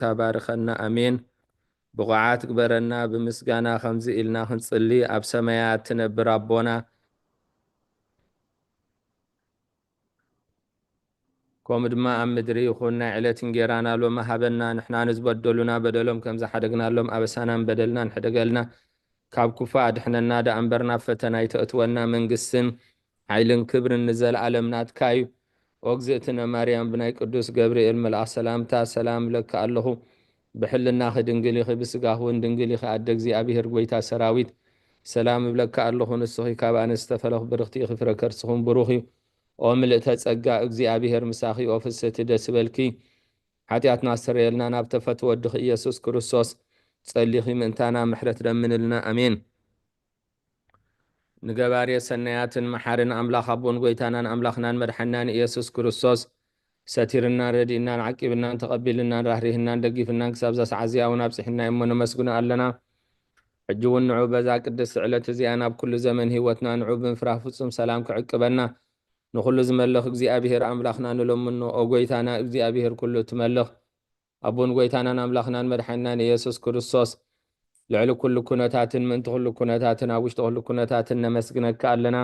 ጎይታ ባርኸና። ኣሜን። ብቑዓት ግበረና። ብምስጋና ከምዚ ኢልና ክንጽሊ፣ ኣብ ሰማያት ትነብር ኣቦና፣ ከምኡ ድማ ኣብ ምድሪ ይኹን፣ ናይ ዕለት እንጌራና ሎሚ ሃበና። ንሕና ንዝበደሉና በደሎም ከም ዝሓደግናሎም፣ ኣበሳናን በደልናን ሕደገልና። ካብ ክፉእ ኣድሕነና ደኣ እምበር፣ ናብ ፈተና ኣይተእትወና። መንግስትን ሓይልን ክብርን ንዘለኣለም ናትካ እዩ። ኦ እግዝእትነ ማርያም፣ ብናይ ቅዱስ ገብርኤል መልኣኽ ሰላምታ ሰላም እብለኪ ኣለኹ። ብሕልናኺ ድንግል ኢኺ፣ ብስጋኺ እውን ድንግል ኢኺ። ኣደ እግዚኣብሔር፣ ጎይታ ሰራዊት፣ ሰላም እብለኪ ኣለኹ። ንስኺ ካብ ኣንስቲ ዝተፈለኺ፣ ብርኽቲ ኢኺ፣ ፍረ ከርስኺ እውን ብሩኽ እዩ። ኦ ምልእተ ጸጋ፣ እግዚኣብሔር ምሳኺ። ኦ ፍስሕቲ፣ ደስ ይበልኪ፣ ሓጢኣትና ኣስተሰርየልና፣ ናብ ተፈትወ ወድኺ ኢየሱስ ክርስቶስ ጸሊኺ ምእንታና ምሕረት ለምንልና። ኣሜን። ንገባሬ ሰናያትን መሓርን ኣምላኽ ኣቦን ጎይታናን ኣምላኽናን መድሓናን ኢየሱስ ክርስቶስ ሰቲርናን ረዲእናን ዓቂብናን ተቐቢልናን ራህሪህናን ደጊፍናን ክሳብ እዛ ሰዓት እዚኣ እውን ኣብፂሕና እሞ ነመስግኖ ኣለና። ሕጂ እውን ንዑ በዛ ቅድስቲ ዕለት እዚኣ ናብ ኩሉ ዘመን ህይወትና ንዑ ብምፍራህ ፍጹም ሰላም ክዕቅበና ንኹሉ ዝመልኽ እግዚኣብሔር ኣምላኽና ንለምኖ። ኦ ጎይታና እግዚኣብሔር ኩሉ እትመልኽ ኣቦን ጎይታናን ኣምላኽናን መድሓኒናን ኢየሱስ ክርስቶስ፣ ልዕሊ ኩሉ ኩነታትን ምእንቲ ኩሉ ኩነታትን ኣብ ውሽጢ ኩሉ ኩነታትን ነመስግነካ ኣለና።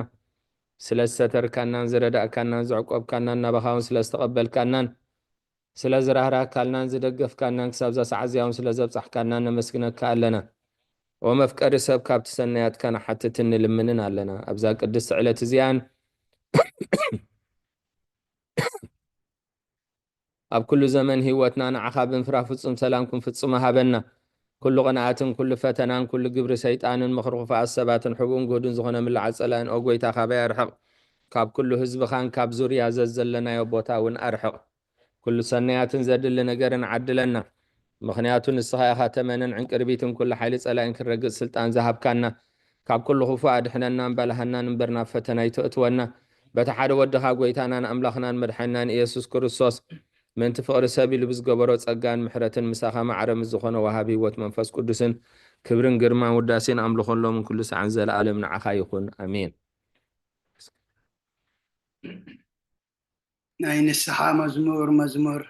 ስለ ዝሰተርካናን ዝረዳእካናን ዘዕቆብካናን ናባኻ እውን ስለ ዝተቐበልካናን ስለ ዝራህራህካልናን ዝደገፍካናን ክሳብ እዛ ሰዓት እዚኣ እውን ስለ ዘብጻሕካናን ነመስግነካ ኣለና። ኦ መፍቀሪ ሰብ፣ ካብቲ ሰናያትካ ንሓትትን ንልምንን ኣለና። ኣብዛ ቅድስቲ ዕለት እዚኣን ኣብ ኩሉ ዘመን ህይወትና ንዓኻ ብምፍራህ ፍጹም ሰላም ክንፍጽሞ ሃበና። ኩሉ ቅንኣትን ኩሉ ፈተናን ኩሉ ግብሪ ሰይጣንን ምኽሪ ክፉኣት ሰባትን ሕቡእን ግሁድን ዝኾነ ምላዓት ጸላእን ኦ ጎይታ ካባይ ኣርሕቕ። ካብ ኩሉ ህዝብኻን ካብ ዙርያ ዘዘለናዮ ቦታ እውን ኣርሕቕ። ኩሉ ሰናያትን ዘድሊ ነገርን ዓድለና። ምኽንያቱ ንስኻ ኢኻ ተመንን ዕንቅርቢትን ኩሉ ሓይሊ ጸላኢን ክረግጽ ስልጣን ዝሃብካና። ካብ ኩሉ ክፉእ ኣድሕነናን ባልሃናን እምበር ናብ ፈተና ኣይተእትወና። በቲ ሓደ ወድኻ ጎይታናን ኣምላኽናን መድሓኒናን ኢየሱስ ክርስቶስ ምእንቲ ፍቕሪ ሰብ ኢሉ ብዝገበሮ ጸጋን ምሕረትን ምሳኻ ማዕረ ምስ ዝኾነ ወሃቢ ህይወት መንፈስ ቅዱስን ክብርን ግርማን ውዳሴን ኣምልኾን ሎምን ኩሉ ሰዓን ዘለኣለም ንዓኻ ይኹን። ኣሜን። ናይ ንስሓ መዝሙር፣ መዝሙር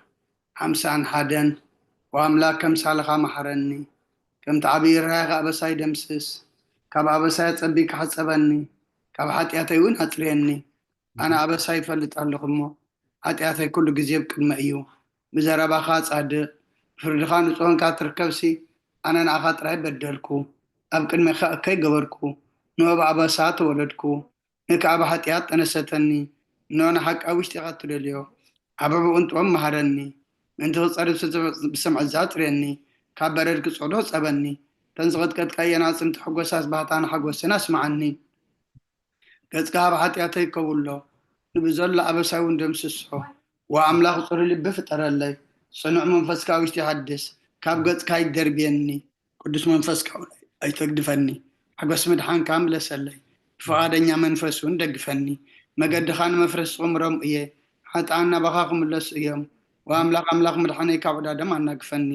ሓምሳን ሓደን። ወኣምላክ ከምሳልኻ መሓረኒ፣ ከምቲ ዓብዪ ራይኻ ኣበሳይ ደምስስ። ካብ ኣበሳይ ኣጸቢካ ሕጸበኒ፣ ካብ ሓጢኣተይ እውን ኣጽርየኒ። ኣነ ኣበሳይ ይፈልጥ ኣለኹ እሞ፣ ሓጢኣተይ ኩሉ ግዜ ኣብ ቅድመይ እዩ። ብዘረባኻ ጻድቕ፣ ብፍርድኻ ንጹህ ኮንካ ትርከብሲ፣ ኣነ ንኣኻ ጥራይ በደልኩ፣ ኣብ ቅድሜኻ እከይ ገበርኩ። ንኦ ብኣበሳ ተወለድኩ፣ ንከኣ ብሓጢኣት ጠነሰተኒ። እንሆ ንሓቂ ኣብ ውሽጢ ኢኻ እትደልዮ፣ ዓብዕብኡ እንጥቦም መሃረኒ። ምእንቲ ክጸሪ ብስምዒት ኣጽርየኒ፣ ካብ በረድ ክጽዕዶ ጸበኒ። እተን ዝቐጥቀጥካየን ኣዕጽምቲ ሕጎሳስ ባህታን ሓጎስን ኣስምዓኒ። ገጽካ ኣብ ሓጢኣተይ ከውሎ፣ ንብዘሎ ኣበሳይ እውን ደምስሶ። ወኣምላኽ ጽሩይ ልቢ ፍጠረለይ፣ ጽኑዕ መንፈስካ ኣብ ውሽጢ ሓድስ። ካብ ገጽካ ኣይትደርብየኒ፣ ቅዱስ መንፈስካ እውን ኣይተግድፈኒ። ሓጎስ ምድሓንካ ምለሰለይ፣ ብፍቓደኛ መንፈስ እውን ደግፈኒ። መገድኻ ንመፍረስ ጽምሮም እየ፣ ሓጥኣን ናባኻ ክምለሱ እዮም። ወኣምላኽ ኣምላኽ ምድሓነይ ካብ ዕዳዶም ኣናግፈኒ።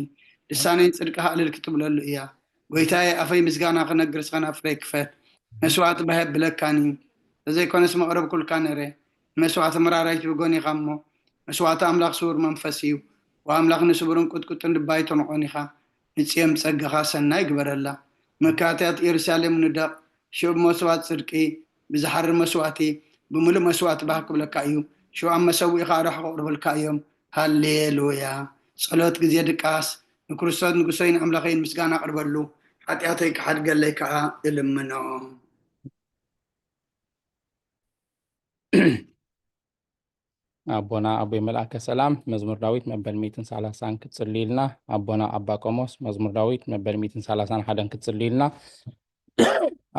ልሳነይ ጽድቅኻ እልል ክትብለሉ እያ። ጎይታየ፣ ኣፈይ ምስጋና ክነግር ስኸና ፍረይ ክፈት። መስዋእቲ ባህ የብለካን እዩ፣ ተዘይኮነስ መቕረብኩልካ ነይረ። መስዋእቲ መራራይት ብጎን ኢኻ እሞ፣ መስዋእቲ ኣምላኽ ስዉር መንፈስ እዩ። ወኣምላኽ ንስቡርን ቁጥቁጥን ልቢ ኣይተንቖን ኢኻ። ንጽዮን ብጸጋኻ ሰናይ ግበረላ። መካትያት ኢየሩሳሌም ንደቕ፣ ሽዑ ብመስዋእቲ ጽድቂ፣ ብዝሓርር መስዋእቲ፣ ብምሉእ መስዋእቲ ባህ ክብለካ እዩ። ሽዑ ኣብ መሰውኢኻ ኣርሑ ከቕርቡልካ እዮም። ሃሌሉያ። ጸሎት ግዜ ድቃስ። ንክርስቶስ ንጉሰይን ኣምላኸይን ምስጋና ኣቕርበሉ፣ ሓጢኣተይ ክሓድገለይ ከኣ እልምኖ። ኣቦና ኣቦይ መልኣከ ሰላም መዝሙር ዳዊት መበል ሚእትን ሰላሳን ክትጽልዩልና። ኣቦና ኣባ ቆሞስ መዝሙር ዳዊት መበል ሚእትን ሰላሳን ሓደን ክትጽልዩልና።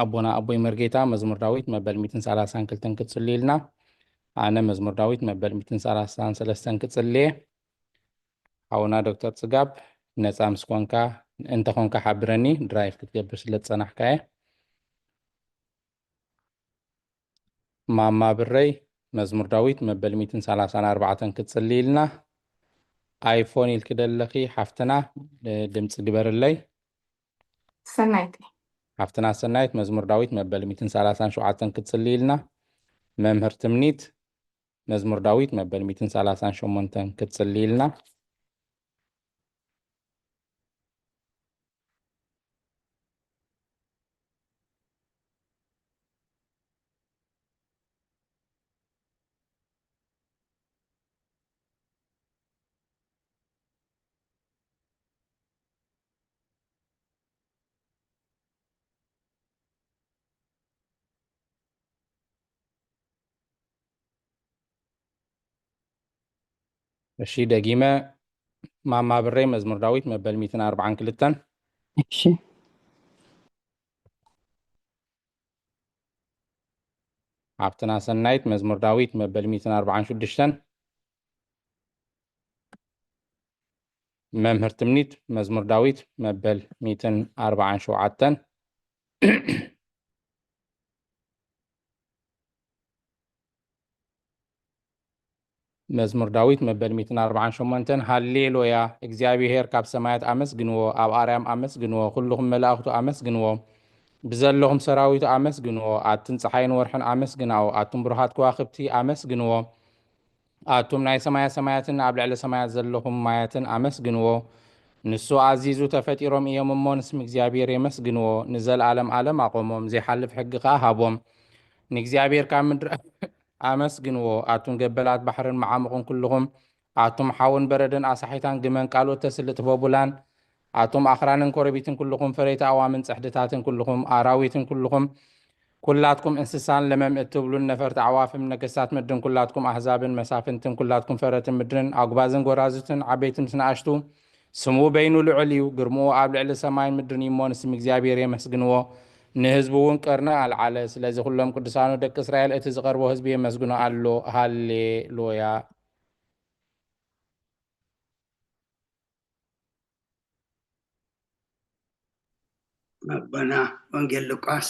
ኣቦና ኣቦይ መርጌታ መዝሙር ዳዊት መበል ሚእትን ሰላሳን ክልተን ክትጽልዩልና። ኣነ መዝሙር ዳዊት መበል ሚእትን ሰላሳን ሰለስተን ክጽልየ። ሓውና ዶክተር ጽጋብ፣ ነጻ ምስ ኮንካ፣ እንተ ኾንካ ሓብረኒ፣ ድራይቭ ክትገብር ስለ ዝጸናሕካየ። ማማ ብረይ መዝሙር ዳዊት መበል ሚእትን ሰላሳን ኣርባዕተን ክትጽልይልና። ኣይፎን ኢልኪ ደለኺ ሓፍትና፣ ድምጺ ግበርለይ። ሰናይቲ። ሓፍትና ሰናይት መዝሙር ዳዊት መበል ሚእትን ሰላሳን ሸውዓተን ክትጽልይልና። መምህር ትምኒት መዝሙር ዳዊት መበል ሚእትን ሰላሳን ሸሞንተን ክትጽልይልና። እሺ፣ ደጊመ። ማማ ብሬ፣ መዝሙር ዳዊት መበል ሚእትን ኣርባዓን ክልተን። እሺ። ሃብትና ሰናይት፣ መዝሙር ዳዊት መበል ሚእትን ኣርባዓን ሽዱሽተን። መምህር ትምኒት፣ መዝሙር ዳዊት መበል ሚእትን ኣርባዓን ሸውዓተን። መዝሙር ዳዊት መበል ሚእትን ኣርባዓን ሸሞንተን። ሃሌሉያ፣ እግዚኣብሔር ካብ ሰማያት ኣመስግንዎ፣ ኣብ ኣርያም ኣመስግንዎ፣ ኩልኹም መላእኽቱ ኣመስግንዎ፣ ብዘለኹም ሰራዊቱ ኣመስግንዎ፣ ኣትን ፀሓይን ወርሕን ኣመስግናዎ፣ ኣቱም ብሩሃት ከዋኽብቲ ኣመስግንዎ፣ ኣቱም ናይ ሰማያ ሰማያትን ኣብ ልዕሊ ሰማያት ዘለኹም ማያትን ኣመስግንዎ። ንሱ ኣዚዙ ተፈጢሮም እዮም እሞ ንስም እግዚኣብሔር የመስግንዎ። ንዘለኣለም ኣለም ኣቆሞም፣ ዘይሓልፍ ሕጊ ከኣ ሃቦም። ንእግዚኣብሔር ካብ ምድሪ ኣመስግንዎ። ኣቱም ገበላት ባሕርን መዓሙቕን ኩልኹም፣ ኣቱም ሓውን በረድን ኣሳሒታን ግመን ካልኦት ተስልጥ በቡላን፣ ኣቱም ኣኽራንን ኮረቢትን ኩልኹም፣ ፈረይቲ ኣዋምን ጽሕድታትን ኩልኹም፣ ኣራዊትን ኩልኹም፣ ኩላትኩም እንስሳን ለመም እትብሉን ነፈርቲ ኣዕዋፍን ነገስታት ምድርን ኩላትኩም ኣህዛብን መሳፍንትን ኩላትኩም ፈረትን ምድርን ኣጉባዝን ጎራዙትን ዓበይትን ንኣሽቱ፣ ስሙ በይኑ ልዑል እዩ፣ ግርምኡ ኣብ ልዕሊ ሰማይን ምድርን እዩ እሞ ንስም እግዚኣብሔር የመስግንዎ፣ ንህዝቡ እውን ቀርኒ ኣልዓለ። ስለዚ ኩሎም ቅዱሳኑ ደቂ እስራኤል እቲ ዝቐርቦ ህዝቢ የመስግኖ ኣሎ። ሃሌ ሉያ። ኣቦና ወንጌል ሉቃስ።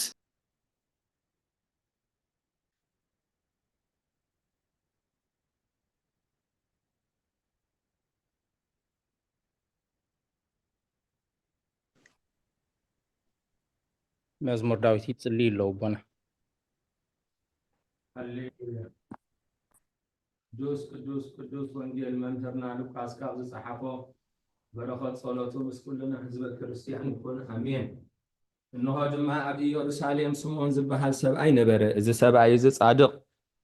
መዝሙር ዳዊት ይጽልዩ ኣለዉ ኣቦና። ሃሌሉያ። ቅዱስ ቅዱስ ቅዱስ ወንጌል መምህርና ሉቃስ ካብ ዝጸሓፎ በረኸት ጸሎቱ ምስ ኩልና ህዝበ ክርስቲያን ይኹን፣ ኣሜን። እንሆ ድማ ኣብ ኢየሩሳሌም ስምዖን ዝበሃል ሰብኣይ ነበረ። እዚ ሰብኣይ እዚ ጻድቕ፣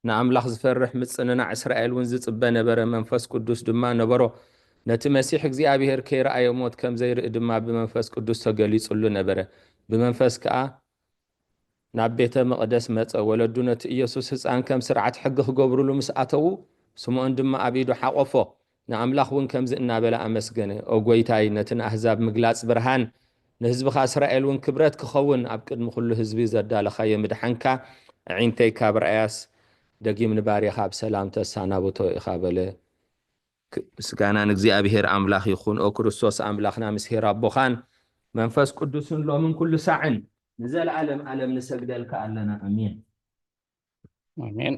ንኣምላኽ ዝፈርሕ፣ ምጽንናዕ እስራኤል እውን ዝጽበ ነበረ። መንፈስ ቅዱስ ድማ ነበሮ። ነቲ መሲሕ እግዚኣብሔር ከይረኣየ ሞት ከም ዘይርኢ ድማ ብመንፈስ ቅዱስ ተገሊጹሉ ነበረ። ብመንፈስ ከኣ ናብ ቤተ መቕደስ መጸ። ወለዱ ነቲ ኢየሱስ ህጻን ከም ስርዓት ሕጊ ክገብሩሉ ምስ ኣተዉ፣ ስምዖን ድማ ኣብ ኢዱ ሓቖፎ። ንኣምላኽ እውን ከምዚ እናበለ ኣመስገነ፣ ኦ ጐይታይ፣ ነቲ ንኣህዛብ ምግላጽ ብርሃን፣ ንህዝብኻ እስራኤል እውን ክብረት ክኸውን፣ ኣብ ቅድሚ ኵሉ ህዝቢ ዘዳለኻዮ ምድሓንካ፣ ኣዒንተይ ካብ ረኣያስ፣ ደጊም ንባርያኻ ብሰላም ተሰናብቶ ኢኻ በለ። ክ-፣ ምስጋና ንእግዚኣብሔር ኣምላኽ ይኹን። ኦ ክርስቶስ ኣምላኽና ምስ ኄር ኣቦኻን መንፈስ ቅዱስን ሎምን ኩሉ ሳዕን ንዘለኣለም ኣለም ንሰግደልካ ኣለና። ኣሜን። ኣሜን።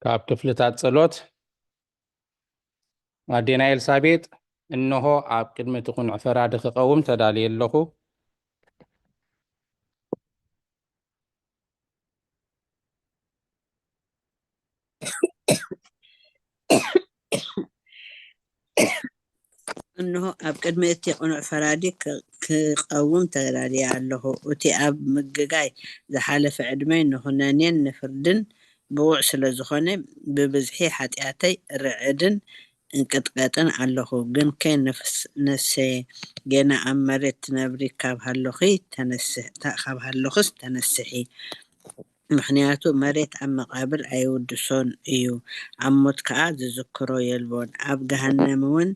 ካብ ክፍልታት ጸሎት ኣዴና ኤልሳቤጥ፣ እንሆ ኣብ ቅድሚ እቲ ቁኑዕ ፈራዲ ክቐውም ተዳልየ ኣለኹ። እንሆ ኣብ ቅድሚ እቲ ቅኑዕ ፈራዲ ክ-፣ ክቐውም ተዳልየ ኣለኹ። እቲ ኣብ ምግጋይ ዝሓለፈ ዕድመይ ንኹነኔን ንፍርድን ብቑዕ ስለ ዝኾነ፣ ብብዝሒ ሓጢኣተይ እርዕድን እንቅጥቀጥን ኣለኹ። ግንከ ነፍስ-፣ ነፍሰየ፣ ጌና ኣብ መሬት ትነብሪ ካብ ሃሎኺ ተነስሕ-፣ ታ-፣ ካብ ሃሎኽስ ተነስሒ። ምኽንያቱ መሬት ኣብ መቓብር ኣይውድሶን እዩ፣ ኣብ ሞት ከኣ ዝዝክሮ የልቦን፣ ኣብ ገሃነም እውን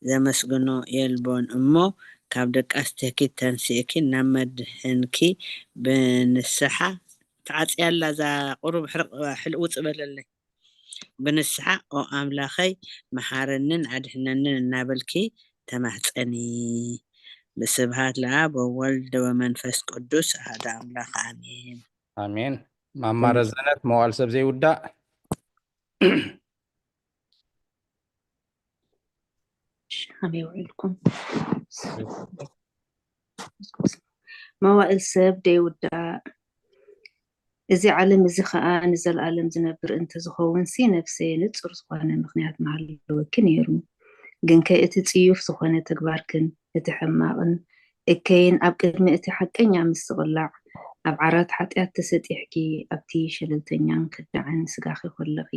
ዘመስግኖ የልቦን። እሞ ካብ ድቃስትኪ ተንሲእኪ ናብ መድሕንኪ ብንስሓ፣ ተዓጽያ ኣላ እዛ ቁሩብ ሕርቕ፣ ሕልቕ ውጽእ በለለይ። ብንስሓ ኦ ኣምላኸይ መሓረንን ኣድሕነንን እናበልኪ ተማህጸኒ። ብስብሃት ለኣብ ወወልድ ወመንፈስ ቅዱስ ኣሐደ ኣምላኽ ኣሜን። ኣሜን። ማማ ረዘነት መዋል ሰብ ዘይውዳእ። ከመይ ውዒልኩም? መዋእል ሰብ ደይውዳእ። እዚ ዓለም እዚ ኸኣ ንዘለኣለም ዝነብር እንተዝኸውንሲ፣ ነፍሰየ ንጹር ዝኾነ ምኽንያት ምሃለወኪ ነይሩ። ግንከ እቲ ጽዩፍ ዝኾነ ተግባርክን እቲ ሕማቕን እከይን ኣብ ቅድሚ እቲ ሓቀኛ ምስቕላዕ፣ ኣብ ዓራት ሓጢኣት ተሰጢሕኪ፣ ኣብቲ ሸለልተኛን ከዳዕን ስጋኺ ከለኺ፣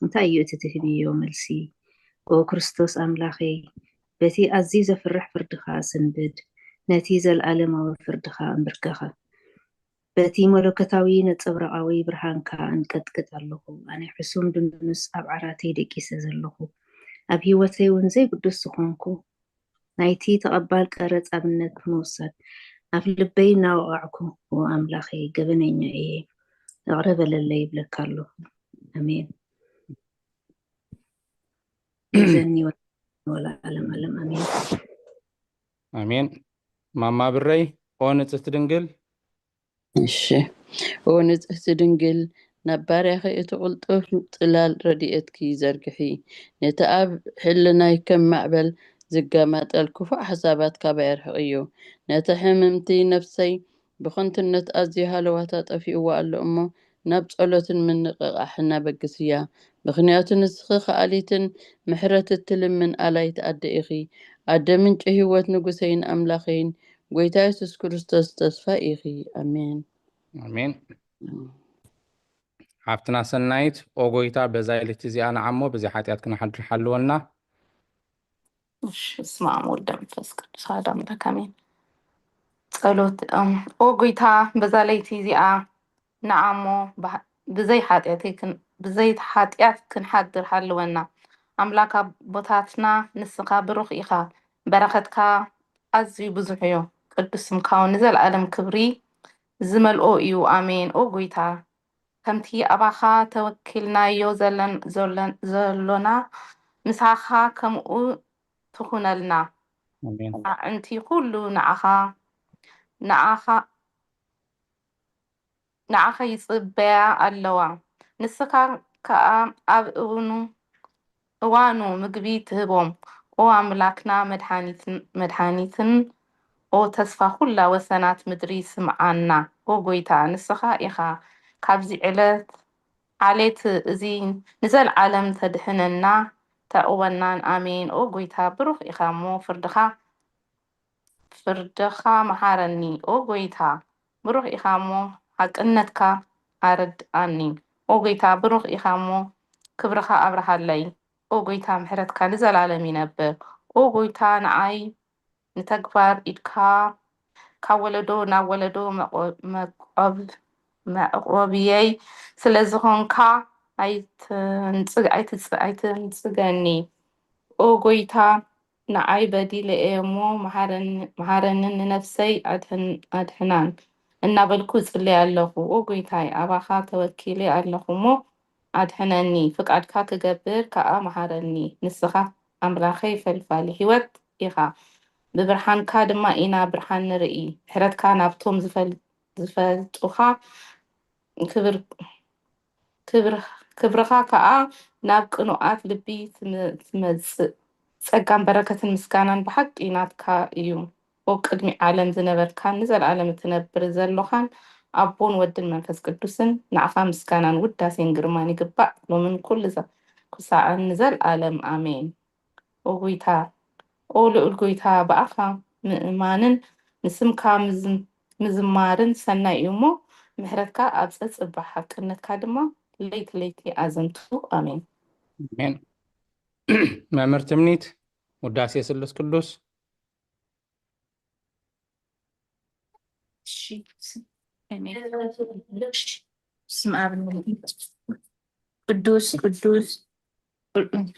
እንታይ እዩ እቲ ትህብዮ መልሲ? ኦ ክርስቶስ ኣምላኸይ፣ በቲ ኣዝዩ ዘፍርሕ ፍርድኻ ስንብድ፣ ነቲ ዘለኣለማዊ ፍርድኻ ኣንብርከኸ። በቲ መለኮታዊ ነጸብራቓዊ ብርሃንካ ኣንቀጥቅጥ ኣለኹ። ኣነ ሕሱም ድኑስ ኣብ ዓራተይ ደቂሰ ዘለኹ፣ ኣብ ህይወተይ እውን ዘይግዱስ ዝኾንኩ፣ ናይቲ ተቐባል ቀረጽ ኣብነት ብምውሳድ፣ ኣብ ልበይ እናወቓዕኩ፣ "ኦ ኣምላኸይ፣ ገበነኛ እየ፣ ይቕረ በለለይ" ይብለካ ኣለኹ። ኣሜን። ግዘኒ ወለዓለም ዓለም። ኣሜን። ኣሜን። ማማ ብረይ፣ ኦ ንጽህቲ ድንግል። እሺ። ኦ ንጽህቲ ድንግል፣ ናብ ባርያኺ እቲ ቅልጡፍ ጽላል ረድኤትኪ ዘርግሒ። ነቲ ኣብ ሕልናይ ከም ማዕበል ዝገማጠል ክፉእ ሓሳባት ካባይ ኣርሕቕዮ። ነቲ ሕምምቲ ነፍሰይ ብኸንቱነት ኣዝዩ ሃለዋታ ጠፊእዋ ኣሎ እሞ፣ ናብ ጸሎትን ምንቕቓሕን ኣበግስያ። ምኽንያቱ ንስኺ ከኣሊትን ምሕረት እትልምን ኣላይት ኣደ ኢኺ። ኣደ ምንጪ ህይወት፣ ንጉሰይን ኣምላኸይን፣ ጎይታ የሱስ ክርስቶስ ተስፋ ኢኺ። ኣሜን። ኣሜን። ሓፍትና ሰናይት፣ ኦ ጎይታ፣ በዛ ለይቲ እዚኣ ንዓሞ ብዘይ ሓጢኣት ክንሓድር ሓልወና። እሺ፣ በስመ ኣብ ወወልድ ወመንፈስ ቅዱስ ኣሐዱ ኣምላክ ኣሜን። ጸሎት። እም፣ ኦ ጎይታ፣ በዛ ለይቲ እዚኣ ንዓሞ ብሃ-፣ ብዘይ ሓጢኣተይ ክን-፣ ብዘይ ሓጢኣት ክንሓድር ሓልወና። ኣምላክ ኣቦታትና፣ ንስኻ ብሩኽ ኢኻ፣ በረኸትካ ኣዝዩ ብዙሕ እዩ። ቅዱስ ስምካ እውን ንዘለኣለም ክብሪ ዝመልኦ እዩ። ኣሜን። ኦ ጎይታ፣ ከምቲ ኣባኻ ተወኪልናዮ ዘለን-፣ ዘለን-፣ ዘሎና፣ ምሳኻ ከምኡ ትኹነልና። ኣሜን። ኣዕንቲ ኩሉ ንዓኻ፣ ንዓኻ፣ ንዓኻ ይጽበያ ኣለዋ። ንስኻ ከኣ ኣብ እውኑ፣ እዋኑ ምግቢ ትህቦም። ኦ ኣምላክና፣ መድሓኒትን፣ መድሓኒትን፣ ኦ ተስፋ ኩላ ወሰናት ምድሪ፣ ስምዓና። ኦ ጎይታ፣ ንስኻ ኢኻ ካብዚ ዕለት ዓሌት እዚ ንዘለዓለም ተድሕነና፣ ተዕቑበናን። ኣሜን። ኦ ጎይታ፣ ብሩኽ ኢኻ እሞ ፍርድኻ፣ ፍርድኻ መሓረኒ። ኦ ጎይታ፣ ብሩኽ ኢኻ እሞ ሓቅነትካ ኣረድኣኒ። ኦ ጎይታ፣ ብሩኽ ኢኻ እሞ ክብርኻ ኣብርሃለይ። ኦ ጎይታ፣ ምሕረትካ ንዘላለም ይነብር። ኦ ጎይታ፣ ንኣይ ንተግባር ኢድካ ካብ ወለዶ ናብ ወለዶ መቆ-፣ መቆብ-፣ መዕቆብየይ ስለ ዝኾንካ፣ ኣይትንጽግ-፣ ኣይትጽ-፣ ኣይትንጽገኒ። ኦ ጎይታ፣ ንዓይ በዲለ እየ እሞ መሓረኒ-፣ መሓረንን ንነፍሰይ ኣድሕን-፣ ኣድሕናን። እናበልኩ እጽሊ ኣለኹ። ኦ ጎይታይ፣ ኣባኻ ተወኪለ ኣለኹ እሞ ኣድሕነኒ። ፍቃድካ ክገብር ከኣ መሓረኒ። ንስኻ ኣምላኸይ ፈልፋሊ ህይወት ኢኻ። ብብርሃንካ ድማ ኢና ብርሃን ንርኢ። ምሕረትካ ናብቶም ዝፈል-፣ ዝፈልጡኻ ክብር-፣ ክብር-፣ ክብርኻ ከኣ ናብ ቅኑኣት ልቢ ትም-፣ ትመጽእ። ጸጋን በረከትን ምስጋናን ብሓቂ ናትካ እዩ። ኦ ቅድሚ ዓለም ዝነበርካን ንዘለኣለም እትነብር ዘሎኻን ኣቦን ወድን መንፈስ ቅዱስን ንዓኻ ምስጋናን ውዳሴን ግርማን ይግባእ፣ ሎምን ኩሉ ዛ-፣ ኩሳዕን ንዘለኣለም ኣሜን። ኦ ጎይታ፣ ኦ ልዑል ጎይታ፣ ብኣኻ ምእማንን ንስምካ ምዝ-፣ ምዝማርን ሰናይ እዩ እሞ፣ ምሕረትካ ኣብ ጸጽባሕ፣ ሓቅነትካ ድማ ለይቲ ለይቲ ኣዘንቱ። ኣሜን። ኣሜን። መምህር ትምኒት፣ ውዳሴ ስሉስ ቅዱስ። እሺ፣ ስ-፣ ኣሜን። እሺ፣ ስም ኣብ ቅዱስ፣ ቅዱስ፣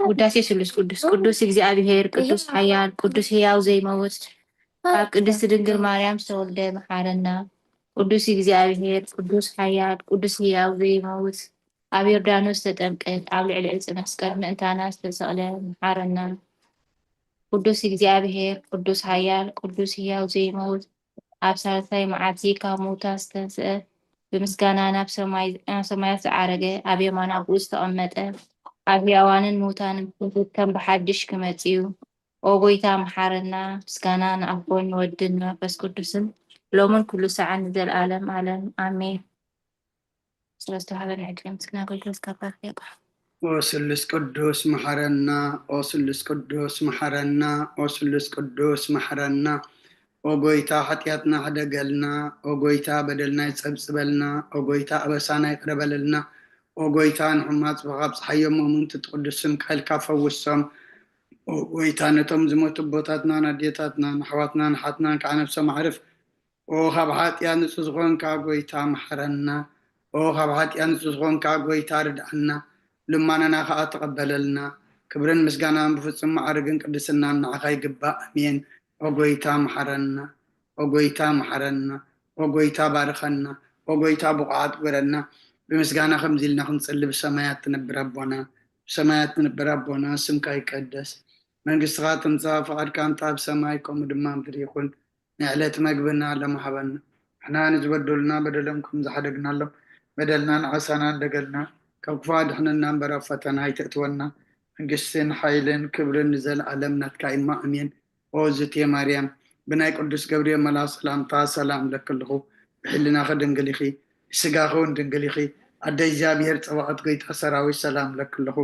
ውዳሴ ስሉስ ቅዱስ፣ ቅዱስ እግዚኣብሔር፣ ቅዱስ ሓያል፣ ቅዱስ ህያው ዘይመውት፣ ካብ ቅድስት ድንግል ማርያም ዝተወልደ መሓረና። ቅዱስ እግዚኣብሔር፣ ቅዱስ ሓያል፣ ቅዱስ ህያው ዘይመውት፣ ኣብ ዮርዳኖስ ዝተጠምቀ፣ ኣብ ልዕሊ ዕፀ መስቀል ምእንታና ዝተሰቕለ መሓረና። ቅዱስ እግዚኣብሔር፣ ቅዱስ ሓያል፣ ቅዱስ ህያው ዘይመውት፣ ኣብ ሳልሳይ መዓልቲ ካብ ምውታት ዝተንስአ፣ ብምስጋና ናብ ሰማይ፣ ናብ ሰማያት ዝዓረገ፣ ኣብ የማን ኣቦኡ ዝተቐመጠ፣ ኣብ ህያዋንን ምውታንን ብኽብሪ ከም ብሓድሽ ክመጽእ እዩ። ኦ ጎይታ፣ መሓረና። ምስጋና ንኣቦን ንወድን ንመንፈስ ቅዱስን፣ ሎምን ኩሉ ሰዓን ንዘለኣለም ኣለም። ኣሜን። ስለ ዝተዋህበና ዕድል ምስጋና ኣገልግሎት ካብ ባርክ የብርሃ። ኦ ስሉስ ቅዱስ መሓረና፣ ኦ ስሉስ ቅዱስ መሓረና፣ ኦ ስሉስ ቅዱስ መሓረና። ኦ ጎይታ፣ ሓጢኣትና ሕደገልና። ኦ ጎይታ፣ በደልና ይጸብጽበልና። ኦ ጎይታ፣ ኣበሳና ይቕረ በለልና። ኦ ጎይታ፣ ንሕሙማት ጽባሕ ኣብጽሓዮም፣ እሙን ትቅዱስ ስምካ ኢልካ ፈውሶም። ኦ ጎይታ፣ ነቶም ዝሞቱ ኣቦታትናን ኣዴታትናን ኣሕዋትናን ኣሓትናን ከዓ ነብሶም ኣዕርፍ። ኦ ካብ ሓጢኣት ንጹህ ዝኾንካ ጎይታ፣ መሓረና። ኦ ካብ ሓጢኣት ንጹህ ዝኾንካ ጎይታ፣ ርድኣና። ልማናና ከዓ ተቐበለልና። ክብርን ምስጋናን ብፍጹም ማዕርግን ቅድስናን ንዓኻ ይግባእ። ኣሜን። ኦ ጎይታ፣ መሓረና። ኦ ጎይታ፣ መሓረና። ኦ ጎይታ፣ ባርኸና። ኦ ጎይታ፣ ብቑዓት ግበረና። ብምስጋና ከምዚ ኢልና ክንጽሊ፣ ብሰማያት ትነብር ኣቦና፣ ብሰማያት ትነብር ኣቦና፣ ስምካ ይቀደስ፣ መንግስትኻ ትምጻእ፣ ፍቓድካ እንተ ኣብ ሰማይ ከምኡ ድማ ምድሪ ይኹን። ናይ ዕለት መግብና ሎም ሃበና። ንሕና ንዝበደሉና በደሎም ከም ዝሓደግናሎም፣ በደልናን ዓሳናን ደገልና፣ ካብ ክፉእ ኣድሕነና እምበር፣ ኣብ ፈተና ኣይተእትወና። መንግስትን ሓይልን ክብርን ንዘለኣለም ናትካ እዩ እሞ፣ ኣሜን። ኦ ዝቴ ማርያም፣ ብናይ ቅዱስ ገብርኤል መልኣኽ ሰላምታ ሰላም እብለኪ ኣለኹ። ብሕልናኺ ድንግል ኢኺ፣ ብስጋኺ እውን ድንግል ኢኺ። ኣደ እግዚኣብሔር ጸባኦት፣ ጎይታ ሰራዊት፣ ሰላም እብለኪ ኣለኹ።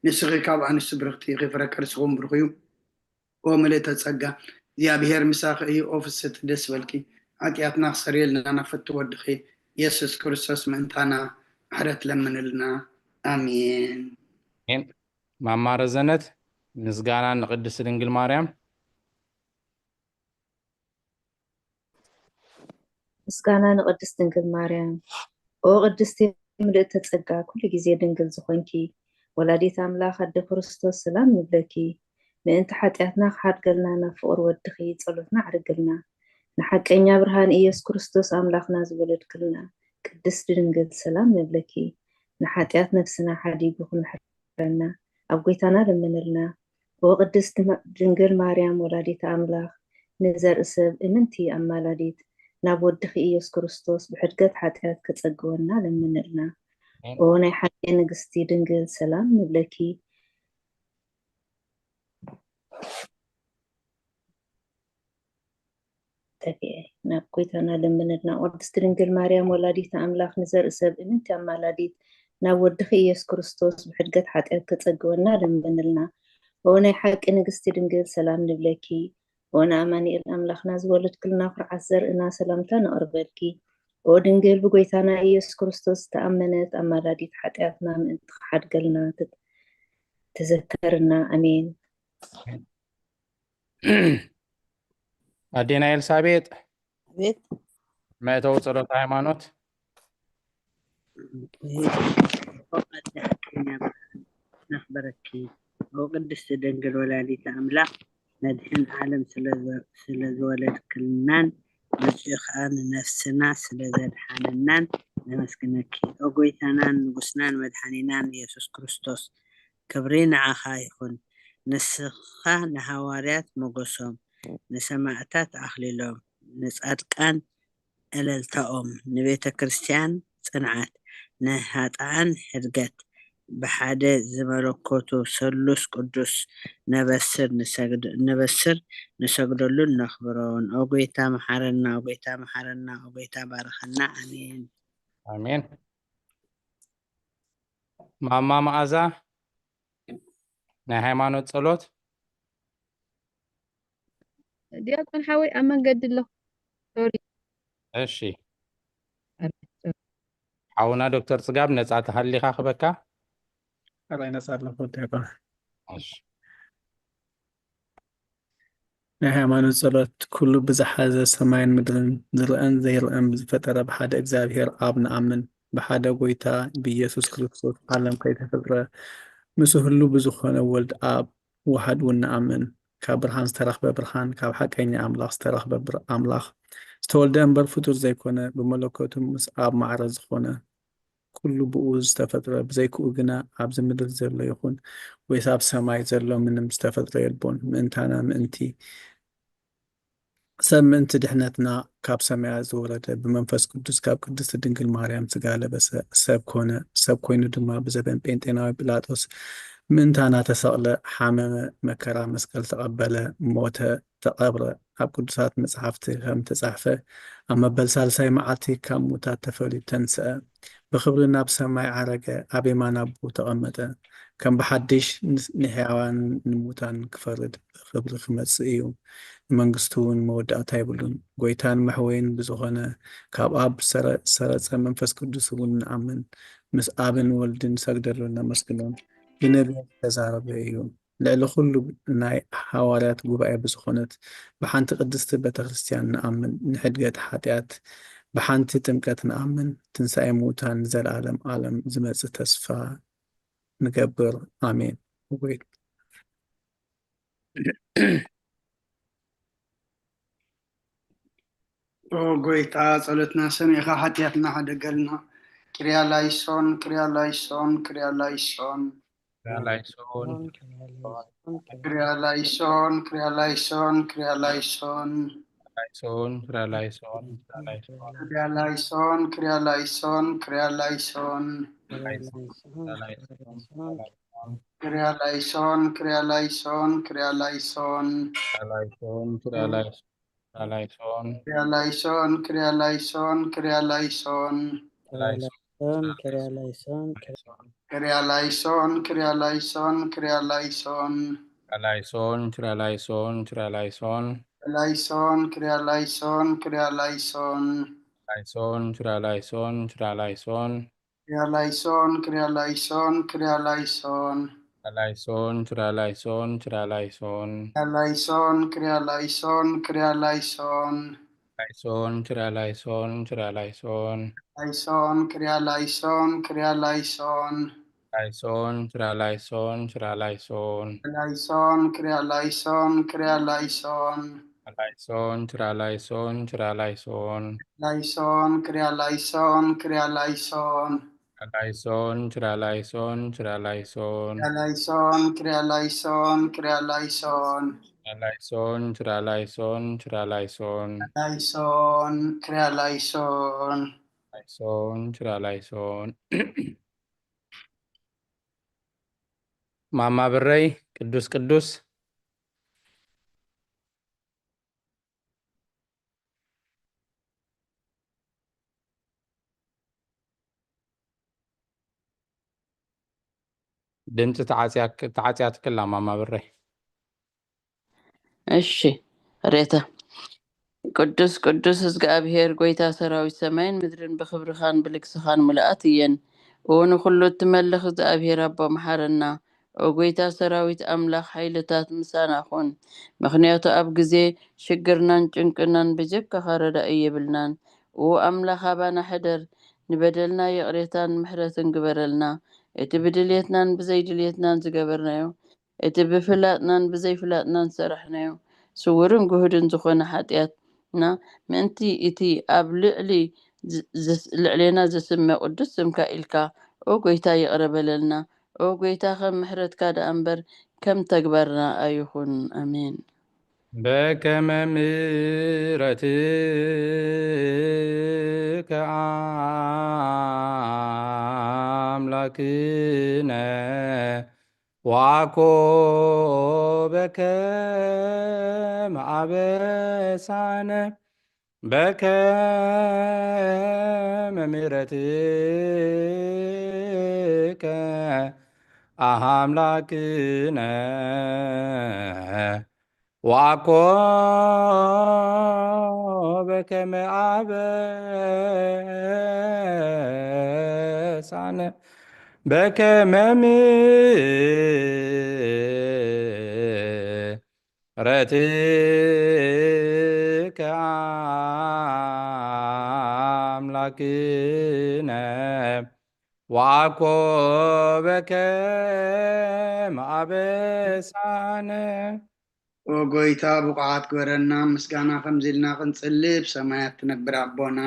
ንስኺ ካብ ኣንስቲ ብርኽቲ ኢኺ፣ ፍረ ከርስኺ እውን ብሩኽ እዩ። ኦ ምልእተ ጸጋ፣ እግዚኣብሔር ምሳኺ እዩ። ኦ ፍስሕቲ ደስ በልኪ፣ ሓጢኣትና ክሰርየልና ናብ ፍትው ወድኺ የሱስ ክርስቶስ ምእንታና ምሕረት ለምንልና። ኣሜን። ኣሜን። ማማ ረዘነት፣ ምስጋና ንቅድስቲ ድንግል ማርያም። ምስጋና ንቅድስቲ ድንግል ማርያም። ኦ ቅድስቲ ምልእተ ጸጋ፣ ኩሉ ግዜ ድንግል ዝኾንኪ ወላዲት ኣምላኽ ኣደ ክርስቶስ፣ ሰላም ንብለኪ። ምእንቲ ሓጢኣትና ክሓድገልና ናብ ፍቕሪ ወድኺ ጸሎትና ኣዕርግልና። ንሓቀኛ ብርሃን ኢየሱስ ክርስቶስ ኣምላኽና ዝወለድክልና ቅድስቲ ድንግል፣ ሰላም ንብለኪ። ንሓጢኣት ነፍስና ሓዲጉ ክምሕረና ኣብ ጎይታና ለምንልና። ኦ ቅድስቲ መ-፣ ድንግል ማርያም ወላዲተ ኣምላኽ፣ ንዘርኢ ሰብ እምንቲ ኣማላዲት፣ ናብ ወድኺ ኢየሱስ ክርስቶስ ብሕድገት ሓጢኣት ከጸግወና ለምንልና። ኣሜን። ኦ ናይ ሓቂ ንግስቲ ድንግል፣ ሰላም ንብለኪ። ጠፊኤ፣ ናብ ጎይታና ለምንልና። ቅድስቲ ድንግል ማርያም ወላዲተ ኣምላኽ፣ ንዘርኢ ሰብ እምንቲ ኣማላዲት፣ ናብ ወድኺ ኢየሱስ ክርስቶስ ብሕድገት ሓጢኣት ከጸግወና ለምንልና። ኦ ናይ ሓቂ ንግስቲ ድንግል፣ ሰላም ንብለኪ። ኦ ንኣማኑኤል ኣምላኽና ዝወለድክልና፣ ኩርዓት ዘርእና፣ ሰላምታ ነቕርበልኪ። ኦ ድንግል ብጎይታና ኢየሱስ ክርስቶስ ዝተኣመነት ኣማላዲት፣ ሓጢኣትና ምእንቲ ክሓድገልና ት-፣ ተዘከርና። ኣሜን። ኣዴና ኤልሳቤጥ፣ ኣቤት። መእተዊ ጸሎት ሃይማኖት። ኦ ኣደ ሓቀኛ ብርሃን፣ ነኽብረኪ። ኦ ቅድስቲ ድንግል ወላዲተ ኣምላኽ፣ መድሕን ዓለም ስለ ዘ-፣ ስለ ዝወለድክልናን መጺኡ ኸኣ ንነፍስና ስለ ዘድሓነናን ነመስግነኪ። ኦ ጎይታናን ንጉስናን መድሓኒናን ኢየሱስ ክርስቶስ፣ ክብሪ ንዓኻ ይኹን። ንስኻ ንሃዋርያት ሞገሶም፣ ንሰማዕታት ኣኽሊሎም፣ ንጻድቃን እልልታኦም፣ ንቤተ ክርስቲያን ጽንዓት፣ ንሃጣዓን ሕድገት፣ ብሓደ ዝመለኮቱ ሰሉስ ቅዱስ ነበስር ንሰግድ-፣ ነበስር ንሰግደሉን ነኽብሮን። ኦ ጎይታ መሓረና፣ ኦ ጎይታ መሓረና፣ ኦ ጎይታ ባርኸና። ኣሜን። ኣሜን። ማማ መኣዛ፣ ናይ ሃይማኖት ጸሎት። ዲያቆን ሓወይ፣ ኣብ መንገዲ ኣለኹ። ሶሪ። እሺ። ኣረ፣ ሶሪ። ሓውና ዶክተር ጽጋብ፣ ነጻ ተሃሊኻ ክበካ። ኣራይ ነጻ ኣለኹ ዲያቆን። እሺ። ናይ ሃይማኖት ጸሎት። ኩሉ ብዝሓዘ ሰማይን ምድርን ዝረኣን ዘይረኣን ብዝፈጠረ ብሓደ እግዚኣብሔር ኣብ ንኣምን። ብሓደ ጎይታ ብኢየሱስ ክርስቶስ ዓለም ከይተፈጥረ ምስ ህሉ ብዝኾነ ወልድ ኣብ ውሓድ እውን ንኣምን። ካብ ብርሃን ዝተረኽበ ብርሃን፣ ካብ ሓቀኛ ኣምላኽ ዝተረኽበ ብር-፣ ኣምላኽ ዝተወልደ እምበር ፍጡር ዘይኮነ፣ ብመለኮቱ ምስ ኣብ ማዕረ ዝኾነ፣ ኩሉ ብኡ ዝተፈጥረ፣ ብዘይክኡ ግና ኣብዚ ምድር ዘሎ ይኹን ወይስ ኣብ ሰማይ ዘሎ ምንም ዝተፈጥረ የልቦን። ምእንታና ምእንቲ ሰብ ምእንቲ ድሕነትና ካብ ሰማያት ዝወረደ፣ ብመንፈስ ቅዱስ ካብ ቅድስቲ ድንግል ማርያም ስጋ ለበሰ፣ ሰብ ኮነ። ሰብ ኮይኑ ድማ ብዘበን ጴንጤናዊ ጲላጦስ ምእንታና ተሰቕለ፣ ሓመመ፣ መከራ መስቀል ተቐበለ፣ ሞተ፣ ተቐብረ። ኣብ ቅዱሳት መጻሕፍቲ ከም ተጻሕፈ፣ ኣብ መበል ሳልሳይ መዓልቲ ካብ ሙታት ተፈልዩ ተንስአ፣ ብኽብሪ ናብ ሰማይ ዓረገ፣ ኣብ የማን ኣቦኡ ተቐመጠ። ከም ብሓድሽ ንስ-፣ ንሕያዋን ንሙታን ክፈርድ ብኽብሪ ክመጽእ እዩ። ንመንግስቱ እውን መወዳእታ የብሉን። ጎይታን መሕወይን ብዝኾነ ካብ ኣብ ሰረ-፣ ሰረጸ መንፈስ ቅዱስ እውን ንኣምን። ምስ ኣብን ወልድን ንሰግደሉን ነመስግኖን። ብነቢያት ዝተዛረበ እዩ። ልዕሊ ኩሉ ናይ ሃዋርያት ጉባኤ ብዝኾነት ብሓንቲ ቅድስቲ ቤተ ክርስቲያን ንኣምን፣ ንሕድገት ሓጢኣት ብሓንቲ ጥምቀት ንኣምን፣ ትንሳኤ ምዉታን ንዘለዓለም ዓለም ዝመጽእ ተስፋ ንገብር። ኣሜን። ኦ ጎይታ፣ ጸሎትና ሰሚዕካ ሓጢኣትና ሓደገልና። ክርያ ላይሶን፣ ክርያ ላይሶን፣ ክርያ ላይሶን። ክርያ ላይሶን፣ ክርያ ላይሶን፣ ክርያ ላይሶን፣ ክርያ ላይሶን። ላይሶን፣ ክርያ ላይሶን፣ ክርያ ላይሶን። ክርያ ላይሶን፣ ክርያ ላይሶን፣ ክርያ ላይሶን። ክርያ ላይሶን፣ ክርያ ላይሶን። ክርያ ላይሶን፣ ክርያ ላይሶን፣ ክርያ ላይሶን። ክርያ ላይሶን፣ ክርያ ላይሶን፣ ክርያ ላይሶን። ክርያ ላይሶን፣ ክርያ ላይሶን፣ ክርያ ላይሶን። ላይሶን፣ ሶን ክርያ ላይሶን ላይሶን። ክርያ ላይሶን፣ ክርያ ላይሶን፣ ክርያ ላይሶን። ክርያ ላይሶን፣ ክርያ ላይሶን፣ ክርያ ላይሶን። ላይሶን፣ ክርያ ላይሶን፣ ክርያ ላይሶን። ላይሶን፣ ክርያ ላይሶን፣ ክርያ ላይሶን። ክርያ ላይሶን፣ ክርያ ላይሶን፣ ክርያ ላይሶን። ክርያ ላይሶን፣ ክርያ ላይሶን፣ ክርያ ላይሶን። ክርያ ላይሶን፣ ክርያ ላይሶን፣ ክርያ ላይሶን። ላይሶን፣ ክርያ ላይሶን፣ ክርያ ላይሶን። ላይሶን፣ ክርያ ላይሶን፣ ክርያ ላይሶን። ላይሶን፣ ክርያ ላይሶን፣ ክርያ ላይሶን። ላይሶን፣ ክርያ ላይሶን፣ ክርያ ላይሶን። ላይሶን፣ ክርያ ላይሶን፣ ክርያ ላይሶን። ላይሶን፣ ክርያ ላይሶን፣ ክርያ ላይሶን። ላይሶን፣ ክርያ ላይሶን፣ ክርያ ላይሶን። ክርያ ላይሶን፣ ክርያ ላይሶን፣ ክርያ ላይሶን። ላይሶን፣ ክርያ ላይሶን፣ ክርያ ላይሶን። ላይሶን፣ ክርያ ላይሶን። ላይሶን፣ ክርያ ላይሶን። ማማ ብረይ ቅዱስ ቅዱስ። ድምፂ ተዓፅያ- ተዓፅያትክላ ማማ ብረይ። እሺ ሬታ። ቅዱስ ቅዱስ እግዚኣብሔር ጎይታ ሰራዊት፣ ሰማይን ምድርን ብክብርኻን ብልግስኻን ምልኣት እየን። እወ ንኹሉ እትመልኽ እግዚኣብሔር ኣቦ መሓረና። ኦ ጎይታ ሰራዊት ኣምላኽ ሓይልታት ምሳና ኹን። ምኽንያቱ ኣብ ግዜ ሽግርናን ጭንቅናን ብጀካኻ ረዳኢ የብልናን። ኦ ኣምላኽ ኣባና ሕደር፣ ንበደልና ይቕሬታን ምሕረትን ግበረልና። እቲ ብድልየትናን ብዘይድልየትናን ዝገበርናዮ፣ እቲ ብፍላጥናን ብዘይፍላጥናን ዝሰራሕናዮ፣ ስውርን ግሁድን ዝኾነ ሓጢኣትና ምእንቲ እቲ ኣብ ልዕሊ ዝ- ዝስ- ልዕሌና ዝስመ ቅዱስ ስምካ ኢልካ ኦ ጎይታ ይቕረ በለልና። ኦ ጎይታ ከም ምሕረትካ ደኣ እምበር ከም ተግባርና ኣይኹን። ኣሜን። በከመ ምሕረትከ ኣምላክነ ዋኮ በከመ አበሳነ በከመ ምሕረትከ አምላክነ ዋኮ በከመ አበሳነ በከመ ምሕረትከ አምላክነ ዋኮ በከመ አበሳነ። ኦ ጎይታ ብቑዓት ግበረና፣ ምስጋና ከምዚ ኢልና ክንጽሊ፣ ብሰማያት ትነብር ኣቦና፣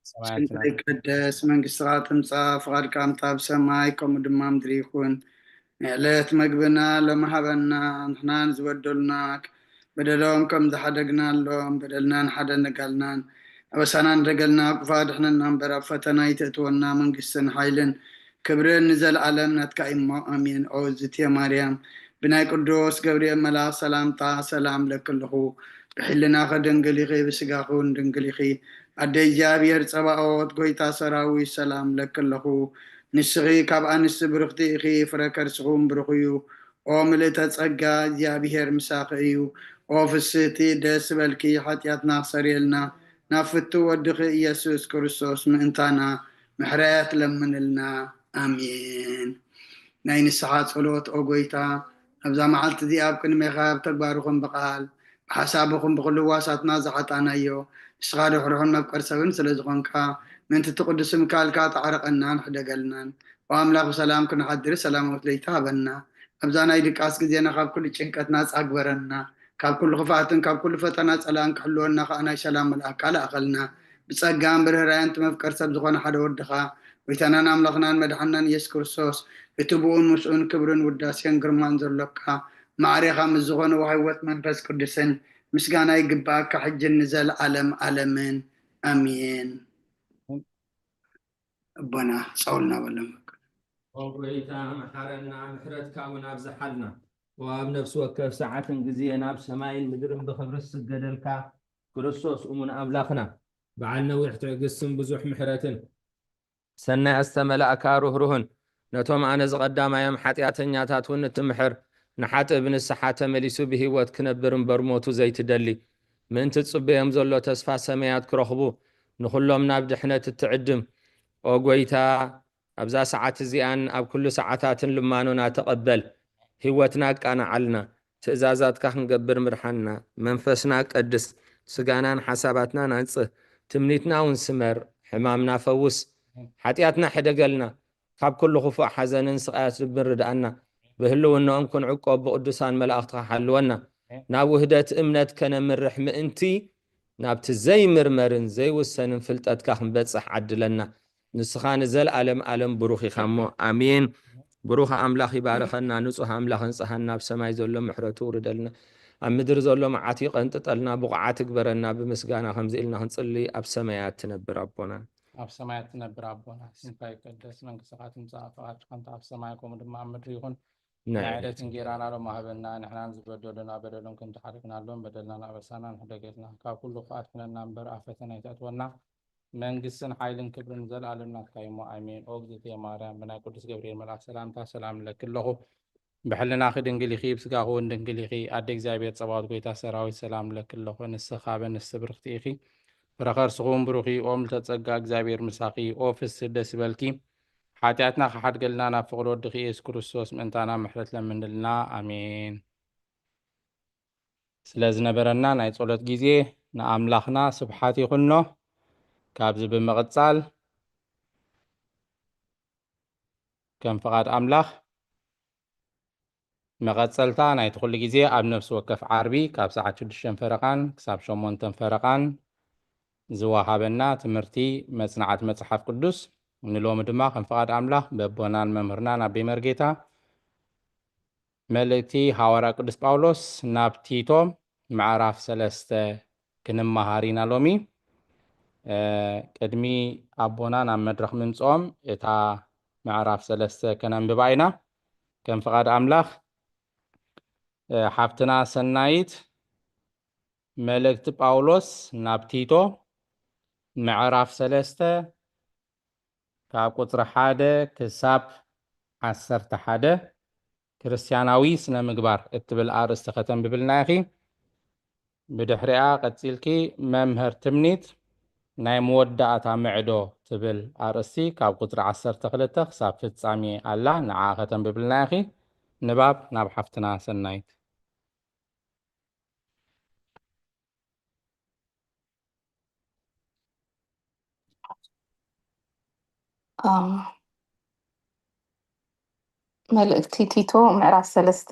ሰማያት ስምካ ይቀደስ፣ መንግስትኻ ትምጻእ፣ ፍቓድካ ምታ ብሰማይ ከምኡ ድማ ምድሪ ይኹን። ንዕለት መግብና ሎሚ ሃበና፣ ንሕና ንዝበደሉና በደሎም ከም ዝሓደግናሎም በደልና ንሓደን ነጋልናን፣ ኣበሳና ንደገልና፣ ክፉእ ኣድሕነና እምበር፣ ኣብ ፈተና ኣይተእትወና፣ መንግስትን ሓይልን ክብርን ንዘለኣለም ናትካ እሞ፣ ኣሜን። ኦ ዝትየ ማርያም፣ ብናይ ቅዱስ ገብርኤል መልኣኽ ሰላምታ ሰላም ለኪ ኣለኹ። ብሕልናኺ ድንግል ኢኺ፣ ብስጋኺ እውን ድንግል ኢኺ። ኣደ እግዚኣብሔር ጸባኦት፣ ጎይታ ሰራዊት፣ ሰላም ለኪ ኣለኹ። ንስኺ ካብ ኣንስቲ ብርኽቲ ኢኺ፣ ፍረ ከርስኹም ብሩኽ እዩ። ኦ ምልእተ ጸጋ፣ እግዚኣብሔር ምሳኺ እዩ። ኦ ፍስህቲ፣ ደስ በልኪ፣ ሓጢኣትና ክሰርየልና፣ ናብ ፍቱ ወድኺ ኢየሱስ ክርስቶስ ምእንታና ምሕረት ለምንልና። ኣሜን። ናይ ንስሓ ጸሎት። ኦ ጎይታ፣ ኣብዛ መዓልቲ እዚኣ ኣብ ቅድሜኻ ብተግባር ይኹን ብቓል፣ ብሓሳብ ይኹን ብኹሉ ህዋሳትና ዝሓጣናዮ፣ ንስኻ ርሕሩሕን መፍቀር ሰብን ስለ ዝኾንካ፣ ምእንቲ እቲ ቅዱስ ስምካ ኢልካ ተዓረቐናን ሕደገልናን። ኦ ኣምላኽ፣ ብሰላም ክንሓድር ሰላማዊት ለይቲ ሃበና። ኣብዛ ናይ ድቃስ ግዜና ካብ ኩሉ ጭንቀት ናጻ ግበረና። ካብ ኩሉ ክፍኣትን ካብ ኩሉ ፈተና ጸላእን ክሕልወና ከኣ ናይ ሰላም መልኣካ ለኣኸልና። ብጸጋን ብርህራየን እቲ መፍቀር ሰብ ዝኾነ ሓደ ወድኻ፣ ጎይታናን ኣምላኽናን መድሓናን ኢየሱስ ክርስቶስ፣ እቲ ብኡን ምስኡን ክብርን ውዳሴን ግርማን ዘሎካ፣ ማዕሬኻ ምስ ዝኾነ ወሃቢ ህይወት መንፈስ ቅዱስን ምስጋና ይግብኣካ፣ ሕጅን ንዘለዓለም ዓለምን። ኣሜን። ኣቦና ጸውልና በሎም። ኦ ጎይታ፣ መሓረና፣ ምሕረትካ እውን ኣብዝሓልና። ወኣብ ነፍሲ ወከፍ ሰዓትን ግዜን ኣብ ሰማይን ምድርን ብኽብሪ ዝስገደልካ ክርስቶስ እሙን ኣምላኽና፣ በዓል ነዊሕ ትዕግስትን ብዙሕ ምሕረትን፣ ሰናይ ዝተመላእካ ርህሩህን፣ ነቶም ኣነ ዝቐዳማዮም ሓጢኣተኛታት እውን እትምሕር፣ ንሓጥእ ብንስሓ ተመሊሱ ብህይወት ክነብር እምበር ሞቱ ዘይትደሊ፣ ምእንቲ ዝጽበዮም ዘሎ ተስፋ ሰማያት ክረኽቡ፣ ንኹሎም ናብ ድሕነት እትዕድም፣ ኦ ጎይታ፣ ኣብዛ ሰዓት እዚኣን ኣብ ኩሉ ሰዓታትን ልማኖና ተቐበል። ህይወትና ኣቃንዓልና። ትእዛዛትካ ክንገብር ምርሓና። መንፈስና ቀድስ። ስጋናን ሓሳባትናን ኣንጽህ። ትምኒትና እውን ስመር። ሕማምና ፈውስ። ሓጢኣትና ሕደገልና። ካብ ኩሉ ክፉእ ሓዘንን ስቓያት ልብን ርድኣና። ብህልውናኦም ክንዕቆብ ብቅዱሳን መላእኽትኻ ሓልወና። ናብ ውህደት እምነት ከነምርሕ ምእንቲ ናብቲ ዘይምርመርን ዘይውሰንን ፍልጠትካ ክንበጽሕ ዓድለና። ንስኻ ንዘለኣለም ኣለም ብሩኽ ኢኻ እሞ፣ ኣሜን። ብሩኽ ኣምላኽ ይባርኸና፣ ንጹህ ኣምላኽ እንጽሃና፣ ኣብ ሰማይ ዘሎ ምሕረቱ ውርደልና፣ ኣብ ምድሪ ዘሎ መዓት ይቐንጥጠልና፣ ብቑዓት ይግበረና፣ ብምስጋና ከምዚ ኢልና ክንጽሊ፣ ኣብ ሰማያት ትነብር ኣቦና። ኣብ ሰማያት ትነብር ኣቦና፣ ስምካ ይቀደስ፣ መንግስትኻ ትምጻእ፣ ፈቓድካ ከምቲ ኣብ ሰማይ ከምኡ ድማ ኣብ ምድሪ ይኹን። ናይ ናይ ዕለት ዕለት እንጌራና ሎሚ ሃበና፣ ንሕናን ዝበደሉና በደሎም ከምቲ ሓደግናሎም በደልናን ኣበሳናን ሕደገልና፣ ካብ ኩሉ ክፍኣት ሕነና እምበር ኣብ ፈተና ኣይተእትወና፣ መንግስትን ሓይልን ክብርን ዘለኣለም ናትካ እዩ እሞ፣ ኣሜን። ኦ እግዝእትየ ማርያም፣ ብናይ ቅዱስ ገብርኤል መልኣክ ሰላምታ ሰላም እለኪ ኣለኹ። ብሕልናኺ ድንግል ኢኺ፣ ብስጋኺ እውን ድንግል ኢኺ። ኣደ እግዚኣብሔር ጸባኦት፣ ጎይታ ሰራዊት፣ ሰላም እለኪ ኣለኹ። ንስኺ ካብ ኣንስቲ ብርኽቲ ኢኺ፣ ፍረ ከርስኺ እውን ብሩኽ እዩ። ኦ ምልዕተ ጸጋ፣ እግዚኣብሔር ምሳኺ። ኦ ፍስህቲ፣ ደስ ይበልኪ፣ ሓጢኣትና ክሓድገልና ናብ ፍቕሪ ወድኺ ኢየሱስ ክርስቶስ ምእንታና ምሕረት ለምንልና። ኣሜን። ስለ ዝነበረና ናይ ጸሎት ግዜ ንኣምላኽና ስብሓት ይኹኖ። ካብዚ ብምቕጻል ከም ፍቓድ ኣምላኽ መቐጸልታ ናይቲ ኩሉ ግዜ ኣብ ነፍሲ ወከፍ ዓርቢ ካብ ሰዓት ሽዱሽተ ፈረቓን ክሳብ ሸሞንተ ፈረቓን ዝወሃበና ትምህርቲ መጽናዕቲ መጽሓፍ ቅዱስ፣ ንሎሚ ድማ ከም ፍቓድ ኣምላኽ በቦናን መምህርናን ኣቦይ መርጌታ መልእክቲ ሃዋርያ ቅዱስ ጳውሎስ ናብ ቲቶ ምዕራፍ ሰለስተ ክንመሃር ኢና ሎሚ። እ፣ ቅድሚ ኣቦና ናብ መድረኽ ምምጽኦም እታ ምዕራፍ ሰለስተ ከነንብባ ኢና። ከም ፍቓድ ኣምላኽ፣ እ፣ ሓፍትና ሰናይት፣ መልእክቲ ጳውሎስ ናብ ቲቶ ምዕራፍ ሰለስተ ካብ ቁጽሪ ሓደ ክሳብ ዓሰርተ ሓደ፣ ክርስትያናዊ ስነ ምግባር እትብል ኣርእስቲ ከተንብብልና ኢኺ። ብድሕሪኣ ቀጺልኪ መምህር ትምኒት ናይ መወዳእታ ምዕዶ ትብል ኣርእስቲ ካብ ቁጽሪ ዓሰርተ ክልተ ክሳብ ፍጻሜ ኣላ፣ ንዓ ከተንብብልና ኢኺ። ንባብ ናብ ሓፍትና ሰናይት። ኣም፣ መልእክቲ ቲቶ ምዕራፍ ሰለስተ።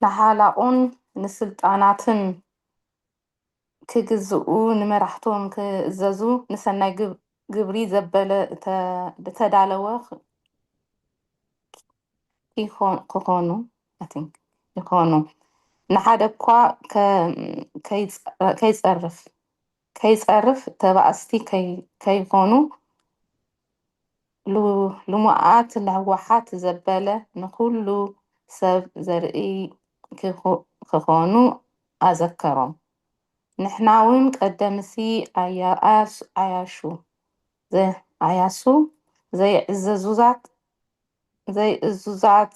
ንሓላቑን ንስልጣናትን ክግዝኡ፣ ንመራሕቶም ክእዘዙ፣ ንሰናይ ግብ-፣ ግብሪ ዘበለ እተ-፣ ዝተዳለወ ክ-፣ ይኾ-፣ ክኾኑ፣ I think፣ ይኾኑ። ንሓደ እኳ ከ-፣ ከይጸ-፣ ከይጸርፍ፣ ከይጸርፍ ተባእስቲ ከይ-፣ ከይኾኑ፣ ሉ-፣ ልሙዓት ለዋሓት ዘበለ ንኹሉ ሰብ ዘርኢ ክኹ-፣ ክኾኑ ኣዘከሮም። ንሕና እውን ቀደምሲ ኣያ-፣ ኣያሱ-፣ ኣያሹ፣ ዘ-፣ ኣያሱ ዘይዕዘዙዛት፣ ዘይእዙዛት፣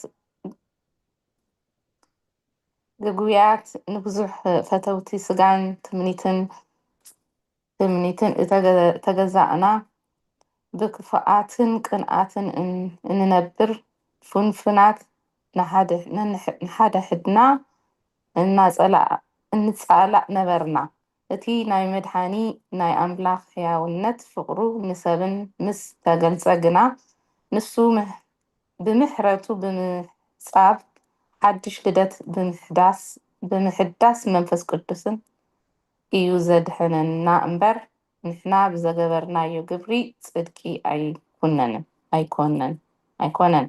ግጉያት፣ ንብዙሕ ፈተውቲ ስጋን ትምኒትን፣ ትምኒትን እተገ-፣ እተገዛእና፣ ብክፍኣትን ቅንኣትን እን-፣ እንነብር፣ ፍንፉናት፣ ንሓድሕድና እናጸላእ ነበርና። እቲ ናይ መድሓኒ ናይ ኣምላኽ ሕያውነት ፍቕሩ ንሰብን ምስ ተገልጸ ግና ንሱ ብምሕረቱ ብምሕጻብ ሓድሽ ልደት ብምሕዳስ መንፈስ ቅዱስን እዩ ዘድሕነና እምበር ንሕና ብዘገበርናዮ ግብሪ ጽድቂ ኣይኩነንን ኣይኮነን ኣይኮነን።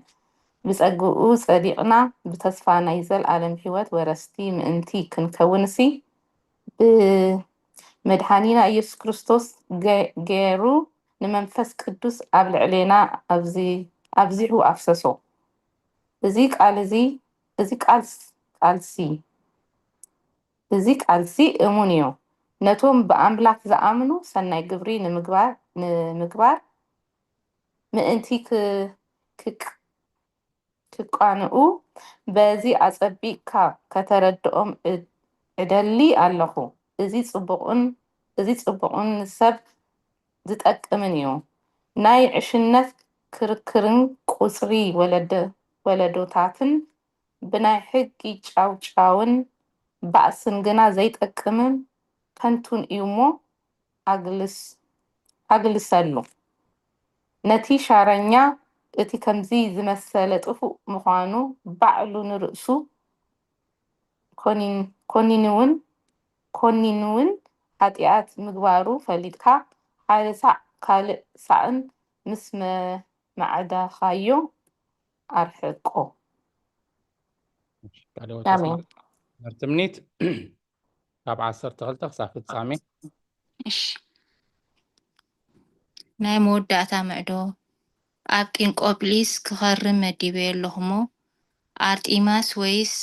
ብጸግኡ ጸዲቕና ብተስፋ ናይ ዘልኣለም ሕይወት ወረስቲ ምእንቲ ክንከውንሲ ብመድሓኒና ኢየሱስ ክርስቶስ ገይሩ ንመንፈስ ቅዱስ ኣብ ልዕሌና ኣብዚሑ ኣፍሰሶ። እዚ ቃል እዚ እዚ ቃልሲ እሙን እዩ። ነቶም ብኣምላክ ዝኣምኑ ሰናይ ግብሪ ንምግባር ምእንቲ ክቃንኡ በዚ ኣጸቢቅካ ከተረድኦም እደሊ ኣለኹ። እዚ ጽቡቅን ንሰብ ዝጠቅምን እዩ። ናይ ዕሽነት ክርክርን ቁጽሪ ወለዶታትን ብናይ ሕጊ ጫውጫውን ባእስን ግና ዘይጠቅምን ከንቱን እዩ እሞ ኣግልሰሉ። ነቲ ሻረኛ እቲ ከምዚ ዝመሰለ ጥፉእ ምዃኑ ባዕሉ ንርእሱ ኮኒንውን ኮኒንውን ሓጢኣት ምግባሩ ፈሊጥካ ሓደ ሳዕ ካልእ ሳዕን ምስ መማዕዳኻዮ ኣርሕቆ። ትምህርቲ ምኒት ካብ ዓሰርተ ክልተ ክሳብ ፍጻሜ። ናይ መወዳእታ ምዕዶ ኣብ ቂንቆጵሊስ ክኸርም መዲበዮ ኣለኹሞ ኣርጢማስ ወይስ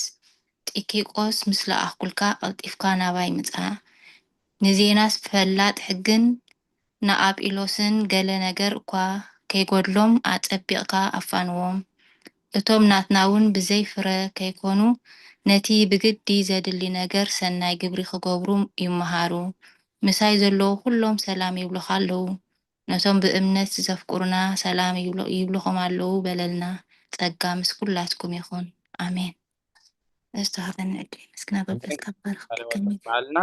ጢኪቆስ ምስ ለኣኽኩልካ ቀልጢፍካ ናባይ ምጻእ። ንዜናስ ፈላጥ ሕግን ንኣጵሎስን ገለ ነገር እኳ ከይጎድሎም ኣጸቢቕካ ኣፋንዎም። እቶም ናትና እውን ብዘይ ፍረ ከይኮኑ ነቲ ብግዲ ዘድሊ ነገር ሰናይ ግብሪ ክገብሩ ይመሃሩ። ምሳይ ዘለዉ ኩሎም ሰላም ይብሉኻ ኣለዉ። ነቶም ብእምነት ዘፍቅሩና ሰላም ይብሉኹም ኣለዉ በለልና። ጸጋ ምስ ኩላትኩም ይኹን። ኣሜን። ዝተዋህበኒ ዕድል የመስግን። ኣገልግሎትካ ባርኽ። በዓልና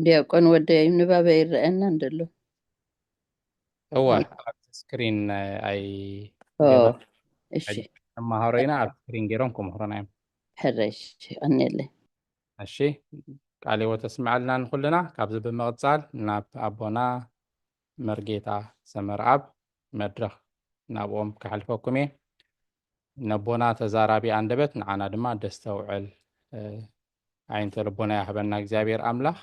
ዲያቆን ወደይ ንባበ ይረኣየና እንደሎ እወ ኣብቲ ስክሪን ኣይ እሺ ተመሃሮ ኢና ኣብ ስክሪን ገይሮም ክምህሩና እዮም። ሕረሽ ቀኒለይ። እሺ ቃለ ሕይወት የስምዐልና ንኩልና። ካብዚ ብምቕጻል ናብ ኣቦና መርጌታ ሰመርኣብ መድረኽ ናብኦም ከሕልፈኩም እየ። ነቦና ተዛራቢ ኣንደበት ንዓና ድማ ደስተውዕል ዓይንተ ልቦና ያህበና እግዚኣብሔር ኣምላኽ።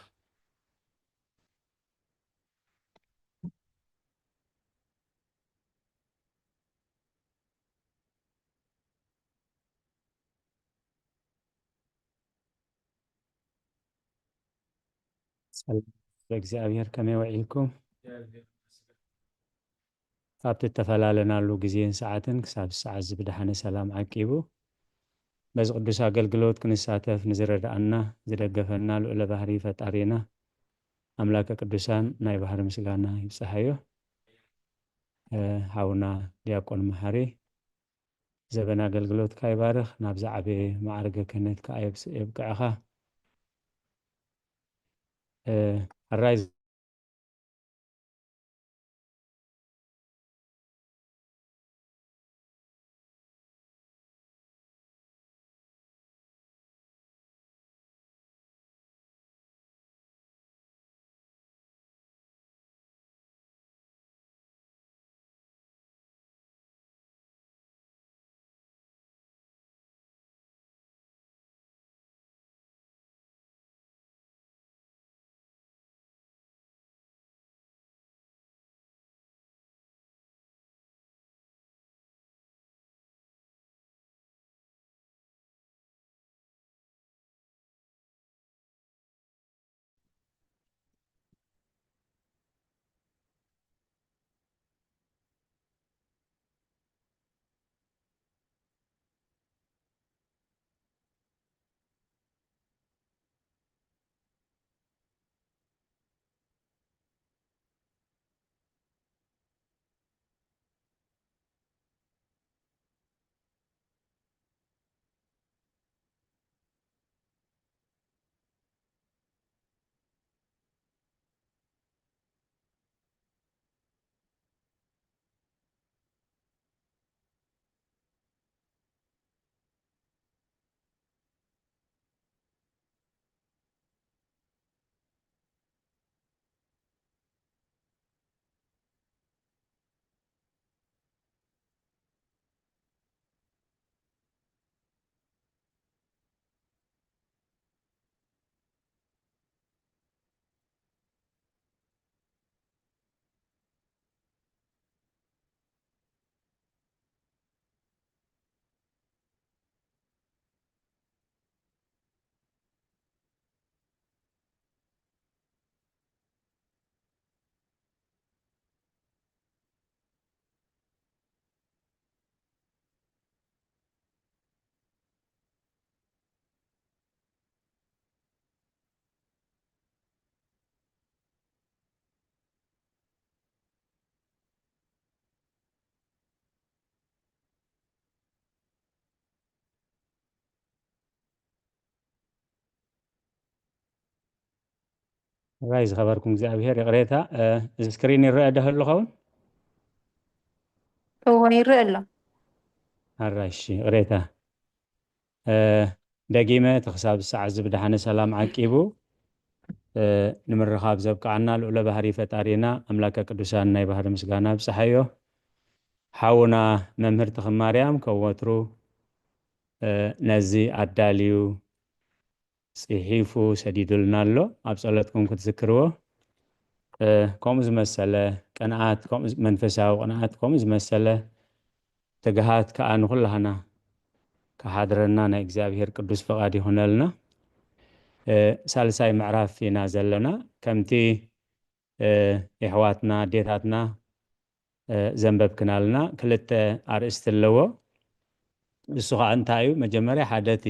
ሰላም እግዚኣብሔር ከመይ ውዒልኩም? ኣብቲ እተፈላለናሉ ግዜን ሰዓትን ክሳብ ሰዓት እዚ ብድሓነ ሰላም ዓቂቡ በዚ ቅዱስ ኣገልግሎት ክንሳተፍ ንዝረድኣና ዝደገፈና ልዑለ ባህሪ ፈጣሪና ኣምላከ ቅዱሳን ናይ ባህሪ ምስጋና ይብፅሓዮ። ሓውና ዲያቆን መሓሪ ዘበን ኣገልግሎትካ ይባርኽ፣ ናብ ዝዓበየ ማዕርገ ክህነት ከዓ የብቅዕኻ። ሕራይ ራይ ዝኸበርኩም እግዚኣብሔር ይቕሬታ። እዚ ስክሪን ይረአ ዶ ኣሎ ኸውን? እዎ ይረአ ኣሎ። ኣራሽ ይቕሬታ። ደጊመ እቲ ክሳብ ሰዓት እዚ ብድሓነ ሰላም ዓቂቡ ንምርኻብ ዘብቃዓና ልዑለ ባህሪ ፈጣሪና ኣምላከ ቅዱሳን ናይ ባህሪ ምስጋና ብፀሓዮ። ሓውና መምህር ተኽማርያም ከም ወትሩ ነዚ ኣዳልዩ ፅሒፉ ሰዲዱልና ኣሎ። ኣብ ጸሎትኩም ክትዝክርዎ። ከምኡ ዝመሰለ ቅንኣት፣ መንፈሳዊ ቅንኣት፣ ከምኡ ዝመሰለ ትግሃት ከዓ ንኩላህና ክሓድረና ናይ እግዚኣብሔር ቅዱስ ፍቓድ ይኹነልና። ሳልሳይ ምዕራፍ ኢና ዘለና። ከምቲ የሕዋትና ኣዴታትና ዘንበብክናልና ክልተ ኣርእስቲ ኣለዎ። እሱ ከዓ እንታይ እዩ? መጀመርያ ሓደ እቲ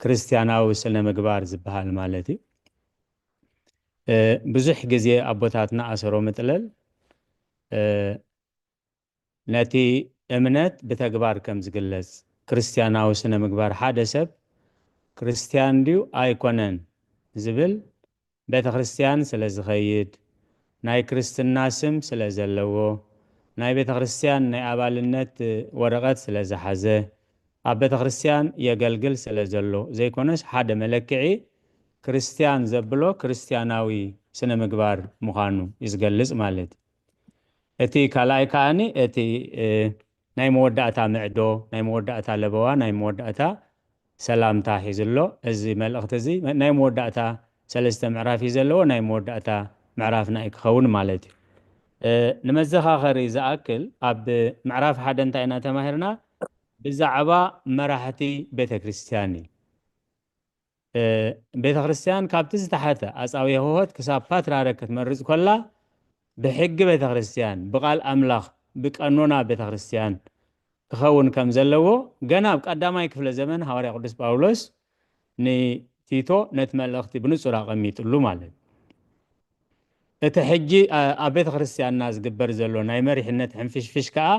ክርስትያናዊ ስነ ምግባር ዝበሃል ማለት እዩ። ብዙሕ ግዜ ኣቦታትና ኣሰሮ ምጥለል ነቲ እምነት ብተግባር ከም ዝግለጽ፣ ክርስትያናዊ ስነ ምግባር ሓደ ሰብ ክርስትያን ድዩ ኣይኮነን ዝብል ቤተ ክርስትያን ስለ ዝኸይድ፣ ናይ ክርስትና ስም ስለ ዘለዎ፣ ናይ ቤተ ክርስትያን ናይ ኣባልነት ወረቐት ስለ ዝሓዘ፣ ኣብ ቤተ ክርስትያን የገልግል ስለ ዘሎ ዘይኮነስ ሓደ መለክዒ ክርስትያን ዘብሎ ክርስትያናዊ ስነ ምግባር ምዃኑ እዩ ዝገልጽ ማለት እዩ። እቲ ካልኣይ ከኣኒ እቲ ናይ መወዳእታ ምዕዶ፣ ናይ መወዳእታ ለበዋ፣ ናይ መወዳእታ ሰላምታ ሒዙ ኣሎ። እዚ መልእኽቲ እዚ ናይ መወዳእታ ሰለስተ ምዕራፍ እዩ ዘለዎ። ናይ መወዳእታ ምዕራፍና እዩ ክኸውን ማለት እዩ። ንመዘኻኸሪ ዝኣክል ኣብ ምዕራፍ ሓደ እንታይ ኢና ተማሂርና? ብዛዕባ መራሕቲ ቤተ ክርስትያን እዩ። ቤተ ክርስትያን ካብቲ ዝተሓተ ኣጻዊ የሆሆት ክሳብ ፓትርያርክ ክትመርጽ ኮላ ብሕጊ ቤተ ክርስትያን፣ ብቓል ኣምላኽ፣ ብቀኖና ቤተ ክርስትያን ክኸውን ከም ዘለዎ ገና ኣብ ቀዳማይ ክፍለ ዘመን ሃዋርያ ቅዱስ ጳውሎስ ንቲቶ ነቲ መልእኽቲ ብንጹር ኣቐሚጥሉ ማለት እዩ። እቲ ሕጂ ኣብ ቤተ ክርስትያንና ዝግበር ዘሎ ናይ መሪሕነት ሕንፍሽፍሽ ከኣ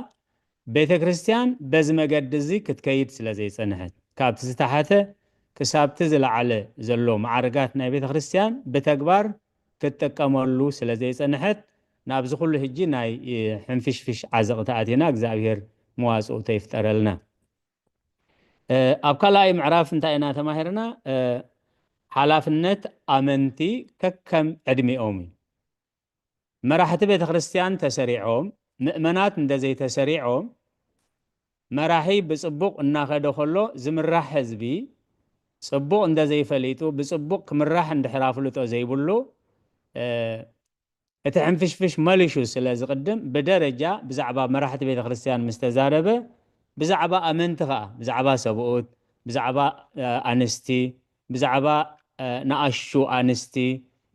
ቤተ ክርስትያን በዚ መገዲ እዚ ክትከይድ ስለ ዘይጸንሐት፣ ካብቲ ዝተሓተ ክሳብቲ ዝለዓለ ዘሎ ማዕርጋት ናይ ቤተ ክርስትያን ብተግባር ክትጥቀመሉ ስለ ዘይጸንሐት፣ ናብዚ ኩሉ ሕጂ ናይ ሕንፍሽፍሽ ዓዘቕቲ ኣቲና እግዚኣብሔር መዋጽኦቶ ይፍጠረልና። ኣብ ካልኣይ ምዕራፍ እንታይ ኢና ተማሂርና? ሓላፍነት ኣመንቲ ከከም ዕድሚኦም እዩ። መራሕቲ ቤተ ክርስትያን ተሰሪዖም፣ ምእመናት እንተዘይተሰሪዖም፣ መራሒ ብጽቡቕ እናኸደ ከሎ ዝምራሕ ህዝቢ ጽቡቕ እንተዘይፈሊጡ፣ ብጽቡቕ ክምራሕ እንድሕር ኣፍልጦ ዘይብሉ፣ እቲ ሕንፍሽፍሽ መሊሹ ስለ ዝቕድም፣ ብደረጃ ብዛዕባ መራሕቲ ቤተ ክርስትያን ምስ ተዛረበ፣ ብዛዕባ ኣመንቲ ኸኣ፣ ብዛዕባ ሰብኡት፣ ብዛዕባ ኣንስቲ፣ ብዛዕባ ንኣሹ ኣንስቲ፣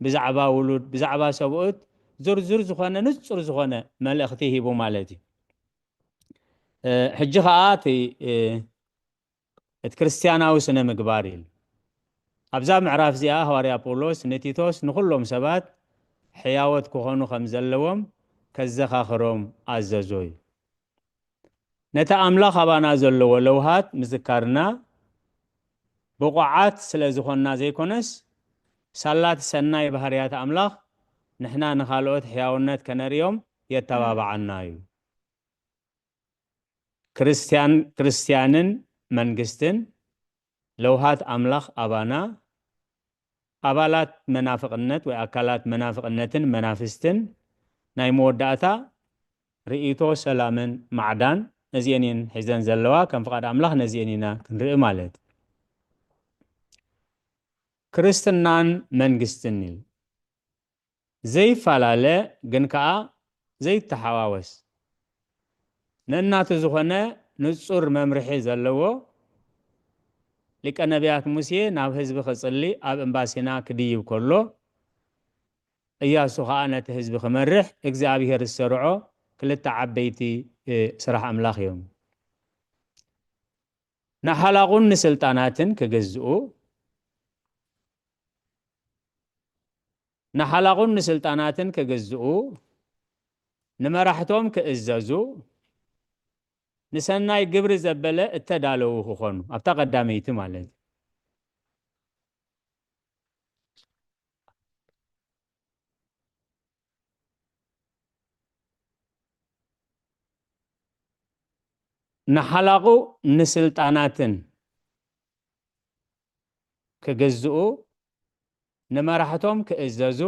ብዛዕባ ውሉድ፣ ብዛዕባ ሰብኡት ዝርዝር ዝኾነ ንጹር ዝኾነ መልእኽቲ ሂቡ ማለት እዩ። ሕጂ ኸኣ እቲ እቲ ክርስትያናዊ ስነ ምግባር ኢሉ ኣብዛ ምዕራፍ እዚኣ ሃዋርያ ጳውሎስ ንቲቶስ ንኹሎም ሰባት ሕያወት ክኾኑ ከም ዘለዎም ከዘኻኽሮም ኣዘዞ እዩ። ነቲ ኣምላኽ ኣባና ዘለዎ ለውሃት ምዝካርና ብቑዓት ስለ ዝኾንና ዘይኮነስ፣ ሳላ እቲ ሰናይ ባህርያት ኣምላኽ ንሕና ንኻልኦት ሕያውነት ከነርእዮም የተባብዓና እዩ። ክርስትያን ክርስትያንን መንግስትን ለውሃት ኣምላኽ ኣባና ኣባላት መናፍቕነት ወይ ኣካላት መናፍቕነትን መናፍስትን ናይ መወዳእታ ርእይቶ ሰላምን ማዕዳን እዚአን እየን ሒዘን ዘለዋ። ከም ፍቓድ ኣምላኽ ነዚአን ኢና ክንርኢ ማለት። ክርስትናን መንግስትን እዩ። ዘይፈላለ ግን ከኣ ዘይተሓዋወስ ነናቱ ዝኾነ ንጹር መምርሒ ዘለዎ ሊቀ ነቢያት ሙሴ ናብ ህዝቢ ክጽሊ ኣብ እምባ ሲና ክድይብ ከሎ እያሱ ከኣ ነቲ ህዝቢ ክመርሕ እግዚኣብሔር ዝሰርዖ ክልተ ዓበይቲ ስራሕ ኣምላኽ እዮም። ንሓላቑን ንስልጣናትን ክግዝኡ ንሓላቑን ንስልጣናትን ክግዝኡ ንመራሕቶም ክእዘዙ ንሰናይ ግብሪ ዘበለ እተዳለዉ ክኾኑ ኣብታ ቀዳመይቲ ማለት እዩ። ንሓላቑ ንስልጣናትን ክግዝኡ፣ ንመራሕቶም ክእዘዙ፣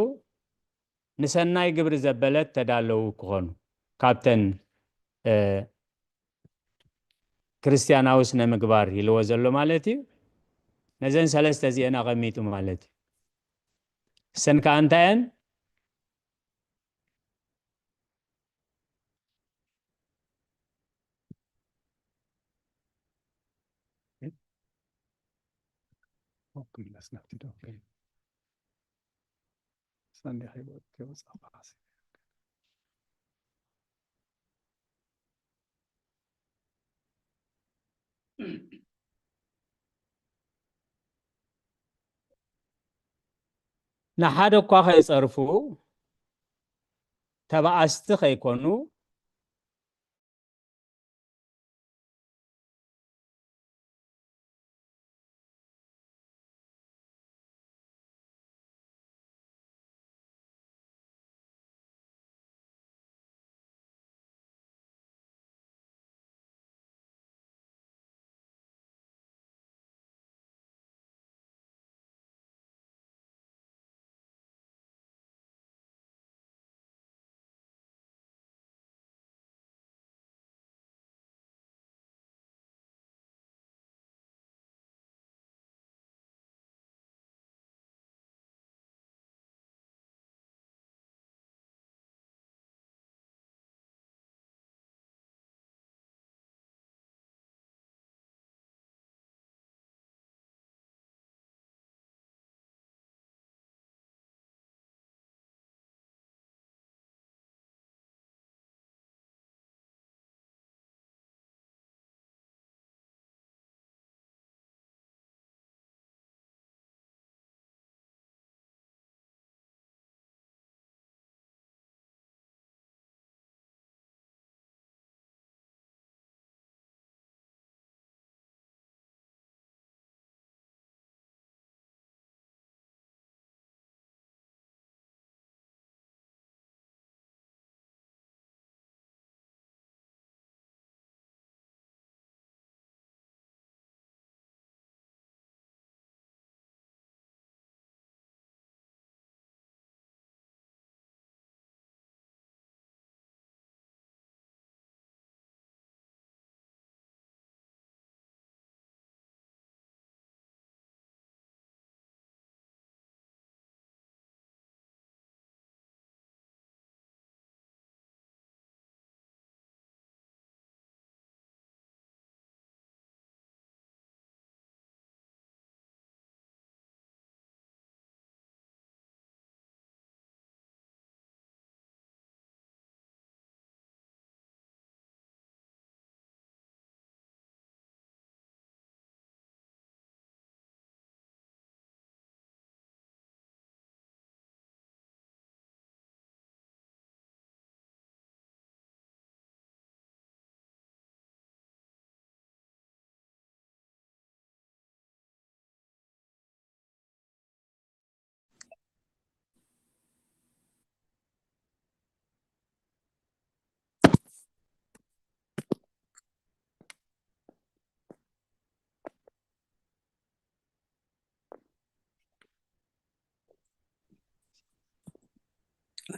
ንሰናይ ግብሪ ዘበለት ተዳለዉ ክኾኑ፣ ካብተን፣ እ፣ ክርስትያናዊ ስነ ምግባር ኢልዎ ዘሎ ማለት እዩ። ነዘን ሰለስተ እዚአን ኣቐሚጡ ማለት እዩ። እሰን ከኣ እንታይ እየን? ንሓደ እኳ ከይጸርፉ፣ ተባኣስቲ ከይኮኑ፣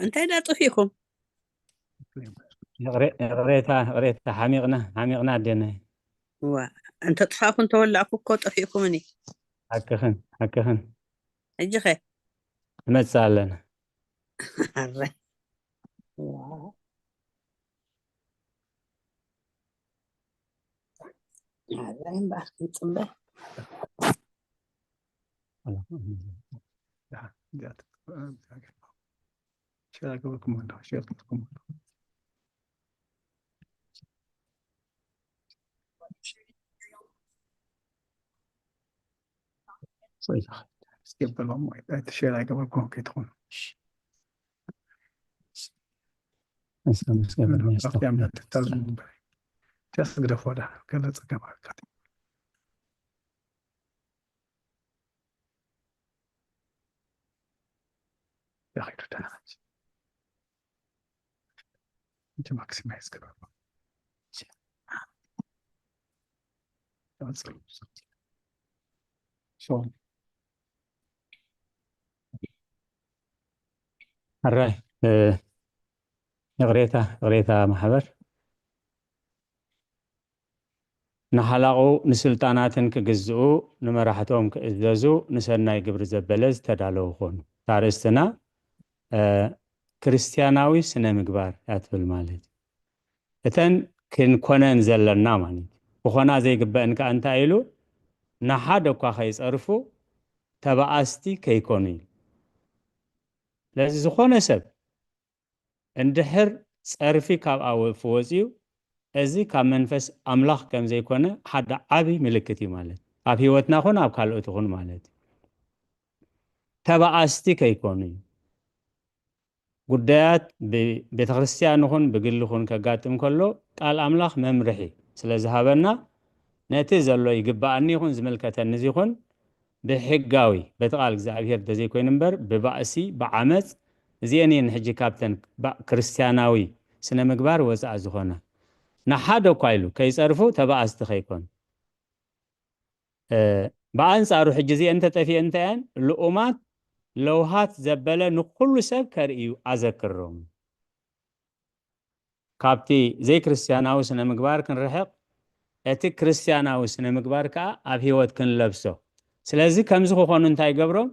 እንታይ ዳ ጠፊእኩም? ይቕሬታ፣ ይቕሬታ፣ ሓሚቕና፣ ሓሚቕና ኣዴና። ዋ፣ እንተ ጥፋእኩ፣ እንተ ወላእኩ እኮ ጠፊእኩምኒ። ሓቅኽን፣ ሓቅኽን። ሕጂ ኸ? ንመጽእ ኣለና። ኣረ። ዋ። ኣረ እምበኣር ክንጽበ። ሸር ገበርኩም ኣለኹ፣ ሸር ገበርኩም ኣለኹ። እስኪ በሎም ወይ፣ እቲ ሸር ኣይገበርኩም ከይትኾኑ። እስከ፣ እስከ በል፣ እስከ። ኣብቲ ኣምላኽ ትታዘቡ እምበር። ሸር ግደፎ ዳ፣ ገለ ጸገም ኣካት። ይኸይዱ ደህና ናቸው። እንጂ ማክሲማይዝ ገበርኩ። ሕራይ ይቕሬታ ይቕሬታ ማሕበር ንሓላቑ ንስልጣናትን ክግዝኡ ንመራሕቶም ክእዘዙ ንሰናይ ግብሪ ዘበለ ዝተዳለዉ ኾኑ። ታርእስትና ክርስቲያናዊ ስነ ምግባር ያትብል ማለት እተን ክንኮነን ዘለና ማለት እዩ። ክኾና ዘይግበእን ከዓ እንታይ ኢሉ ንሓደ እኳ ከይፀርፉ ተባኣስቲ ከይኮኑ እዩ። ስለዚ ዝኾነ ሰብ እንድሕር ጸርፊ ካብ ኣወፍ ወጽዩ፣ እዚ ካብ መንፈስ ኣምላኽ ከም ዘይኮነ ሓደ ዓቢ ምልክት እዩ ማለት ኣብ ህይወትና ኹን ኣብ ካልኦት ኹን ማለት እዩ። ተባኣስቲ ከይኮኑ እዩ። ጉዳያት ብቤተ ክርስቲያን ኹን ብግሊ ኹን ከጋጥም ከሎ ቃል ኣምላኽ መምርሒ ስለ ዝሃበና ነቲ ዘሎ ይግብኣኒ ይኹን ዝምልከተኒ እዚ ይኹን ብሕጋዊ በቲ ቃል እግዚኣብሔር እንተዘይኮይኑ እምበር ብባእሲ ብዓመፅ እዚአን እየን ሕጂ ካብተን ክርስትያናዊ ስነ ምግባር ወፃእ ዝኾና ንሓደ እኳ ኢሉ ከይፀርፉ ተባኣስቲ ከይኮኑ ብኣንፃሩ ሕጂ እዚአን ተጠፊአን እንታይ እየን ልኡማት ለውሃት ዘበለ ንኩሉ ሰብ ከርእዩ ኣዘክሮም ካብቲ ዘይክርስትያናዊ ስነ ምግባር ክንርሕቕ እቲ ክርስትያናዊ ስነ ምግባር ከዓ ኣብ ህይወት ክንለብሶ ስለዚ ከምዚ ክኾኑ እንታይ ገብሮም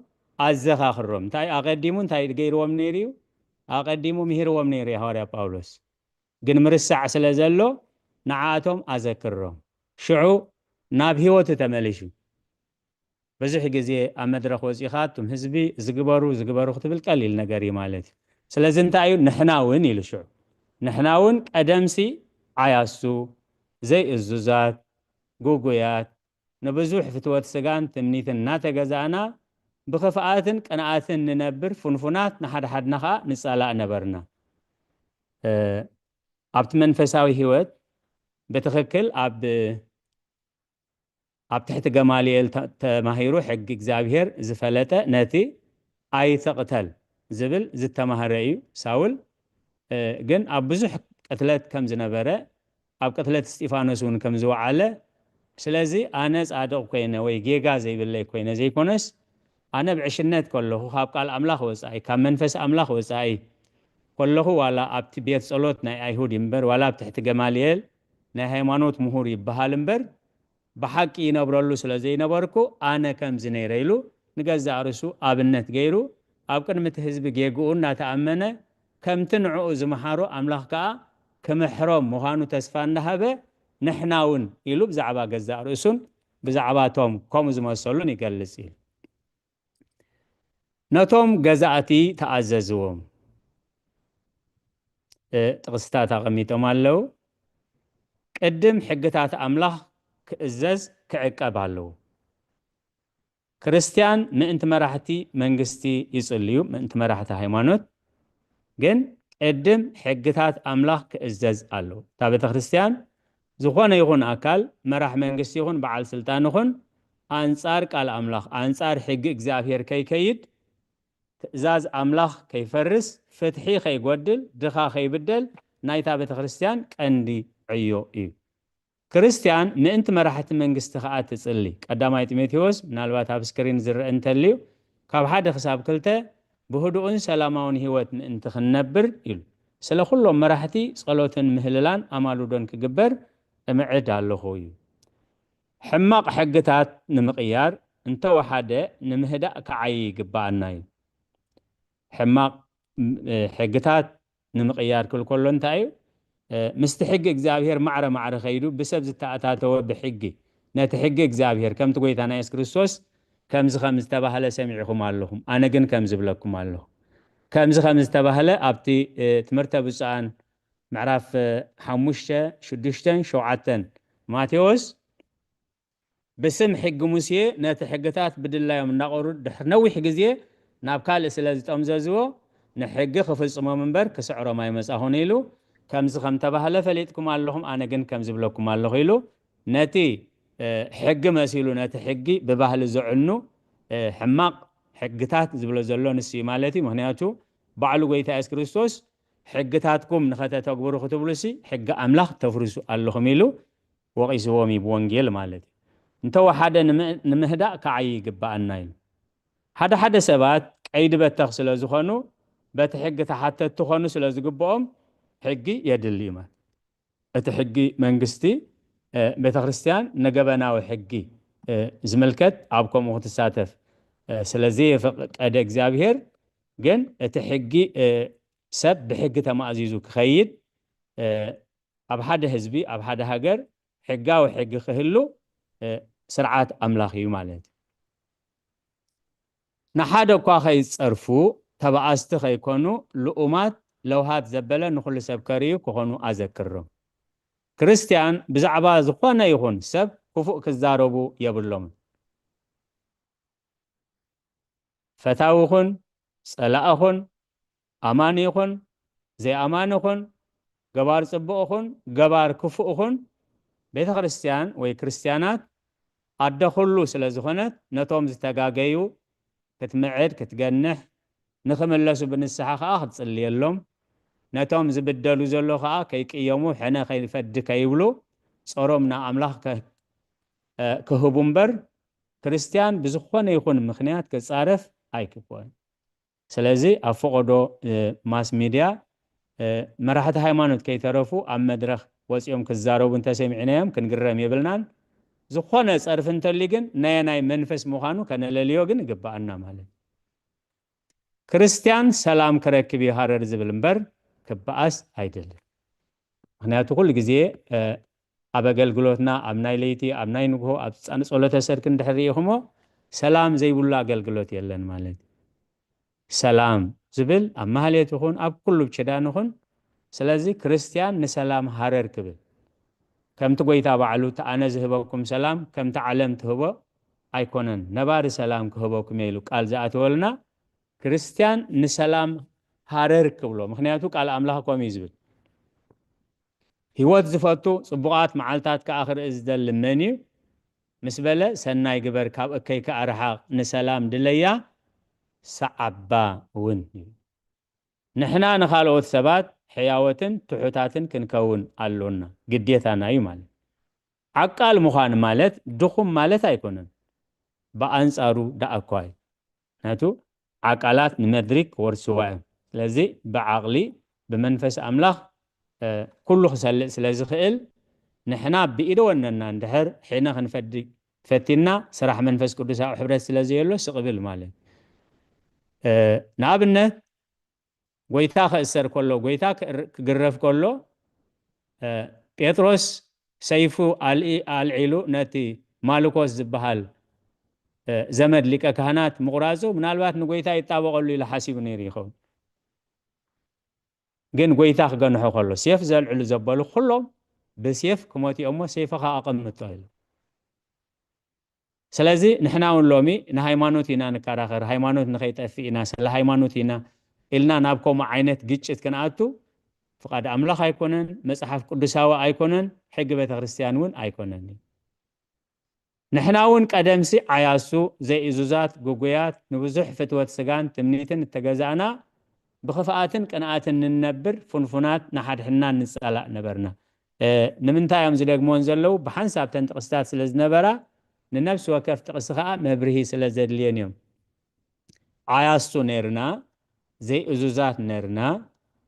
ኣዘኻኽሮም እንታይ ኣቐዲሙ እንታይ ገይርዎም ነይሩ እዩ ኣቐዲሙ ምሂርዎም ነይሩ እዩ ሃዋርያ ጳውሎስ ግን ምርሳዕ ስለ ዘሎ ንዓኣቶም ኣዘክሮም ሽዑ ናብ ህይወቱ ተመሊሹ ብዙሕ ግዜ ኣብ መድረኽ ወፂኻ እቱም ህዝቢ ዝግበሩ ዝግበሩ ክትብል ቀሊል ነገር እዩ ማለት እዩ ስለዚ እንታይ እዩ ንሕና እውን ኢሉ ሽዑ ንሕና እውን ቀደምሲ ዓያሱ ዘይእዙዛት ጉጉያት ንብዙሕ ፍትወት ስጋን ትምኒትን እናተገዛእና ብኽፍኣትን ቅንኣትን ንነብር ፍንፉናት ንሓድሓድና ከዓ ንፃላእ ነበርና ኣብቲ መንፈሳዊ ህይወት ብትኽክል ኣብ ኣብ ትሕቲ ገማልኤል ተማሂሩ ሕጊ እግዚኣብሔር ዝፈለጠ ነቲ ኣይትቕተል ዝብል ዝተማህረ እዩ። ሳውል ግን ኣብ ብዙሕ ቅትለት ከም ዝነበረ ኣብ ቅትለት እስጢፋኖስ እውን ከም ዝወዓለ ስለዚ ኣነ ጻድቕ ኮይነ ወይ ጌጋ ዘይብለይ ኮይነ ዘይኮነስ ኣነ ብዕሽነት ከለኹ ካብ ቃል ኣምላኽ ወጻኢ ካብ መንፈስ ኣምላኽ ወጻኢ ከለኹ ዋላ ኣብቲ ቤት ጸሎት ናይ ኣይሁድ እምበር ዋላ ኣብ ትሕቲ ገማልኤል ናይ ሃይማኖት ምሁር ይበሃል እምበር ብሓቂ ይነብረሉ ስለ ዘይነበርኩ ኣነ ከምዚ ነይረ ኢሉ ንገዛእ ርእሱ ኣብነት ገይሩ ኣብ ቅድሚ እቲ ህዝቢ ጌግኡ እናተኣመነ ከምቲ ንዕኡ ዝመሃሮ ኣምላኽ ከኣ ክምሕሮም ምዃኑ ተስፋ እናሃበ ንሕና እውን ኢሉ ብዛዕባ ገዛእ ርእሱን ብዛዕባ እቶም ከምኡ ዝመሰሉን ይገልጽ እዩ። ነቶም ገዛእቲ ተኣዘዝዎም። ጥቕስታት ኣቐሚጦም ኣለዉ። ቅድም ሕግታት ኣምላኽ ክእዘዝ ክዕቀብ ኣለዎ። ክርስትያን ምእንቲ መራሕቲ መንግስቲ ይጽልዩ፣ ምእንቲ መራሕቲ ሃይማኖት ግን ቅድም ሕግታት ኣምላኽ ክእዘዝ ኣለዎ። እታ ቤተ ክርስትያን ዝኾነ ይኹን ኣካል መራሕ መንግስቲ ይኹን በዓል ስልጣን ይኹን ኣንጻር ቃል ኣምላኽ ኣንጻር ሕጊ እግዚኣብሔር ከይከይድ ትእዛዝ ኣምላኽ ከይፈርስ ፍትሒ ከይጎድል ድኻ ከይብደል ናይታ ቤተ ክርስትያን ቀንዲ ዕዮ እዩ። ክርስትያን ምእንቲ መራሕቲ መንግስቲ ከኣ ትጽሊ። ቀዳማይ ጢሞቴዎስ ምናልባት ኣብ ስክሪን ዝረአ እንተልዩ ካብ ሓደ ክሳብ ክልተ ብህዱእን ሰላማውን ህይወት ምእንቲ ክንነብር ኢሉ ስለ ኩሎም መራሕቲ ጸሎትን ምህልላን ኣማልዶን ክግበር እምዕድ ኣለኹ እዩ። ሕማቕ ሕግታት ንምቕያር እንተወሓደ ንምህዳእ ክዓይ ይግብኣና እዩ። ሕማቕ ሕግታት ንምቕያር ክብል ከሎ እንታይ እዩ? ምስቲ ሕጊ እግዚኣብሔር ማዕረ ማዕረ ከይዱ ብሰብ ዝተኣታተወ ብሕጊ ነቲ ሕጊ እግዚኣብሔር ከምቲ ጎይታና የሱስ ክርስቶስ ከምዚ ከም ዝተባህለ ሰሚዕኹም ኣለኹም፣ ኣነ ግን ከም ዝብለኩም ኣለኹ። ከምዚ ከም ዝተባህለ ኣብቲ ትምህርተ ብፁዓን ምዕራፍ ሓሙሽተ ሽዱሽተን ሸውዓተን ማቴዎስ ብስም ሕጊ ሙሴ ነቲ ሕግታት ብድላዮም እናቐሩ ድሕሪ ነዊሕ ግዜ ናብ ካልእ ስለ ዝጠምዘዝዎ ንሕጊ ክፍጽሞም እምበር ክስዕሮም ኣይመጻኹን ኢሉ ከምዚ ከም ተባህለ ፈሊጥኩም ኣለኹም ኣነ ግን ከም ዝብለኩም ኣለኹ ኢሉ ነቲ ሕጊ መሲሉ ነቲ ሕጊ ብባህሊ ዘዕኑ ሕማቕ ሕግታት ዝብሎ ዘሎ ንሱ እዩ ማለት እዩ ምክንያቱ ባዕሉ ጎይታ የሱስ ክርስቶስ ሕግታትኩም ንኸተተግብሩ ክትብሉሲ ሕጊ ኣምላኽ ተፍርሱ ኣለኹም ኢሉ ወቒስዎም እዩ ብወንጌል ማለት እዩ። እንተወሓደ ንምህዳእ ክዓይ ይግብኣና ኢሉ። ሓደ ሓደ ሰባት ቀይዲ በተኽ ስለ ዝኾኑ በቲ ሕጊ ተሓተትቲ ክኾኑ ስለ ዝግብኦም ሕጊ የድሊ እዩ ማለት። እቲ ሕጊ መንግስቲ ቤተ ክርስቲያን ንገበናዊ ሕጊ ዝምልከት ኣብ ከምኡ ክትሳተፍ ስለ ዘየፈቀደ እግዚኣብሔር ግን እቲ ሕጊ ሰብ ብሕጊ ተማእዚዙ ክኸይድ ኣብ ሓደ ህዝቢ ኣብ ሓደ ሃገር ሕጋዊ ሕጊ ክህሉ ስርዓት ኣምላኽ እዩ ማለት እዩ። ንሓደ እኳ ከይጸርፉ ተባኣስቲ ከይኮኑ ልኡማት ለውሃት ዘበለ ንኹሉ ሰብ ከርእዩ ክኾኑ ኣዘክርም። ክርስቲያን ብዛዕባ ዝኾነ ይኹን ሰብ ክፉእ ክዛረቡ የብሎምን። ፈታዊ ኹን ጸላኢ ኹን ኣማኒ ኹን ዘይኣማኒ ኹን ገባር ጽቡቕ ኹን ገባር ክፉእ ኹን ቤተ ክርስቲያን ወይ ክርስቲያናት ኣደ ኩሉ ስለ ዝኾነት ነቶም ዝተጋገዩ ክትምዕድ ክትገንሕ ንኽምለሱ ብንስሓ ኸኣ ክትጽልየሎም ነቶም ዝብደሉ ዘሎ ኸኣ ከይቅየሙ ሕነ ከይፈዲ ከይብሉ ጾሮም ንኣምላኽ ክህቡ እምበር ክርስቲያን ብዝኾነ ይኹን ምኽንያት ክጻረፍ ኣይግብኦን። ስለዚ ኣብ ፈቐዶ ማስ ሚድያ መራሕቲ ሃይማኖት ከይተረፉ ኣብ መድረኽ ወፂኦም ክዛረቡ እንተሰሚዕናዮም ክንግረም የብልናን። ዝኾነ ፀርፊ እንተልዩ ግን ናይ ናይ መንፈስ ምዃኑ ከነለልዮ ግን ይግብኣና ማለት እዩ። ክርስቲያን ሰላም ክረክብ እዩ ሃረር ዝብል እምበር ክበኣስ ኣይደልን። ምክንያቱ ኩሉ ግዜ ኣብ ኣገልግሎትና ኣብ ናይ ለይቲ ኣብ ናይ ንግሆ ኣብ ፃን ፀሎተ ሰርክ እንድሕር ርኢኹሞ ሰላም ዘይብሉ ኣገልግሎት የለን ማለት እዩ። ሰላም ዝብል ኣብ ማህሌት ይኹን ኣብ ኩሉ ኪዳን ይኹን። ስለዚ ክርስቲያን ንሰላም ሃረር ክብል ከምቲ ጎይታ ባዕሉ እቲ ኣነ ዝህበኩም ሰላም ከምቲ ዓለም ትህቦ ኣይኮነን ነባሪ ሰላም ክህበኩም እየ ኢሉ ቃል ዝኣተወልና ክርስቲያን ንሰላም ሃረር ክብሎ ምክንያቱ ቃል ኣምላኽ ከምኡ እዩ ዝብል። ህይወት ዝፈቱ ጽቡቓት መዓልታት ከኣ ክርኢ ዝደሊ መን እዩ? ምስ በለ ሰናይ ግበር ካብ እከይ ከኣ ርሓቕ ንሰላም ድለያ ሰዓባ እውን እዩ። ንሕና ንኻልኦት ሰባት ሕያወትን ትሑታትን ክንከውን ኣሎና ግዴታና እዩ ማለት። ዓቃል ምዃን ማለት ድኹም ማለት ኣይኮነን። ብኣንጻሩ ደኣ እኳ እዩ። ምክንያቱ ዓቃላት ንመድሪክ ክወርስዋ እዮም። ስለዚ ብዓቕሊ ብመንፈስ ኣምላኽ ኩሉ ክሰልጥ ስለ ዝኽእል ንሕና ብኢደ ወነና እንድሕር ሕነ ክንፈዲ ፈቲና ስራሕ መንፈስ ቅዱስ ኣብ ሕብረት ስለ ዘየሎ ስቕብል ማለት ንኣብነት ጎይታ ክእሰር ከሎ ጎይታ ክግረፍ ከሎ ጴጥሮስ ሰይፉ ኣልዒሉ ነቲ ማልኮስ ዝበሃል ዘመድ ሊቀ ካህናት ምቑራፁ ምናልባት ንጎይታ ይጣበቐሉ ኢሉ ሓሲቡ ነይሩ ይኸውን። ግን ጎይታ ክገንሖ ከሎ ሴፍ ዘልዕሉ ዘበሉ ኩሎም ብሴፍ ክሞት እሞ ሴፍኻ ኣቐምጦ ኢሉ። ስለዚ ንሕና እውን ሎሚ ንሃይማኖት ኢና ንከራኸር፣ ሃይማኖት ንኸይጠፍእ ኢና፣ ስለ ሃይማኖት ኢና ኢልና ናብ ከምኡ ዓይነት ግጭት ክንኣቱ ፍቓድ ኣምላኽ ኣይኮነን፣ መጽሓፍ ቅዱሳዊ ኣይኮነን፣ ሕጊ ቤተ ክርስቲያን እውን ኣይኮነን። ንሕና እውን ቀደምሲ ዓያሱ፣ ዘይእዙዛት፣ ግጉያት፣ ንብዙሕ ፍትወት ስጋን ትምኒትን እተገዛእና፣ ብኽፍኣትን ቅንኣትን ንነብር፣ ፍንፉናት፣ ንሓድሕድናን ንጸላእ ነበርና። ንምንታይ እዮም ዝደግሞን ዘለዉ? ብሓንሳብ ተን ጥቕስታት ስለ ዝነበራ፣ ንነፍሲ ወከፍ ጥቕሲ ኸኣ መብርሂ ስለ ዘድልየን እዮም። ዓያሱ ነርና፣ ዘይእዙዛት ነርና፣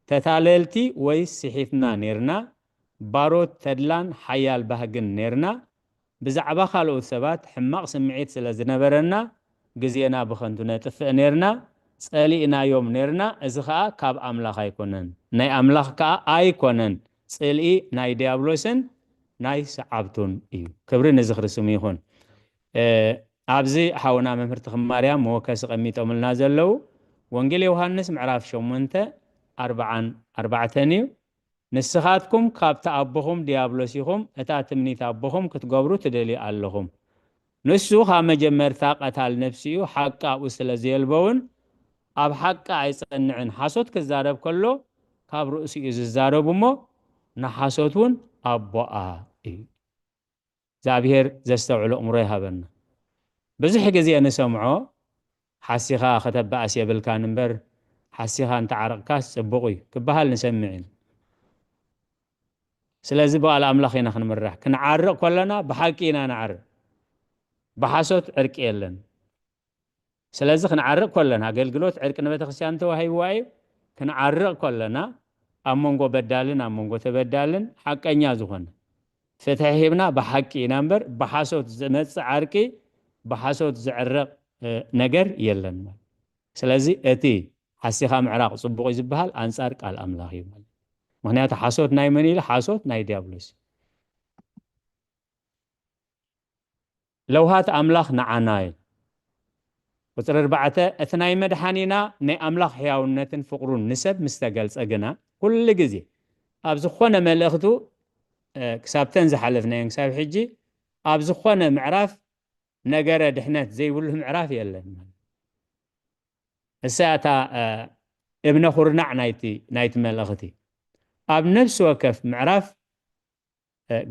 ተታለልቲ ወይ ስሒትና ነርና፣ ባሮት ተድላን ሓያል ባህግን ነርና፣ ብዛዕባ ካልኦት ሰባት ሕማቕ ስምዒት ስለ ዝነበረና፣ ግዜና ብኸንቱ ነጥፍእ ነርና፣ ጸሊእናዮም ነርና፣ እዚ ኸኣ ካብ ኣምላኽ ኣይኮነን፣ ናይ ኣምላኽ ከኣ ኣይኮነን፣ ጽልኢ ናይ ድያብሎስን ናይ ሰዓብቱን እዩ። ክብሪ ንዝኽሪ ስሙ ይኹን። ኣብዚ ሓውና መምህር ተኽማርያም መወከሲ ቀሚጦምልና ዘለዉ ወንጌል ዮሃንስ ምዕራፍ ሸሞንተ ኣርብዓን ኣርባዕተን እዩ። ንስኻትኩም ካብቲ ኣቦኹም ድያብሎስ ኢኹም፣ እታ ትምኒት ኣቦኹም ክትገብሩ ትደልዩ ኣለኹም። ንሱ ካብ መጀመርታ ቀታል ነፍሲ እዩ፣ ሓቂ ኣብኡ ስለ ዘየልቦ እውን ኣብ ሓቂ ኣይጸንዕን። ሓሶት ክዛረብ ከሎ ካብ ርእሱ እዩ ዝዛረብ እሞ ንሓሶት እውን ኣቦኣ እዩ። እግዚኣብሔር ዘስተውዕሎ እምሮ ይሃበና። ብዙሕ ግዜ ንሰምዖ ሓሲኻ ከተበኣስ የብልካን እምበር ሓሲኻ እንተዓረቕካስ ጽቡቕ እዩ ክበሃል ንሰምዕ ኢና። ስለዚ ብቓል ኣምላኽ ኢና ክንምራሕ። ክንዓርቕ ከለና ብሓቂ ኢና ንዓርቕ። ብሓሶት ዕርቂ የለን። ስለዚ ክንዓርቕ ከለና፣ ኣገልግሎት ዕርቂ ንቤተክርስትያን ተዋሂብዋ እዩ። ክንዓርቕ ከለና ኣብ መንጎ በዳልን ኣብ መንጎ ተበዳልን ሓቀኛ ዝኾነ ፍትሒ ሂብና ብሓቂ ኢና እምበር፣ ብሓሶት ዝመጽእ ዓርቂ፣ ብሓሶት ዝዕረቕ ነገር የለን። ስለዚ እቲ ሓሲኻ ምዕራቕ ጽቡቕ እዩ ዝበሃል ኣንጻር ቃል ኣምላኽ እዩ ማለት። ምክንያቱ ሓሶት ናይ መን ኢሉ? ሓሶት ናይ ዲያብሎስ። ለውሃት ኣምላኽ ንዓና እዩ። ቁጽሪ ኣርባዕተ፣ እቲ ናይ መድሓኒና ናይ ኣምላኽ ሕያውነትን ፍቕሩን ንሰብ ምስ ተገልጸ ግና፣ ኩሉ ግዜ ኣብ ዝኾነ መልእኽቱ፣ ክሳብተን ዝሓለፍናየን ክሳብ ሕጂ፣ ኣብ ዝኾነ ምዕራፍ ነገረ ድሕነት ዘይብሉ ምዕራፍ የለን። እሳ እታ እብነ ኩርናዕ ናይቲ መልእኽቲ። ኣብ ነፍሲ ወከፍ ምዕራፍ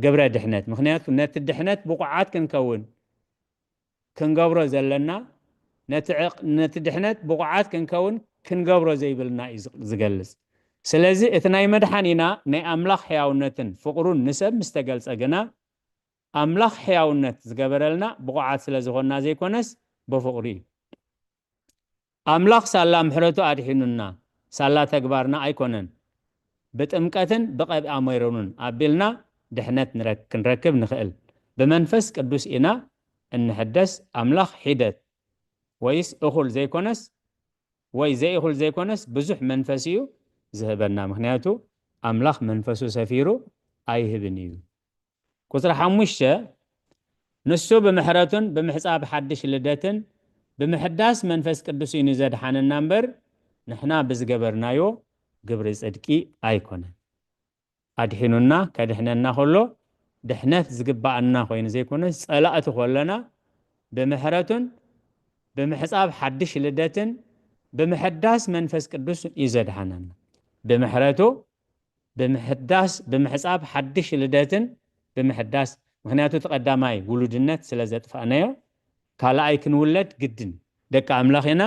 ግብረ ድሕነት፣ ምክንያቱ ነቲ ድሕነት ብቑዓት ክንከውን ክንገብሮ ዘለና፣ ነቲ ድሕነት ብቑዓት ክንከውን ክንገብሮ ዘይብልና እዩ ዝገልጽ። ስለዚ እቲ ናይ መድሓኒና ናይ ኣምላኽ ሕያውነትን ፍቕሩን ንሰብ ምስ ተገልጸ ግና፣ ኣምላኽ ሕያውነት ዝገበረልና ብቑዓት ስለ ዝኾንና ዘይኮነስ ብፍቕሩ እዩ። ኣምላኽ ሳላ ምሕረቱ ኣድሒኑና፣ ሳላ ተግባርና ኣይኮነን። ብጥምቀትን ብቐብኣ ሜሮንን ኣቢልና ድሕነት ክንረክብ ንኽእል። ብመንፈስ ቅዱስ ኢና እንሕደስ። ኣምላኽ ሒደት ወይስ እኹል ዘይኮነስ፣ ወይ ዘይእኹል ዘይኮነስ ብዙሕ መንፈስ እዩ ዝህበና። ምክንያቱ ኣምላኽ መንፈሱ ሰፊሩ ኣይህብን እዩ። ቁጽሪ ሓሙሽተ፣ ንሱ ብምሕረቱን ብምሕጻብ ሓድሽ ልደትን ብምሕዳስ መንፈስ ቅዱስ እዩ ንዘድሓነና እምበር፣ ንሕና ብዝገበርናዮ ግብሪ ጽድቂ ኣይኮነን። ኣድሒኑና፣ ከድሕነና ከሎ፣ ድሕነት ዝግባኣና ኮይኑ ዘይኮነስ፣ ጸላእቲ ከለና፣ ብምሕረቱን ብምሕጻብ ሓድሽ ልደትን ብምሕዳስ መንፈስ ቅዱስ እዩ ዘድሓነና። ብምሕረቱ፣ ብምሕዳስ፣ ብምሕጻብ ሓድሽ ልደትን ብምሕዳስ፣ ምክንያቱ እቲ ቀዳማይ ውሉድነት ስለ ዘጥፋእናዮ፣ ካልኣይ ክንውለድ ግድን። ደቂ ኣምላኽ ኢና፣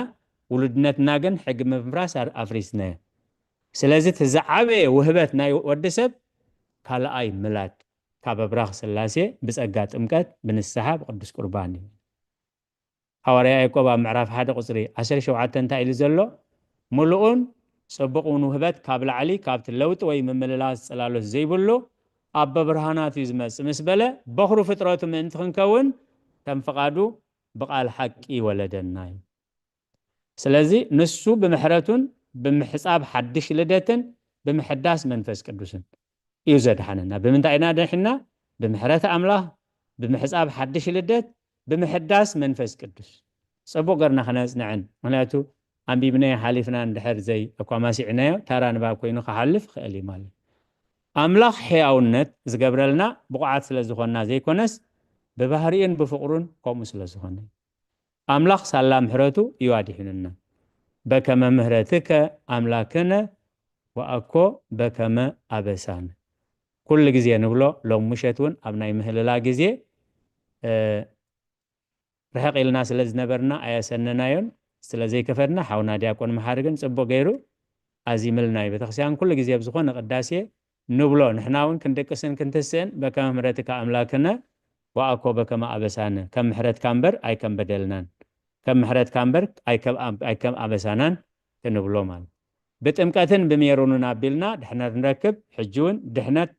ውሉድነትና ግን ሕጊ ምፍራስ ኣር-፣ ኣፍሪስናዮ። ስለዚ እቲ ዝዓበየ ውህበት ናይ ወዲ ሰብ ካልኣይ ምላድ ካብ ኣብራኽ ስላሴ ብጸጋ ጥምቀት ብንስሓ ብቅዱስ ቁርባን እዩ። ሃዋርያ ያዕቆብ ኣብ ምዕራፍ ሓደ ቁጽሪ ዓሰርተ ሸውዓተ እንታይ ኢሉ ዘሎ? ምሉኡን ጽቡቕ እውን ውህበት ካብ ላዕሊ ካብቲ ለውጢ ወይ ምምልላስ ጽላሎት ዘይብሉ ኣብ በብርሃናት እዩ ዝመጽእ ምስ በለ፣ በኹሪ ፍጥረቱ ምእንቲ ክንከውን ከም ፍቓዱ ብቓል ሓቂ ወለደና እዩ። ስለዚ ንሱ ብምሕረቱን ብምሕጻብ ሓድሽ ልደትን ብምሕዳስ መንፈስ ቅዱስን እዩ ዘድሓነና። ብምንታይ ኢና ድሒንና? ብምሕረት ኣምላኽ፣ ብምሕጻብ ሓድሽ ልደት፣ ብምሕዳስ መንፈስ ቅዱስ። ጽቡቕ ገርና ክነጽንዕን፣ ምክንያቱ ኣንቢብናዮ ሓሊፍና እንድሕር ዘይ እኳ ማሲዕናዮ፣ ታራ ንባብ ኮይኑ ክሓልፍ ይኽእል እዩ ማለት እዩ። ኣምላኽ ሕያውነት ዝገብረልና ብቑዓት ስለ ዝኾንና ዘይኮነስ፣ ብባህሪኡን ብፍቕሩን ከምኡ ስለ ዝኾነ እዩ። ኣምላኽ ሳላ ምሕረቱ እዩ ኣድሒኑና። በከመ ምህረትከ ኣምላክነ ወኣኮ በከመ ኣበሳነ። ኩሉ ግዜ ንብሎ፣ ሎም ምሸት እውን ኣብ ናይ ምህልላ ግዜ፣ እ፣ ርሕቕ ኢልና ስለ ዝነበርና ኣየሰነናዮን ስለ ዘይከፈድና፣ ሓውና ዲያቆን መሓሪ ግን ጽቡቕ ገይሩ ኣዚምልና እዩ። ቤተክርስትያን ኩሉ ግዜ ኣብ ዝኾነ ቅዳሴ ንብሎ፣ ንሕና እውን ክንድቅስን ክንትስእን፣ በከመ ምህረትከ ኣምላክነ ወኣኮ በከመ ኣበሳነ፣ ከም ምሕረትካ እምበር ኣይከም በደልናን፣ ከም ምሕረትካ እምበር ኣይከም ኣብ-፣ ኣይከም ኣበሳናን ክንብሎ ማለት። ብጥምቀትን ብሜሮንን ኣቢልና ድሕነት ንረክብ፣ ሕጂ እውን ድሕነት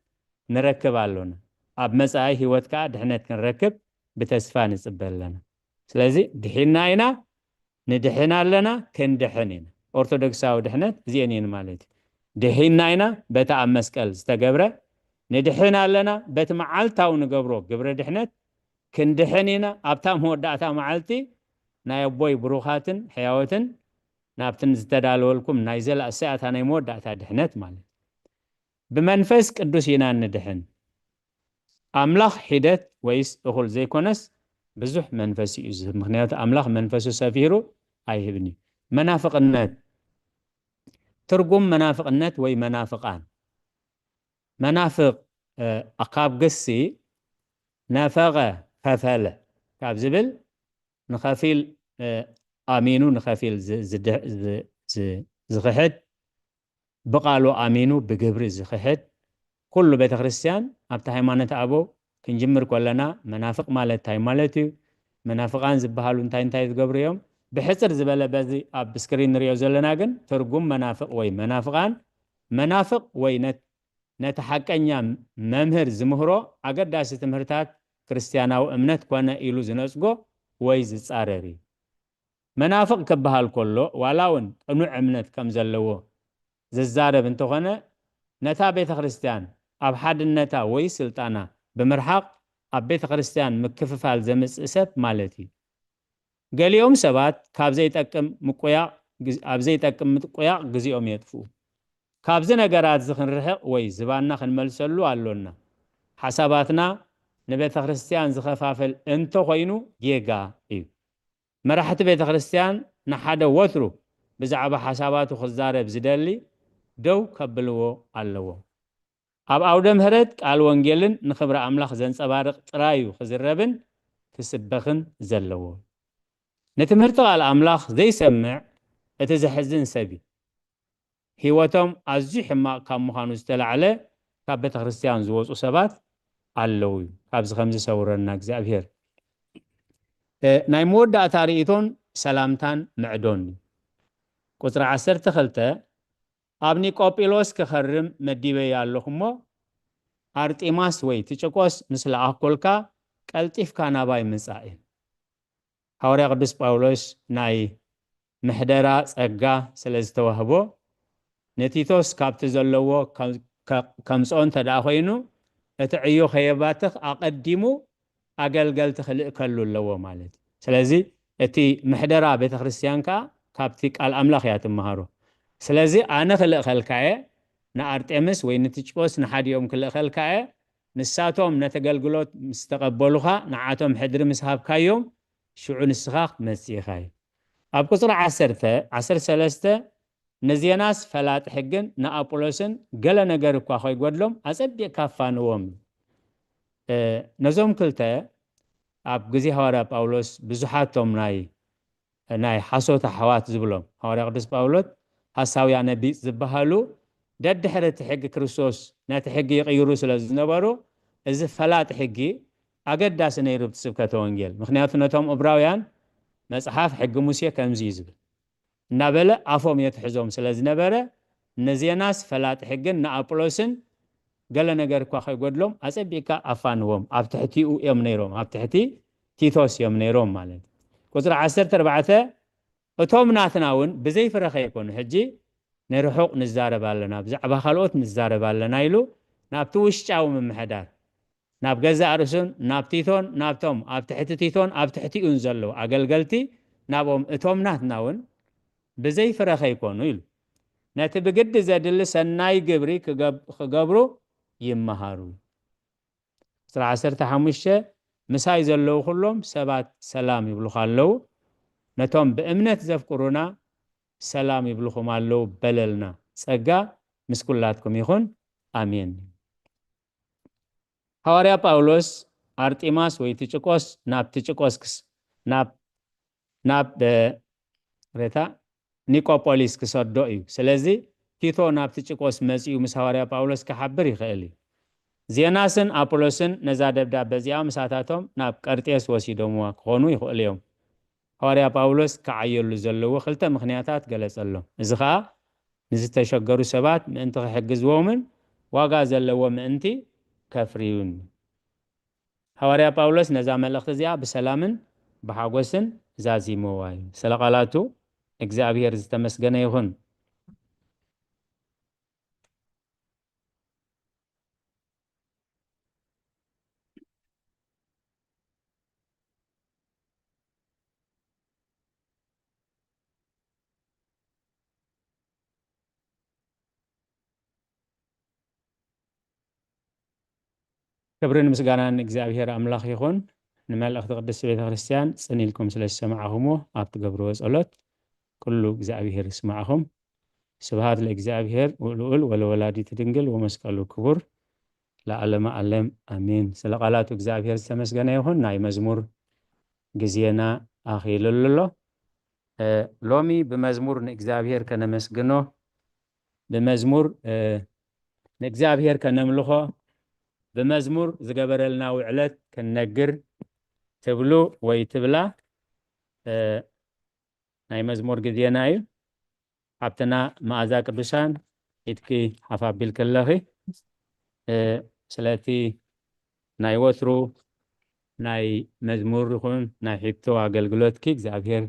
ንረክብ ኣሎና። ኣብ መጻኢ ህይወት ከኣ ድሕነት ክንረክብ ብተስፋ ንጽበ ኣለና። ስለዚ ድሒና ኢና፣ ንድሕን ኣለና፣ ክንድሕን ኢና። ኦርቶዶክሳዊ ድሕነት እዚአን እየን ማለት እዩ። ድሒና ኢና በቲ ኣብ መስቀል ዝተገብረ፣ ንድሕን ኣለና በቲ መዓልታዊ ንገብሮ ግብረ ድሕነት፣ ክንድሕን ኢና። ኣብታ መወዳእታ መዓልቲ ናይ ኣቦይ ብሩኻትን ሕያዎትን ናብትን ዝተዳለወልኩም ናይ ዘላ-፣ እሳያታ ናይ መወዳእታ ድሕነት ማለት እዩ። ብመንፈስ ቅዱስ ኢና እንድሕን። ኣምላኽ ሒደት ወይስ እኹል ዘይኮነስ ብዙሕ መንፈስ እዩ ዝህብ። ምክንያቱ ኣምላኽ መንፈሱ ሰፊሩ ኣይህብን እዩ። መናፍቕነት፣ ትርጉም መናፍቕነት ወይ መናፍቓን። መናፍቕ፣ እ፣ ካብ ግሲ ነፈቐ፣ ከፈለ ካብ ዝብል ንኸፊል፣ እ፣ ኣሚኑ ንኸፊል ዝ-፣ ዝድሕ-፣ ዝ-፣ ዝ-፣ ዝኽሕድ፣ ብቓሉ ኣሚኑ ብግብሪ ዝኽሕድ፣ ኩሉ ቤተ ክርስቲያን ኣብቲ ሃይማኖት ኣበው ክንጅምር ከለና መናፍቕ ማለት እንታይ ማለት እዩ? መናፍቓን ዝበሃሉ እንታይ እንታይ ዝገብሩ እዮም? ብሕጽር ዝበለ በዚ ኣብ ስክሪን ንሪኦ ዘለና ግን ትርጉም መናፍቕ ወይ መናፍቓን፣ መናፍቕ ወይ ነት-፣ ነቲ ሓቀኛ መምህር ዝምህሮ ኣገዳሲ ትምህርታት ክርስትያናዊ እምነት ኮነ ኢሉ ዝነጽጎ ወይ ዝጻረር እዩ። መናፍቕ ክበሃል ከሎ ዋላ እውን ቅኑዕ እምነት ከም ዘለዎ ዝዛረብ እንተኾነ፣ ነታ ቤተ ክርስቲያን ኣብ ሓድነታ ወይ ስልጣና ብምርሓቕ ኣብ ቤተ ክርስቲያን ምክፍፋል ዘምጽእ ሰብ ማለት እዩ። ገሊኦም ሰባት ካብ ዘይጠቅም ምቁያቕ ግዝ-፣ ኣብ ዘይጠቅም ምቁያቕ ግዜኦም የጥፍኡ። ካብዚ ነገራት እዚ ክንርሕቕ ወይ ዝባና ክንመልሰሉ ኣሎና። ሓሳባትና ንቤተ ክርስቲያን ዝኸፋፍል እንተኾይኑ ጌጋ እዩ። መራሕቲ ቤተ ክርስቲያን ንሓደ ወትሩ ብዛዕባ ሓሳባቱ ክዛረብ ዝደሊ ደው ከብልዎ ኣለዎም። ኣብ ኣውደ ምህረት ቃል ወንጌልን ንኽብሪ ኣምላኽ ዘንጸባርቕ ጥራይ እዩ ክዝረብን ክስበኽን ዘለዎ። ንትምህርቲ ቃል ኣምላኽ ዘይሰምዕ እቲ ዘሕዝን ሰብ እዩ። ህይወቶም ኣዝዩ ሕማቕ ካብ ምዃኑ ዝተላዕለ ካብ ቤተ ክርስቲያን ዝወጹ ሰባት ኣለዉ እዩ። ካብዚ ከምዚ ሰውረና እግዚኣብሔር። እ፣ ናይ መወዳእታ ርእይቶን ሰላምታን ምዕዶን እዩ። ቁጽሪ ዓሰርተ ክልተ፣ ኣብ ኒቆጲሎስ ክኸርም መዲበያ ኣለኹ እሞ፣ ኣርጢማስ ወይ ትጭቆስ ምስ ለኣኮልካ ቀልጢፍካ ናባይ ምጻእ እዩ። ሃዋርያ ቅዱስ ጳውሎስ ናይ ምሕደራ ጸጋ ስለ ዝተዋህቦ፣ ንቲቶስ ካብቲ ዘለዎ ከም-፣ ከ-፣ ከምጽኦ እንተ ደኣ ኮይኑ፣ እቲ ዕዮ ከየባትኽ ኣቐዲሙ ኣገልገልቲ ክልእከሉ ኣለዎ ማለት እዩ። ስለዚ እቲ ምሕደራ ቤተ ክርስቲያን ከኣ ካብቲ ቃል ኣምላኽ እያ ትመሃሮ። ስለዚ ኣነ ክልእኸልካ እየ፣ ንኣርጤምስ ወይ ንቲችቆስ ንሓዲኦም ክልእኸልካ እየ፣ ንሳቶም ነቲ ኣገልግሎት ምስ ተቐበሉኻ፣ ንዓቶም ሕድሪ ምስ ሃብካዮም፣ ሽዑ ንስኻ ክትመጽእ ኢኻ እዩ። ኣብ ቁጽሪ ዓሰርተ፣ ዓሰርተ ሰለስተ፣ ንዜናስ ፈላጥ ሕግን ንኣጵሎስን ገለ ነገር እኳ ከይጎድሎም ኣጸቢቕካ ኣፋንዎም። እ፣ ነዞም ክልተ ኣብ ግዜ ሃዋርያ ጳውሎስ ብዙሓት ቶም ናይ፣ ናይ ሓሶት ኣሕዋት ዝብሎም፣ ሃዋርያ ቅዱስ ጳውሎስ ሓሳውያ ነቢጽ ዝበሃሉ ደድሕሪ እቲ ሕጊ ክርስቶስ ነቲ ሕጊ ይቕይሩ ስለ ዝነበሩ፣ እዚ ፈላጥ ሕጊ ኣገዳሲ ነይሩ ኣብቲ ስብከተ ወንጌል። ምኽንያቱ ነቶም እብራውያን መጽሓፍ ሕጊ ሙሴ ከምዚ እዩ ዝብል እናበለ ኣፎም የትሕዞም ስለ ዝነበረ፣ ንዜናስ ፈላጥ ሕግን ንኣጵሎስን ገለ ነገር እኳ ከይጎድሎም ኣጸቢቕካ ኣፋንዎም። ኣብ ትሕቲኡ እዮም ነይሮም፣ ኣብ ትሕቲ ቲቶስ እዮም ነይሮም ማለት እዩ። ቁጽሪ ዓሰርተ ኣርባዕተ፣ እቶም ናትና እውን ብዘይ ፍረ ከይኮኑ ሕጂ ንርሑቕ ንዛረብ ኣለና፣ ብዛዕባ ካልኦት ንዛረብ ኣለና ኢሉ ናብቲ ውሽጫዊ ምምሕዳር፣ ናብ ገዛእ ርእሱን ናብ ቲቶን፣ ናብቶም ኣብ ትሕቲ ቲቶን ኣብ ትሕቲኡን ዘለዉ ኣገልገልቲ፣ ናብኦም እቶም ናትና እውን ብዘይ ፍረ ከይኮኑ ኢሉ ነቲ ብግዲ ዘድሊ ሰናይ ግብሪ ክገብ-፣ ክገብሩ ይመሃሩ። ቁጽሪ ዓሰርተ ሓሙሽተ፣ ምሳይ ዘለዉ ኩሎም ሰባት ሰላም ይብሉኻ ኣለዉ። ነቶም ብእምነት ዘፍቅሩና ሰላም ይብሉኹም ኣለዉ በለልና። ጸጋ ምስ ኩላትኩም ይኹን። ኣሜን። ሃዋርያ ጳውሎስ ኣርጢማስ ወይ ትጭቆስ ናብ ትጭቆስ ክስ-፣ ናብ፣ ናብ፣ እ፣ ሬታ ኒቆፖሊስ ክሰዶ እዩ። ስለዚ ቲቶ ናብ ትጭቆስ መጺኡ ምስ ሃዋርያ ጳውሎስ ክሓብር ይኽእል እዩ። ዜናስን ኣፖሎስን ነዛ ደብዳበ እዚኣ ምሳታቶም ናብ ቀርጤስ ወሲዶምዋ ክኾኑ ይኽእሉ እዮም። ሃዋርያ ጳውሎስ ክዓየሉ ዘለዎ ክልተ ምኽንያታት ገለጸሎም። እዚ ኸኣ ንዝተሸገሩ ሰባት ምእንቲ ክሕግዝዎምን ዋጋ ዘለዎ ምእንቲ ከፍርዩን። ሃዋርያ ጳውሎስ ነዛ መልእኽቲ እዚኣ ብሰላምን ብሓጎስን ዛዚምዋ እዩ። ስለ ቃላቱ እግዚኣብሔር ዝተመስገነ ይኹን። ክብርን ምስጋናን እግዚኣብሔር ኣምላኽ ይኹን። ንመልእኽቲ ቅድስቲ ቤተ ክርስቲያን ጽን ኢልኩም ስለ ዝሰማዕኹምዎ ኣብ ትገብርዎ ጸሎት ኩሉ እግዚኣብሔር ይስማዕኹም። ስብሃት ለእግዚኣብሔር ልዑል ወለወላዲት ድንግል ወመስቀሉ ክቡር ለዓለመ ዓለም ኣሜን። ስለ ቃላቱ እግዚኣብሔር ዝተመስገነ ይኹን። ናይ መዝሙር ግዜና ኣኺሉ ኣሎ። እ፣ ሎሚ ብመዝሙር ንእግዚኣብሔር ከነመስግኖ፣ ብመዝሙር፣ እ፣ ንእግዚኣብሔር ከነምልኾ፣ ብመዝሙር ዝገበረልና ውዕለት ክንነግር፣ ትብሉ ወይ ትብላ፣ እ፣ ናይ መዝሙር ግዜና እዩ። ሓብትና መኣዛ ቅዱሳን፣ ኢድኪ ሓፍ ኣቢልኪ ኣለኺ። እ፣ ስለቲ ናይ ወትሩ ናይ መዝሙር ይኹን ናይ ሕቶ ኣገልግሎትኪ እግዚኣብሔር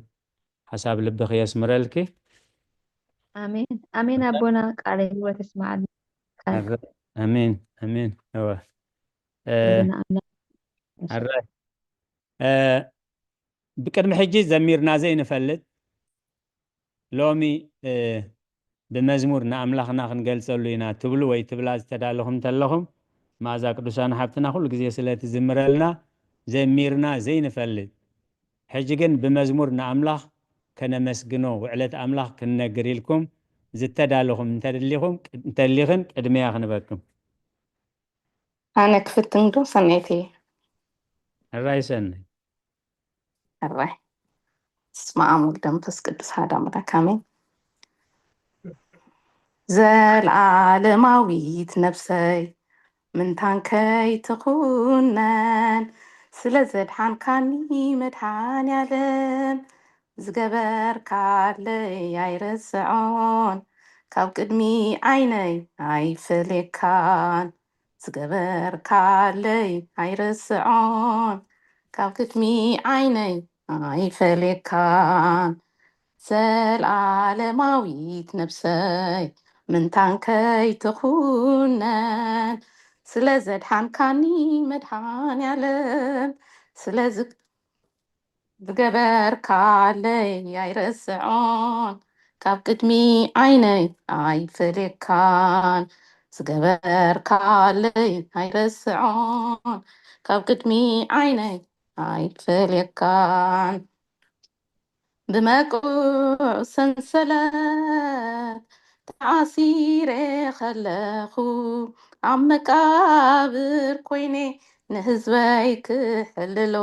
ሓሳብ ልብኺ የስምረልኪ። ኣሜን ኣሜን። ኣቦና ቃለ ህይወት ይስማዓልና። ቃል ኣረ-፣ ኣሜን ኣሜን። እወ። እ፣ ክብሪ ንኣምላኽ። ኣረ፣ እ፣ ብቅድሚ ሕጂ ዘሚርና ዘይንፈልጥ ሎሚ፣ እ፣ ብመዝሙር ንኣምላኽና ክንገልጸሉ ኢና ትብሉ ወይ ትብላ ዝተዳለኹም እንተለኹም፣ መኣዛ ቅዱሳን ሓብትና ኩሉ ግዜ ስለ ትዝምረልና ዘሚርና ዘይንፈልጥ፣ ሕጂ ግን ብመዝሙር ንኣምላኽ ከነመስግኖ፣ ውዕለት ኣምላኽ ክንነግር ኢልኩም ዝተዳለኹም እንተደሊኹም፣ እንተሊኽን ቅድሚያ ክንበክም። ኣነ ክፍትን ዶ ሰነይቲ? ሕራይ ሰነይ። ሕራይ። በስመ ኣብ ወወልድ ወመንፈስ ቅዱስ ኣሐዱ ኣምላክ ኣሜን። ዘላለማዊት ነፍሰይ ምንታን ከይትኹነን፣ ስለ ዘድሓንካኒ መድሓንያለም፣ ዝገበርካለይ ኣይረስዖን፣ ካብ ቅድሚ ዓይነይ ኣይፈልየካን። ዝገበርካለይ ኣይረስዖን፣ ካብ ቅድሚ ዓይነይ ኣይፈልየካን። ዘላለማዊት ነፍሰይ ምንታን ከይትኹነን፣ ስለ ዘድሓንካኒ መድሓንያለም፣ ስለ ዝግ-፣ ዝገበርካለይ ኣይረስዖን፣ ካብ ቅድሚ ዓይነይ ኣይፈልየካን። ዝገበርካለይ ኣይረስዖን፣ ካብ ቅድሚ ዓይነይ ኣይፈልየካን። ብመቁዕ ሰንሰለት ተኣሲረ ከለኹ፣ ኣብ መቃብር ኮይነ ንህዝበይ ክሕልሎ፣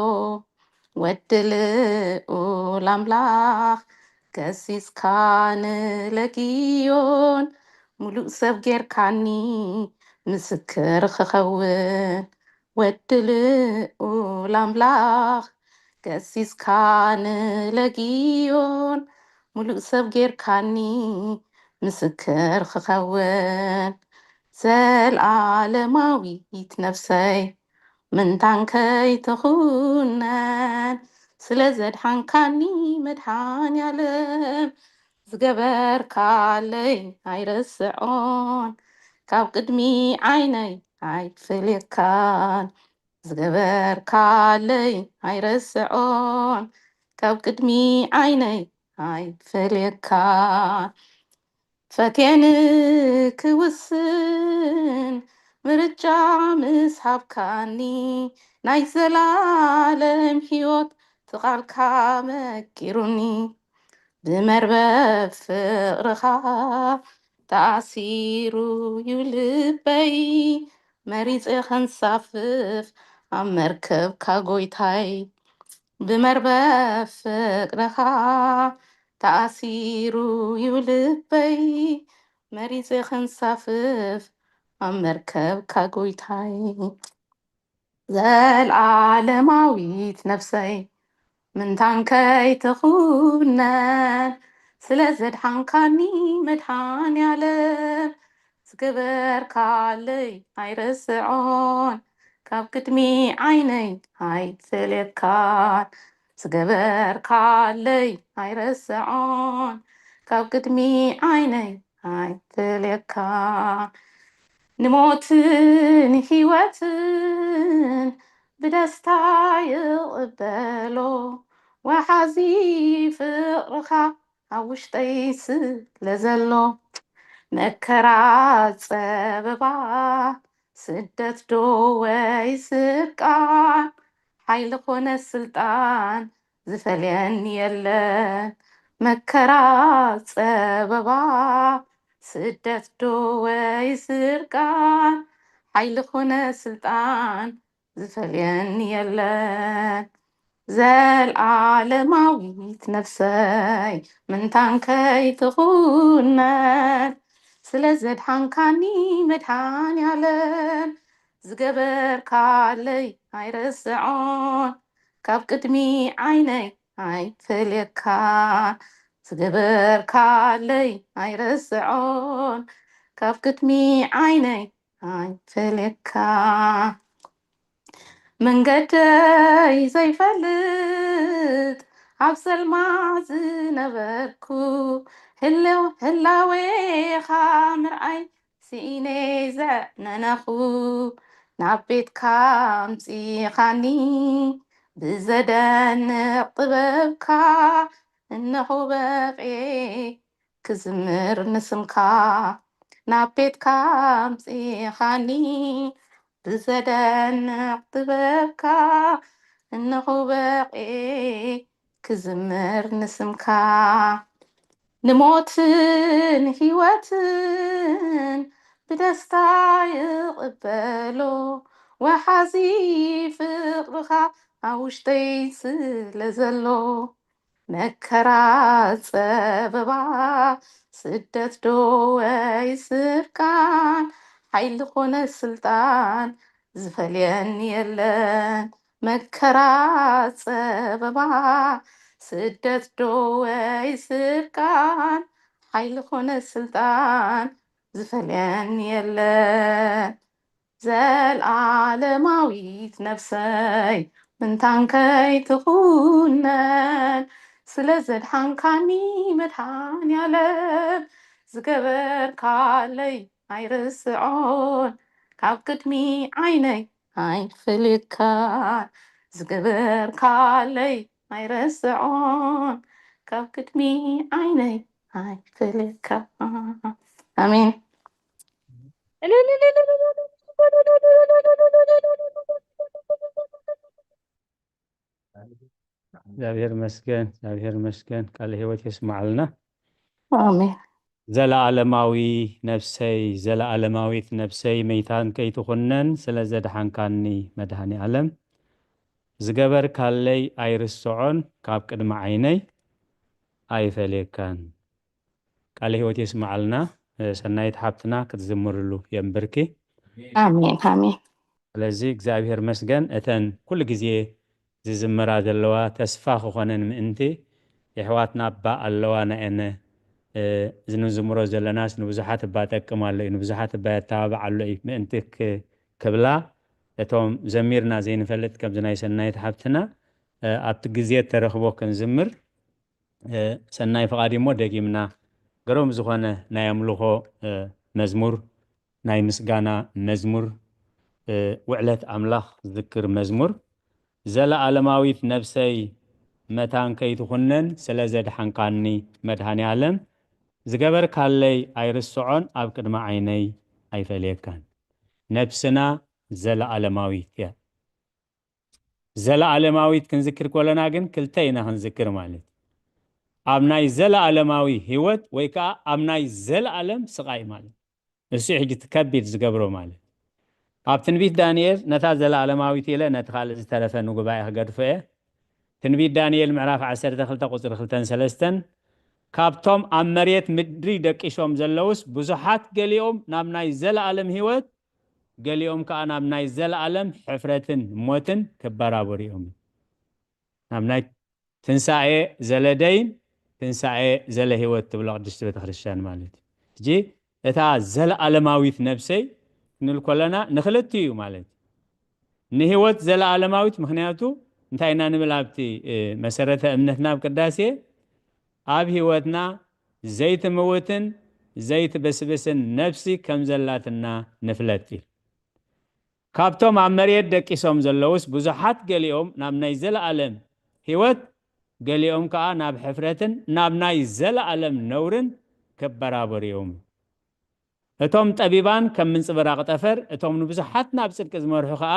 ወዲ ልኡል ኣምላኽ ገሲስካ ንለግዮን፣ ሙሉእ ሰብ ጌርካኒ ምስክር ክኸውን። ወዲ ልኡል ኣምላኽ ገሲስካ ንለግዮን፣ ሙሉእ ሰብ ጌርካኒ ምስክር ክኸውን። ዘላለማዊት ነፍሰይ ምንታን ከይትኹነን፣ ስለ ዘድሓንካኒ መድሓንያለም፣ ዝገበርካለይ ኣይረስዖን፣ ካብ ቅድሚ ዓይነይ ኣይፈልየካን። ዝገበርካለይ ኣይረስዖን፣ ካብ ቅድሚ ዓይነይ ኣይፈልየካን። ፈትየ ንክውስን ምርጫ ምስ ሃብካኒ፣ ናይ ዘላለም ህይወት ትቓልካ መኪሩኒ። ብመርበብ ፍቕርኻ ተኣሲሩ ዩ ልበይ፣ መሪጸ ከንሳፍፍ ኣብ መርከብካ ጎይታይ። ብመርበብ ፍቕርኻ ተኣሲሩ ዩ ልበይ፣ መሪጸ ከንሳፍፍ ኣብ መርከብካ ጎይታይ። ዘላለማዊት ነፍሰይ ምንታን ከይትኹነን፣ ስለ ዘድሓንካኒ መድሓንያለም፣ ዝገበርካለይ ኣይረስዖን፣ ካብ ቅድሚ ዓይነይ ኣይፈልየካን። ዝገበርካለይ ኣይረስዖን፣ ካብ ቅድሚ ዓይነይ ኣይፈልየካን። ንሞትን ህይወትን ብደስታ ይቕበሎ፣ ወሓዚ ፍቕርኻ ኣብ ውሽጠይ ስለ ዘሎ። መከራ ጸበባ፣ ስደት ዶ ወይ ስቃይ፣ ሓይሊ ኮነ ስልጣን ዝፈልየኒ የለን። መከራ ጸበባ፣ ስደት ዶ ወይ ስቃይ፣ ሓይሊ ኮነ ስልጣን ዝፈልየኒ የለን። ዘልዓለማዊት ነፍሰይ ምንታን ከይትኹነን፣ ስለ ዘድሓንካኒ መድሓንያለም፣ ዝገበርካለይ ኣይረስዖን፣ ካብ ቅድሚ ዓይነይ ኣይፈልየካ። ዝገበርካለይ ኣይረስዖን፣ ካብ ቅድሚ ዓይነይ ኣይፈልየካ። መንገደይ ዘይፈልጥ ኣብ ጸልማ ዝነበርኩ፣ ህላዌኻ ምርኣይ ስኢነ ዘዕነነኹ። ናብ ቤትካ ኣምጺኻኒ ብዘደንቕ ጥበብካ፣ እነሆ በቕየ ክዝምር ንስምካ። ናብ ቤትካ ኣምጺኻኒ ብዘደንቕ ጥበብካ፣ እነሆ በቕየ ክዝምር ንስምካ። ንሞትን ህይወትን ብደስታ ይቕበሎ፣ ወሓዚ ፍቕርኻ ኣብ ውሽጠይ ስለ ዘሎ። መከራ ጸበባ፣ ስደት ዶ ወይ ስርቃን፣ ሓይሊ ኾነ ስልጣን ዝፈልየን የለን። መከራ ጸበባ፣ ስደት ዶ ወይ ስርቃን፣ ሓይሊ ኾነ ስልጣን ዝፈልየን የለን። ዘልዓለማዊት ነፍሰይ ምንታንከይ ትኹነን፣ ስለ ዘድሓንካኒ መድሓንያለም፣ ዝገበርካለይ ኣይርስዖን፣ ካብ ቅድሚ ዓይነይ ኣይፈልየካን። ዝገበርካለይ ኣይርስዖን፣ ካብ ቅድሚ ዓይነይ ኣይፈልየካን። ኣሜን። እግዚኣብሔር መስገን፣ እግዚኣብሔር መስገን። ቃለ ህይወት የስማዓልና። ኣሜን። ዘለዓለማዊ ነፍሰይ፣ ዘለዓለማዊት ነፍሰይ መይታን ከይትኹነን ስለ ዘድሓንካኒ መድሃኒ ዓለም፣ ዝገበርካለይ ኣይርስዖን፣ ካብ ቅድሚ ዓይነይ ኣይፈልየካን። ቃለ ህይወት የስማዓልና። ሰናይት ሓብትና ክትዝምርሉ የንብርኪ። ኣሜን ኣሜን። ስለዚ እግዚኣብሔር መስገን እተን ኩሉ ግዜ ዝዝምራ ዘለዋ ተስፋ ክኾነን ምእንቲ የሕዋትና እባ ኣለዋ ናየነ እዚ ንዝምሮ ዘለናስ ንብዙሓት እባ ጠቅም ኣሎ እዩ፣ ንብዙሓት እባ የተባብዕ ኣሎ እዩ ምእንቲ ክብላ እቶም ዘሚርና ዘይንፈልጥ ከምዚ ናይ ሰናይት ሓብትና ኣብቲ ግዜ ተረኽቦ ክንዝምር ሰናይ ፍቓድ እሞ ደጊምና ገሮም ዝኾነ ናይ ኣምልኾ መዝሙር ናይ ምስጋና መዝሙር ውዕለት ኣምላኽ ዝክር መዝሙር ዘለዓለማዊት ነብሰይ መታን ከይትኹነን ስለ ዘድሓንካኒ መድሃኒ ዓለም ዝገበርካለይ ኣይርስዖን ኣብ ቅድሚ ዓይነይ ኣይፈልየካን ነብስና ዘለዓለማዊት እያ ዘለዓለማዊት ክንዝክር ኮለና ግን ክልተ ኢና ክንዝክር ማለት ኣብ ናይ ዘለዓለማዊ ህይወት ወይ ከዓ ኣብ ናይ ዘለዓለም ስቓይ ማለት እሱ ሕጂ ከቢድ ዝገብሮ ማለት ኣብ ትንቢት ዳንኤል ነታ ዘለዓለማዊት ኢለ ነቲ ካልእ ዝተረፈ ንጉባኤ ክገድፎ እየ ትንቢት ዳንኤል ምዕራፍ ዓሰርተ ክልተ ቁፅሪ ክልተን ሰለስተን ካብቶም ኣብ መሬት ምድሪ ደቂሶም ዘለውስ ብዙሓት ገሊኦም ናብ ናይ ዘለዓለም ህይወት ገሊኦም ከዓ ናብ ናይ ዘለዓለም ሕፍረትን ሞትን ክበራበሩ እዮም ናብ ናይ ትንሳኤ ዘለደይን ትንሳኤ ዘለ ህይወት ትብሎ ቅድስቲ ቤተክርስትያን ማለት እዩ ሕጂ እታ ዘለዓለማዊት ነብሰይ ክንብል ከለና ንክልቲ እዩ ማለት እዩ ንህይወት ዘለዓለማዊት ምክንያቱ እንታይ ኢና ንብል ኣብቲ መሰረተ እምነትና ኣብ ቅዳሴ ኣብ ህይወትና ዘይትምውትን ዘይትብስብስን ነብሲ ከም ዘላትና ንፍለጥ እዩ ካብቶም ኣብ መሬት ደቂሶም ዘለውስ ብዙሓት ገሊኦም ናብ ናይ ዘለኣለም ህይወት ገሊኦም ከዓ ናብ ሕፍረትን ናብ ናይ ዘለኣለም ነውርን ክበራበሩ እዮም እቶም ጠቢባን ከም ምንፅብራቕ ጠፈር እቶም ንብዙሓት ናብ ፅድቂ ዝመርሑ ከዓ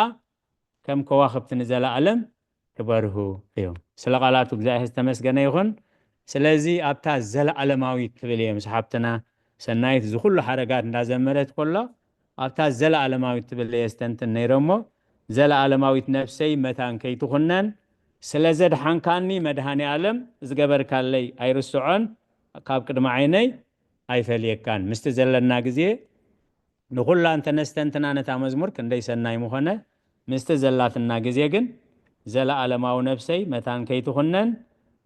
ከም ከዋኽብቲ ንዘለኣለም ክበርሁ እዮም ስለ ቃላቱ እግዚኣብሔር ዝተመስገነ ይኹን ስለዚ ኣብታ ዘለኣለማዊት ትብል እየ ምስ ሓብትና ሰናይት ዝኩሉ ሓረጋት እንዳዘመረት ከሎ ኣብታ ዘለኣለማዊት ትብል እየ ዝተንትን ነይረ እሞ ዘለኣለማዊት ነፍሰይ መታን ከይትኹነን ስለ ዘድሓንካኒ መድሃኒ ኣለም ዝገበርካለይ ኣይርስዖን ካብ ቅድሚ ዓይነይ ኣይፈልየካን ምስቲ ዘለና ግዜ ንኹላ እንተነስተንትና ነታ መዝሙር ክንደይ ሰናይ ምኾነ ምስቲ ዘላትና ግዜ ግን ዘለኣለማዊ ነፍሰይ መታን ከይትኹነን፣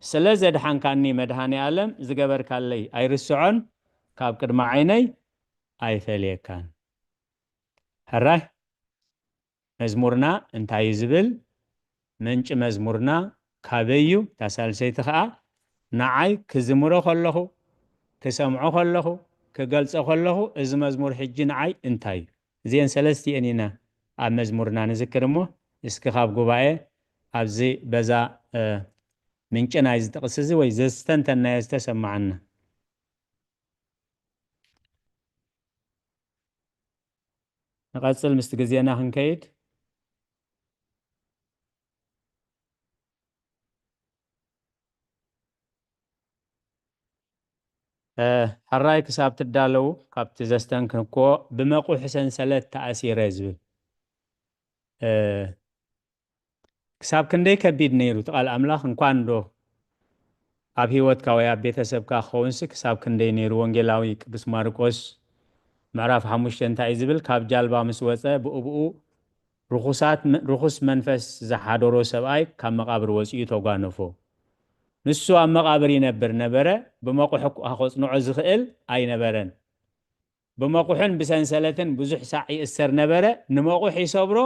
ስለ ዘድሓንካኒ መድሃኔ ኣለም ዝገበርካለይ ኣይርስዖን፣ ካብ ቅድሚ ዓይነይ ኣይፈልየካን። ሕራይ መዝሙርና እንታይ እዩ ዝብል? ምንጪ መዝሙርና ካበይ እዩ? እታ ሳልሰይቲ ኸኣ ንዓይ ክዝምሮ ከለኹ፣ ክሰምዖ ከለኹ፣ ክገልጾ ከለኹ፣ እዚ መዝሙር ሕጂ ንዓይ እንታይ እዩ? እዚአን ሰለስቲአን ኢና ኣብ መዝሙርና ንዝክር እሞ፣ እስኪ ካብ ጉባኤ ኣብዚ በዛ፣ እ፣ ምንጪ ናይዚ ጥቕሲ እዚ ወይ ዘስተንተናዮ ዝተሰማዓና። ንቐጽል ምስቲ ግዜና ክንከይድ። እ፣ ሕራይ ክሳብ ትዳለዉ ካብቲ ዘስተንክንክዎ ብመቑሕ ሰንሰለት ተኣሲረ ዝብል፣ እ፣ ክሳብ ክንደይ ከቢድ ነይሩ እቲ ቃል ኣምላኽ። እንኳን ዶ ኣብ ህይወትካ ወይ ኣብ ቤተሰብካ ክኸውንሲ ክሳብ ክንደይ ነይሩ። ወንጌላዊ ቅዱስ ማርቆስ ምዕራፍ ሓሙሽተ እንታይ እዩ ዝብል? ካብ ጃልባ ምስ ወጸ ብእብኡ ርኹሳት መ-፣ ርኹስ መንፈስ ዝሓደሮ ሰብኣይ ካብ መቓብር ወጺኡ ተጓነፎ። ንሱ ኣብ መቓብር ይነብር ነበረ፣ ብመቑሕ እኳ ከጽንዖ ዝኽእል ኣይነበረን። ብመቑሕን ብሰንሰለትን ብዙሕ ሳዕ ይእሰር ነበረ። ንመቑሕ ይሰብሮ፣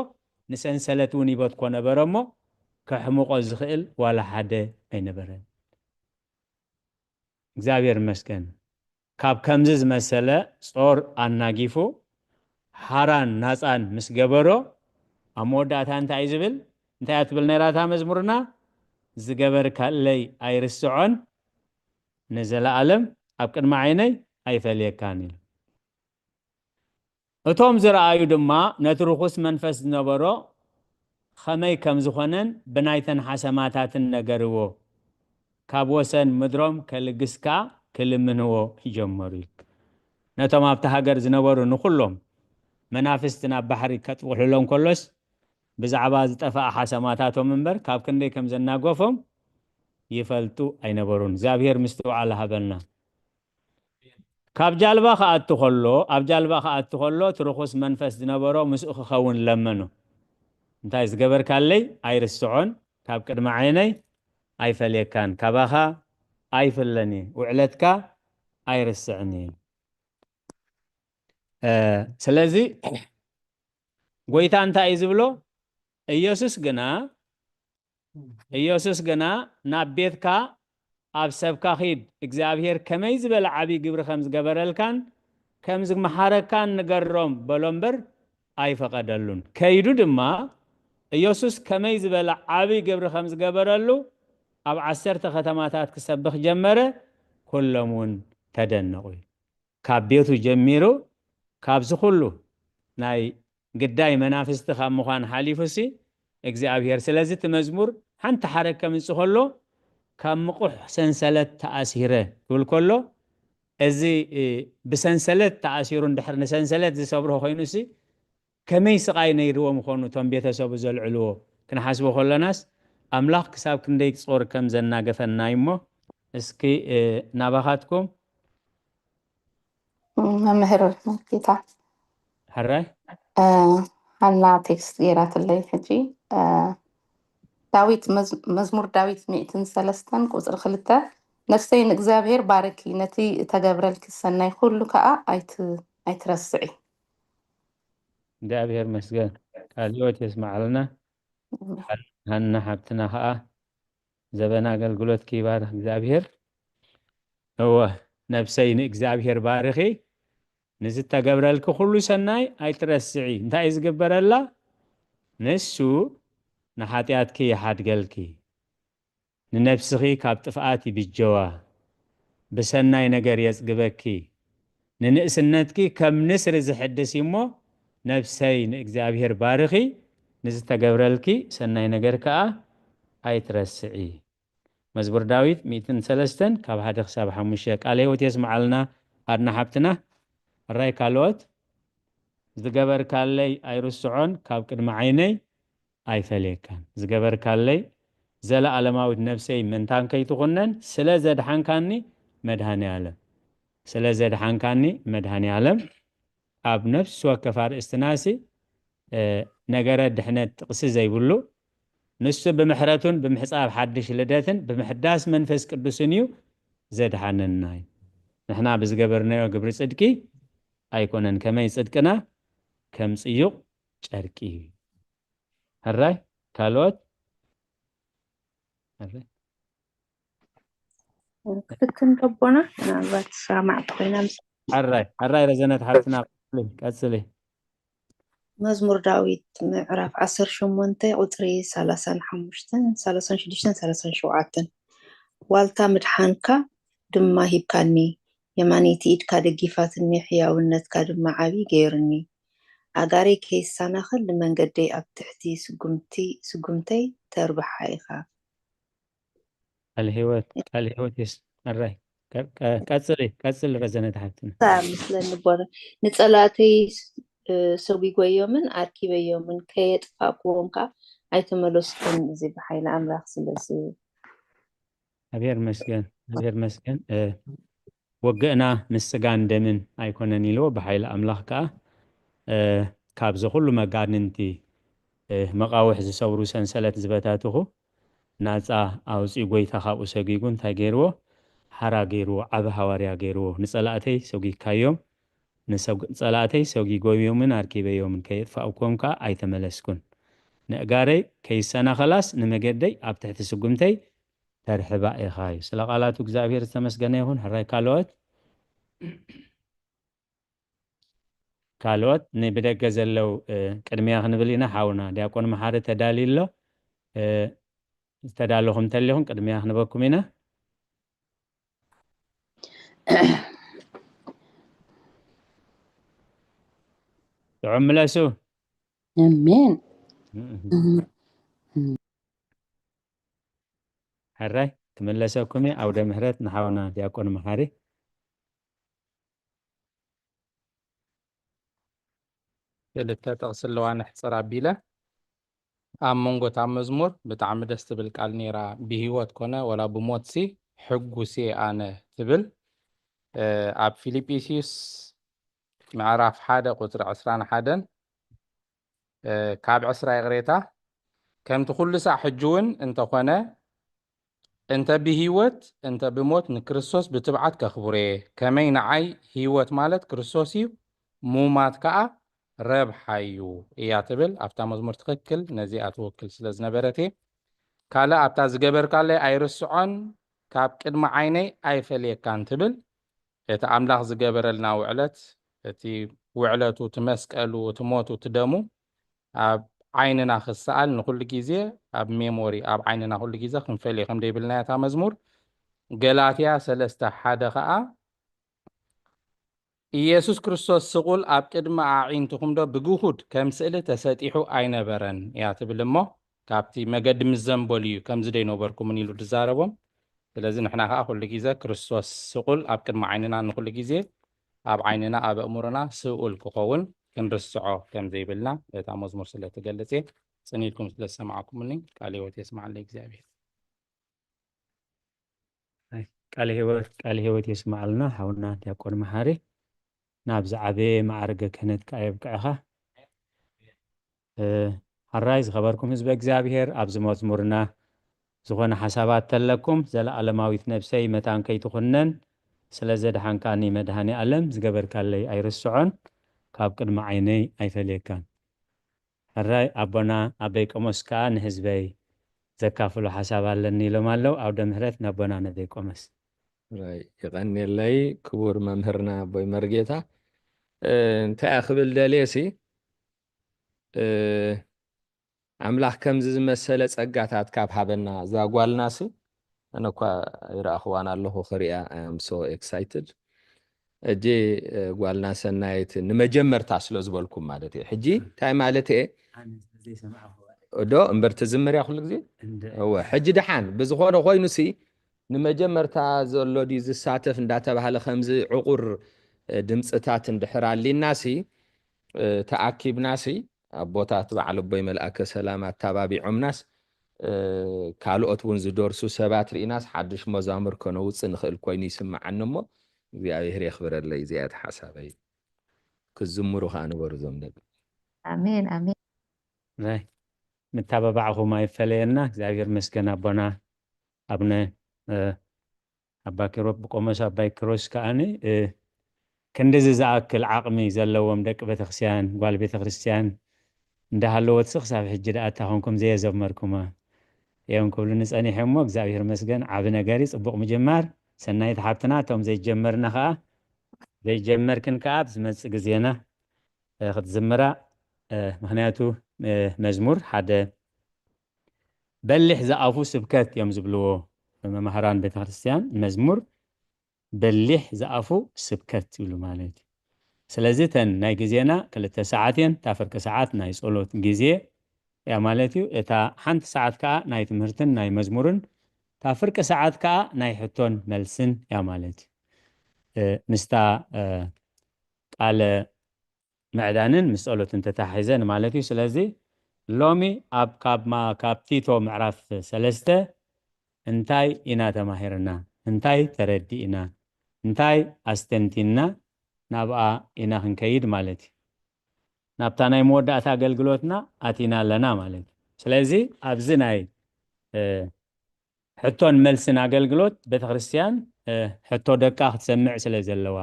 ንሰንሰለት እውን ይበትኮ ነበረ እሞ፣ ከሕምቖ ዝኽእል ዋላ ሓደ ኣይነበረን። እግዚኣብሔር ይመስገን። ካብ ከምዚ ዝመሰለ ጾር ኣናጊፉ፣ ሓራን ናጻን ምስ ገበሮ፣ ኣብ መወዳእታ እንታይ እዩ ዝብል? እንታይ እያ ትብል ነይራ እታ መዝሙርና? "ዝገበርካለይ ኣይርስዖን፣ ንዘለኣለም ኣብ ቅድሚ ዓይነይ ኣይፈልየካን" ኢሉ። እቶም ዝረኣዩ ድማ ነቲ ርኹስ መንፈስ ዝነበሮ ኸመይ ከም ዝኾነን ብናይተን ሓሰማታትን ነገርዎ። ካብ ወሰን ምድሮም ከልግስ ከኣ ክልምንዎ ጀመሩ። ነቶም ኣብቲ ሃገር ዝነበሩ ንኹሎም መናፍስቲ ናብ ባሕሪ ከጥቕልሎም ከሎስ፣ ብዛዕባ ዝጠፍኣ ሓሰማታቶም እምበር ካብ ክንደይ ከም ዘናገፎም ይፈልጡ ኣይነበሩን። እግዚኣብሔር ምስትውዓል ሃበልና። ካብ ጃልባ ክኣቱ ከሎ፣ ኣብ ጃልባ ክኣቱ ከሎ፣ እቲ ርኹስ መንፈስ ዝነበሮ ምስኡ ክኸውን ለመኖ። "እንታይ ዝገበርካለይ ኣይርስዖን፣ ካብ ቅድሚ ዓይነይ ኣይፈልየካን፣ ካባኻ ኣይፍለኒ፣ ውዕለትካ ኣይርስዕኒ" እ፣ ስለዚ ጎይታ እንታይ እዩ ዝብሎ? ኢየሱስ ግና፣ ኢየሱስ ግና፣ "ናብ ቤትካ ኣብ ሰብካ ኺድ፣ እግዚኣብሔር ከመይ ዝበለ ዓብዪ ግብሪ ከም ዝገበረልካን ከም ዝመሓረካን ንገሮም" በሎ እምበር ኣይፈቐደሉን። ከይዱ ድማ ኢየሱስ ከመይ ዝበለ ዓብዪ ግብሪ ከም ዝገበረሉ ኣብ ዓሰርተ ከተማታት ክሰብኽ ጀመረ፣ ኩሎም እውን ተደነቑ። ካብ ቤቱ ጀሚሩ ካብዚ ኩሉ ናይ ግዳይ መናፍስቲ ካብ ምዃን ሓሊፉሲ እግዚኣብሔር። ስለዚ እቲ መዝሙር ሓንቲ ሓረግ ከምጽእ ከሎ፣ "ካብ ምቑሕ ሰንሰለት ተኣሲረ" ክብል ከሎ፣ እዚ፣ እ፣ ብሰንሰለት ተኣሲሩ እንድሕር ንሰንሰለት ዝሰብሮ ኮይኑሲ፣ ከመይ ስቓይ ነይርዎም ይኾኑ እቶም ቤተሰቡ ዘልዕልዎ? ክንሓስቦ ከለናስ፣ ኣምላኽ ክሳብ ክንደይ ጾር ከም ዘናገፈና እዩ እሞ፣ እስኪ፣ እ፣ ናባኻትኩም መምህር መርጌታ። ሕራይ። እ፣ ሃና ቴክስት ገይራትለይ ሕጂ። እ፣ ዳዊት መዝ-፣ መዝሙር ዳዊት ሚእትን ሰለስተን ቁጽሪ ክልተ፣ "ነፍሰይ ንእግዚኣብሔር ባርኪ፣ ነቲ እተገብረልኪ ሰናይ ኩሉ ከኣ ኣይት-፣ ኣይትረስዒ።" እግዚኣብሔር መስገን። ቃል ህይወት የስማዓልና። ሃና ሓብትና ከኣ ዘበን ኣገልግሎትኪ ይባርኽ እግዚኣብሔር። እወ፣ ነፍሰይ ንእግዚኣብሔር ባርኺ፣ ንዝተገብረልኪ ኩሉ ሰናይ ኣይትረስዒ። እንታይ እዩ ዝግበረላ? ንሱ ንሓጢኣትኪ ይሓድገልኪ፣ ንነፍስኺ ካብ ጥፍኣት ይብጀዋ፣ ብሰናይ ነገር የጽግበኪ። ንንእስነትኪ ከም ንስሪ ዝሕድስ እዩ እሞ፣ ነፍሰይ ንእግዚኣብሔር ባርኺ፣ ንዝተገብረልኪ ሰናይ ነገር ከኣ ኣይትረስዒ። መዝሙር ዳዊት ሚእትን ሰለስተን ካብ ሓደ ክሳብ ሓሙሽተ። ቃለ ህይወት የስምዓልና ኣድና ሓብትና። ሕራይ ካልኦት፣ "ዝገበርካለይ ኣይርስዖን፣ ካብ ቅድሚ ዓይነይ ኣይፈልየካን። ዝገበርካለይ ዘለኣለማዊት ነፍሰይ ምእንታን ከይትኹነን፣ ስለ ዘድሓንካኒ መድሃኔ ኣለም፣ ስለ ዘድሓንካኒ መድሃኔ ኣለም" ኣብ ነፍሲ ወከፍ ኣርእስትናሲ፣ እ፣ ነገረ ድሕነት ጥቕሲ ዘይብሉ፣ ንሱ ብምሕረቱን ብምሕጻብ ሓድሽ ልደትን ብምሕዳስ መንፈስ ቅዱስን እዩ ዘድሓነና እዩ። ንሕና ብዝገበርናዮ ግብሪ ጽድቂ ኣይኮነን። ከመይ ጽድቅና ከም ጽዩቕ ጨርቂ እዩ። ሕራይ ካልኦት? ሕራይ። ክፍትን ረቦና ምናልባት ሰማዕቲ ኮይና ምስ ሕራይ፣ ሕራይ ረዘነት ሓፍትና ቀጽሊ፣ ቀጽሊ። መዝሙር ዳዊት ምዕራፍ ዓሰርተ ሸሞንተ ቁጽሪ ሰላሳን ሓሙሽተን፣ ሰላሳን ሽዱሽተን፣ ሰላሳን ሸውዓተን። ዋልታ ምድሓንካ ድማ ሂብካኒ፣ የማነይቲ ኢድካ ደጊፋትኒ፣ ሕያውነትካ ድማ ዓቢ ገይሩኒ። ኣእጋረይ ከይሰናኸል ንመንገደይ ኣብ ትሕቲ ስጉምቲ ስጉምተይ ተርብሓ ኢኻ። ቃል ህይወት፣ ቃል ህይወት የስ ሕራይ። ቀ- ቀ- ቀጽሊ፣ ቀጽሊ ረዘነት ሓፍትና። ሳር ምስለኒ ቦረ ንጸላእተይ እ፣ ሰጒጎዮምን ኣርኪበዮምን ከየጥፋእክዎም ከኣ ኣይተመለስኩን፣ እዚ ብሓይሊ ኣምላኽ ስለ ዝ- እግዚኣብሔር ይመስገን፣ እግዚኣብሔር ይመስገን። እ፣ ውግእና ምስ ስጋን ደምን ኣይኮነን ኢልዎ፣ ብሓይሊ ኣምላኽ ከኣ እ፣ ካብዚ ኩሉ መጋንንቲ እ፣ መቓውሕ ዝሰብሩ ሰንሰለት ዝበታትኹ ናጻ ኣውጺኡ፣ ጎይታ ካብኡ ሰጒጉ እንታይ ገይርዎ? ሓራ ገይርዎ፣ ዓቢ ሃዋርያ ገይርዎ። ንጸላእተይ ሰጒግካዮም፣ ንሰጉ- ጸላእተይ ሰጒጎዮምን ኣርኪበዮምን፣ ከየጥፋእኩዎም ከኣ ኣይተመለስኩን። ነእጋረይ ከይሰናኸላስ ንመገደይ ኣብ ትሕቲ ስጉምተይ ተርሕባ ኢኻ እዩ። ስለ ቃላቱ እግዚኣብሔር ዝተመስገነ ይኹን። ሕራይ ካልኦት? ካልኦት ንብደገ ዘለው እ፣ ቅድሚያ ክንብል ኢና። ሓውና ዲያቆን መሓሪ ተዳልዩ ኣሎ። እ፣ ዝተዳለኹም እንተሊኹም ቅድሚያ ክንበኩም ኢና። ጥዑም ምለሱ። ኣሜን። ሕራይ ክምለሰኩም እየ። ኣውደ ምሕረት ንሓውና ዲያቆን መሓሪ። ክልተ ጥቕሲ ኣለዋ ነሕጽር ኣቢለ። ኣብ መንጎ እታ መዝሙር ብጣዕሚ ደስ ትብል ቃል ነይራ፣ ብህይወት ኮነ ወላ ብሞትሲ ሕጉስ እየ ኣነ ትብል። እ፣ ኣብ ፊልጵስዩስ ምዕራፍ ሓደ ቁጽሪ ዕስራን ሓደን እ፣ ካብ ዕስራ ይቕሬታ፣ ከምቲ ኩሉ ሳዕ ሕጂ እውን እንተኾነ፣ እንተ ብህይወት እንተ ብሞት ንክርስቶስ ብትብዓት ከኽብሮ እየ። ከመይ ንዓይ ህይወት ማለት ክርስቶስ እዩ፣ ምውማት ከኣ ረብሓ እዩ እያ ትብል። ኣብታ መዝሙር ትኽክል ነዚኣ ትውክል ስለ ዝነበረት እየ። ካልእ ኣብታ ዝገበርካለይ ኣይርስዖን፣ ካብ ቅድሚ ዓይነይ ኣይፈልየካን ትብል። እቲ ኣምላኽ ዝገበረልና ውዕለት፣ እቲ ውዕለቱ፣ እቲ መስቀሉ፣ እቲ ሞቱ፣ እቲ ደሙ ኣብ ዓይንና ክሰኣል ንኹሉ ግዜ፣ ኣብ ሜሞሪ፣ ኣብ ዓይንና ኩሉ ግዜ ክንፈልዮ ከም ደይብልና እያ እታ መዝሙር። ገላትያ ሰለስተ ሓደ ኸኣ ኢየሱስ ክርስቶስ ስቑል ኣብ ቅድሚ ኣዒንትኹም ዶ ብግሁድ ከም ስእሊ ተሰጢሑ ኣይነበረን እያ ትብል እሞ፣ ካብቲ መገዲ ምስ ዘንበሉ እዩ ከምዚ ደይነበርኩምን ኢሉ ዝዛረቦም። ስለዚ ንሕና ኸዓ ኩሉ ግዜ ክርስቶስ ስቑል ኣብ ቅድሚ ዓይንና ንኹሉ ግዜ ኣብ ዓይንና ኣብ ኣእምሮና ስኡል ክኸውን ክንርስዖ ከም ዘይብልና እታ መዝሙር ስለ ትገልጽ እየ። ጽን ኢልኩም ስለ ዝሰማዕኩምኒ ቃል ህይወት የስማዓለይ እግዚኣብሔር። ኣይ፣ ቃለ ህይወት፣ ቃለ ህይወት የስማዓልና ሓውና ዲያቆን መሓሪ። ናብ ዝዓበየ ማዕርገ ክህነት ከኣ የብቅዕኻ። እ፣ ሕራይ ዝኸበርኩም ህዝበ እግዚኣብሔር፣ ኣብዚ መዝሙርና ዝኾነ ሓሳባት ተለኩም፣ ዘለዓለማዊት ነብሰይ መታን ከይትኹነን፣ ስለ ዘድሓንካኒ መድሃኔ ኣለም፣ ዝገበርካለይ ኣይርስዖን፣ ካብ ቅድሚ ዓይነይ ኣይፈልየካን። ሕራይ ኣቦና ኣበይ ቆሞስ ከኣ ንህዝበይ ዘካፍሎ ሓሳብ ኣለኒ ኢሎም ኣለዉ። ኣውደ ምህረት ናቦና ነበይ ቆሞስ። ራይ ይቐንየለይ ክቡር መምህርና ኣቦይ መርጌታ። እ፣ እንታይ እየ ክብል ደልየ ሲ፣ እ፣ ኣምላኽ ከምዚ ዝመሰለ ጸጋታት ካብ ሃበና፣ እዛ ጓልና ሲ፣ ኣነ እኳ ይረኣኽዋን ኣለኹ ክሪኣ፣ I am so excited። ሕጂ፣ እ፣ ጓልና ሰናይት ንመጀመርታ ስለ ዝበልኩም ማለት እየ። ሕጂ እንታይ ማለት እየ? ዶ እምበር ትዝምር እያ ኩሉ ግዜ? እወ፣ ሕጂ ደሓን ብዝኾነ ኮይኑ ሲ፣ ንመጀመርታ ዘሎ ድዩ ዝሳተፍ እንዳተባህለ ከምዚ ዕቑር፣ እ፣ ድምፅታት እንድሕር ኣሊና ሲ፣ እ፣ ተኣኪብና ሲ፣ ኣቦታት በዓል ኣቦይ መልኣከ ሰላም ኣተባቢዖምናስ፣ እ፣ ካልኦት እውን ዝደርሱ ሰባት ርኢናስ ሓድሽ መዛሙር ከነውፅእ ንኽእል ኮይኑ ይስምዓኒ እሞ፣ እግዚኣብሔር የኽብረለይ። እዚኣ እያ ሓሳበይ። ክዝምሩ ከዓ ንበሩ እዞም ደቂ። ኣሜን፣ ኣሜን። ናይ ምታባባዕኹም ኣይፈለየና። እግዚኣብሔር መስገን ኣቦና ኣቡነ፣ እ፣ ኣባ ኪሮ-፣ ብቆሞስ ኣባይ ኪሮስ ከኣኒ፣ እ፣ ክንድዚ ዝኣክል ዓቕሚ ዘለዎም ደቂ ቤተክርስትያን፣ ጓል ቤተክርስትያን እንዳሃለወትሲ ክሳብ ሕጂ ደኣ እታ ኮንኩም ዘየዘመርኩማ እዮም ክብሉኒ ጸኒሖም እሞ፣ እግዚኣብሔር መስገን ዓቢ ነገር እዩ፣ ጽቡቕ ምጅማር። ሰናይት ሓብትና፣ እቶም ዘይጀመርና ከኣ፣ ዘይጀመርክን ከኣ ኣብ ዝመጽእ ግዜና፣ እ፣ ክትዝምራ፣ እ፣ ምኽንያቱ፣ እ፣ መዝሙር ሓደ በሊሕ ዝኣፉ ስብከት እዮም ዝብልዎ መማህራን ቤተክርስትያን። መዝሙር በሊሕ ዝኣፉ ስብከት ይብሉ ማለት እዩ። ስለዚ እተን ናይ ግዜና ክልተ ሰዓት እየን። እታ ፍርቂ ሰዓት ናይ ጸሎት ግዜ እያ ማለት እዩ። እታ ሓንቲ ሰዓት ከኣ ናይ ትምህርትን ናይ መዝሙርን፣ እታ ፍርቂ ሰዓት ከኣ ናይ ሕቶን መልስን እያ ማለት እዩ። እ፣ ምስታ፣ እ፣ ቃለ ምዕዳንን ምስ ጸሎትን ተታሒዘን ማለት እዩ። ስለዚ ሎሚ ኣብ፣ ካብ ማ-፣ ካብ ቲቶ ምዕራፍ ሰለስተ እንታይ ኢና ተማሂርና? እንታይ ተረዲእና? እንታይ ኣስተንቲና? ናብኣ ኢና ክንከይድ ማለት እዩ። ናብታ ናይ መወዳእታ ኣገልግሎትና ኣቲና ኣለና ማለት እዩ። ስለዚ ኣብዚ ናይ፣ እ፣ ሕቶን መልስን ኣገልግሎት ቤተክርስትያን፣ እ፣ ሕቶ ደቃ ክትሰምዕ ስለ ዘለዋ፣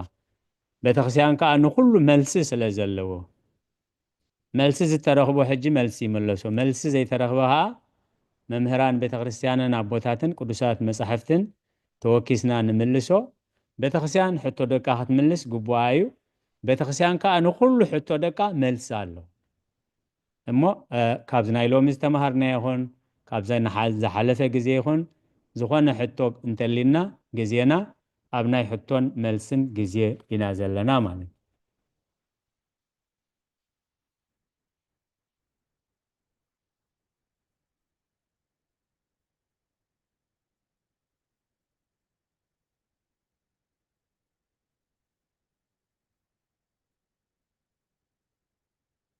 ቤተክርስትያን ከኣ ንኹሉ መልሲ ስለ ዘለዎ፣ መልሲ ዝተረኽቦ ሕጂ መልሲ ይመለሶ፣ መልሲ ዘይተረኽበ ከኣ መምህራን ቤተክርስትያንን ኣቦታትን ቅዱሳት መጻሕፍትን ተወኪስና ንምልሶ። ቤተክርስትያን ሕቶ ደቃ ክትምልስ ግቡኣ እዩ። ቤተክርስትያን ከኣ ንኹሉ ሕቶ ደቃ መልሲ ኣሎ። እሞ፣ እ፣ ካብዚ ናይ ሎሚ ዝተማሃርና ይኹን፣ ካብዚ ንሓ-፣ ዝሓለፈ ግዜ ይኹን፣ ዝኾነ ሕቶ እንተሊና፣ ግዜና ኣብ ናይ ሕቶን መልስን ግዜ ኢና ዘለና ማለት እዩ።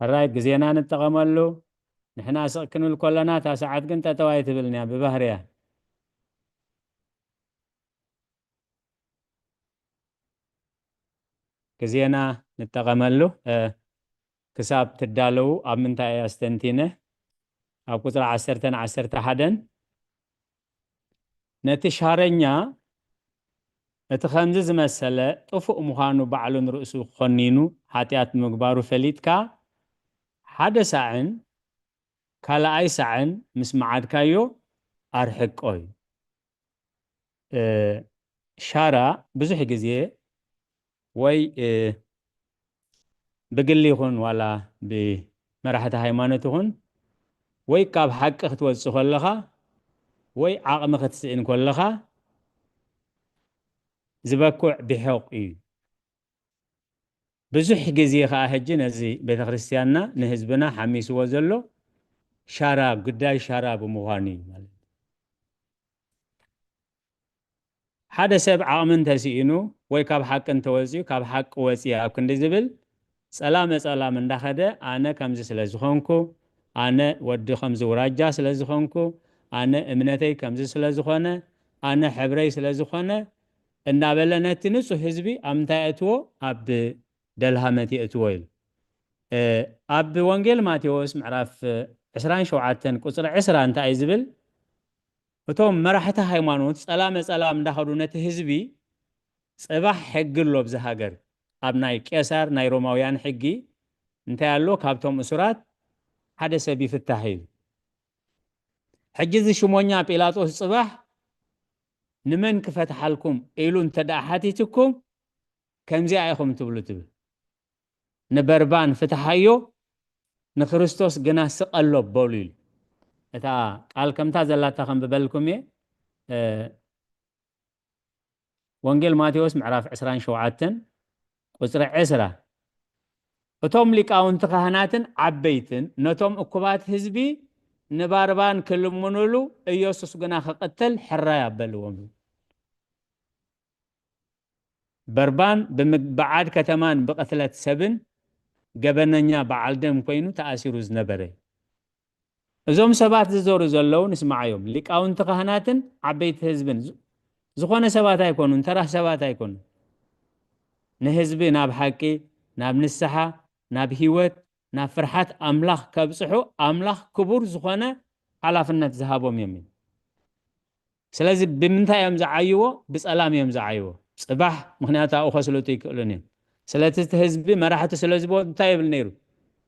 ሕራይ ግዜና ንጠቐመሉ። ንሕና ስቕ ክንብል ከለና፣ እታ ሰዓት ግን ጠጠው ኣይትብልን እያ ብባህርያ። ግዜና ንጠቐመሉ። እ፣ ክሳብ ትዳለዉ ኣብ ምንታይ እየ ኣስተንቲነ? ኣብ ቁጽሪ ዓሰርተን ዓሰርተ ሓደን፣ ነቲ ሻረኛ እቲ ከምዚ ዝመሰለ ጥፉእ ምዃኑ ባዕሉ ንርእሱ ኾኒኑ ሓጢኣት ምግባሩ ፈሊጥካ፣ ሓደ ሳዕን ካልኣይ ሳዕን ምስ መዓድካዮ ኣርሕቆ እዩ። እ፣ ሻራ ብዙሕ ግዜ ወይ፣ እ፣ ብግሊ ይኹን ዋላ ብመራሕቲ ሃይማኖት ይኹን፣ ወይ ካብ ሓቂ ክትወጽእ ከለኻ ወይ ዓቕሚ ክትስእን ከለኻ ዝበኩዕ ብሖቕ እዩ። ብዙሕ ግዜ ከኣ ሕጂ ነዚ ቤተክርስትያንና ንህዝብና ሓሚስዎ ዘሎ ሻራ፣ ጉዳይ ሻራ ብምዃኑ እዩ ማለት እዩ። ሓደ ሰብ ዓቕሚ እንተስኢኑ ወይ ካብ ሓቂ እንተወጺኡ፣ ካብ ሓቂ ወጺአ ኣብ ክንዲ ዝብል ጸላመ ጸላም እንዳኸደ፣ ኣነ ከምዚ ስለ ዝኾንኩ፣ ኣነ ወዲ ከምዚ ውራጃ ስለ ዝኾንኩ፣ ኣነ እምነተይ ከምዚ ስለ ዝኾነ፣ ኣነ ሕብረይ ስለ ዝኾነ እናበለ ነቲ ንጹህ ህዝቢ ኣብ ምንታይ የእትዎ? ኣብ ደልሃመት የእትዎ ኢሉ። እ፣ ኣብ ወንጌል ማቴዎስ ምዕራፍ ዕስራን ሸውዓተን ቁጽሪ ዕስራ እንታይ እዩ ዝብል? እቶም መራሕቲ ሃይማኖት ጸላመ ጸላም እንዳኸዱ ነቲ ህዝቢ፣ ጽባሕ ሕጊ ኣሎ ኣብዚ ሃገር፣ ኣብ ናይ ቄሳር ናይ ሮማውያን ሕጊ እንታይ ኣሎ? ካብቶም እሱራት ሓደ ሰብ ይፍታሕ ኢሉ። ሕጂ እዚ ሽሞኛ ጲላጦስ ጽባሕ ንመን ክፈትሓልኩም ኢሉ እንተ ደኣ ሓቲትኩም፣ ከምዚኣ ኢኹም ትብሉ ትብል። ንበርባን ፍትሓዮ፣ ንክርስቶስ ግና ስቐሎ በሉ ኢሉ። እታ ቃል ከምታ ዘላታ ከንብበልኩም እየ። እ፣ ወንጌል ማቴዎስ ምዕራፍ ዕስራን ሸውዓተን ቁጽሪ ዕስራ፣ እቶም ሊቃውንቲ ካህናትን ዓበይትን ነቶም እኩባት ህዝቢ ንባርባን ክልምኑሉ፣ ኢየሱስ ግና ክቕተል ሕራይ ኣበልዎም። በርባን ብምግባዓድ ከተማን ብቕትለት ሰብን ገበነኛ በዓል ደም ኮይኑ ተኣሲሩ ዝነበረ። እዞም ሰባት ዝዞሩ ዘለዉ ንስማዓዮም፣ ሊቃውንቲ ካህናትን ዓበይቲ ህዝብን፣ ዝ-፣ ዝኾነ ሰባት ኣይኮኑን፣ ተራ ሰባት ኣይኮኑን። ንህዝቢ ናብ ሓቂ፣ ናብ ንስሓ፣ ናብ ህይወት፣ ናብ ፍርሓት ኣምላኽ ከብጽሑ ኣምላኽ ክቡር ዝኾነ ሓላፍነት ዝሃቦም እዮም። ስለዚ ብምንታይ እዮም ዝዓይዎ? ብጸላም እዮም ዝዓይዎ። ጽባሕ፣ ምኽንያቱ ኣብኡ ከስልጡ ይክእሉን እዮም። ስለቲ እቲ ህዝቢ መራሕቲ ስለ ዝበሉ እንታይ ይብል ነይሩ?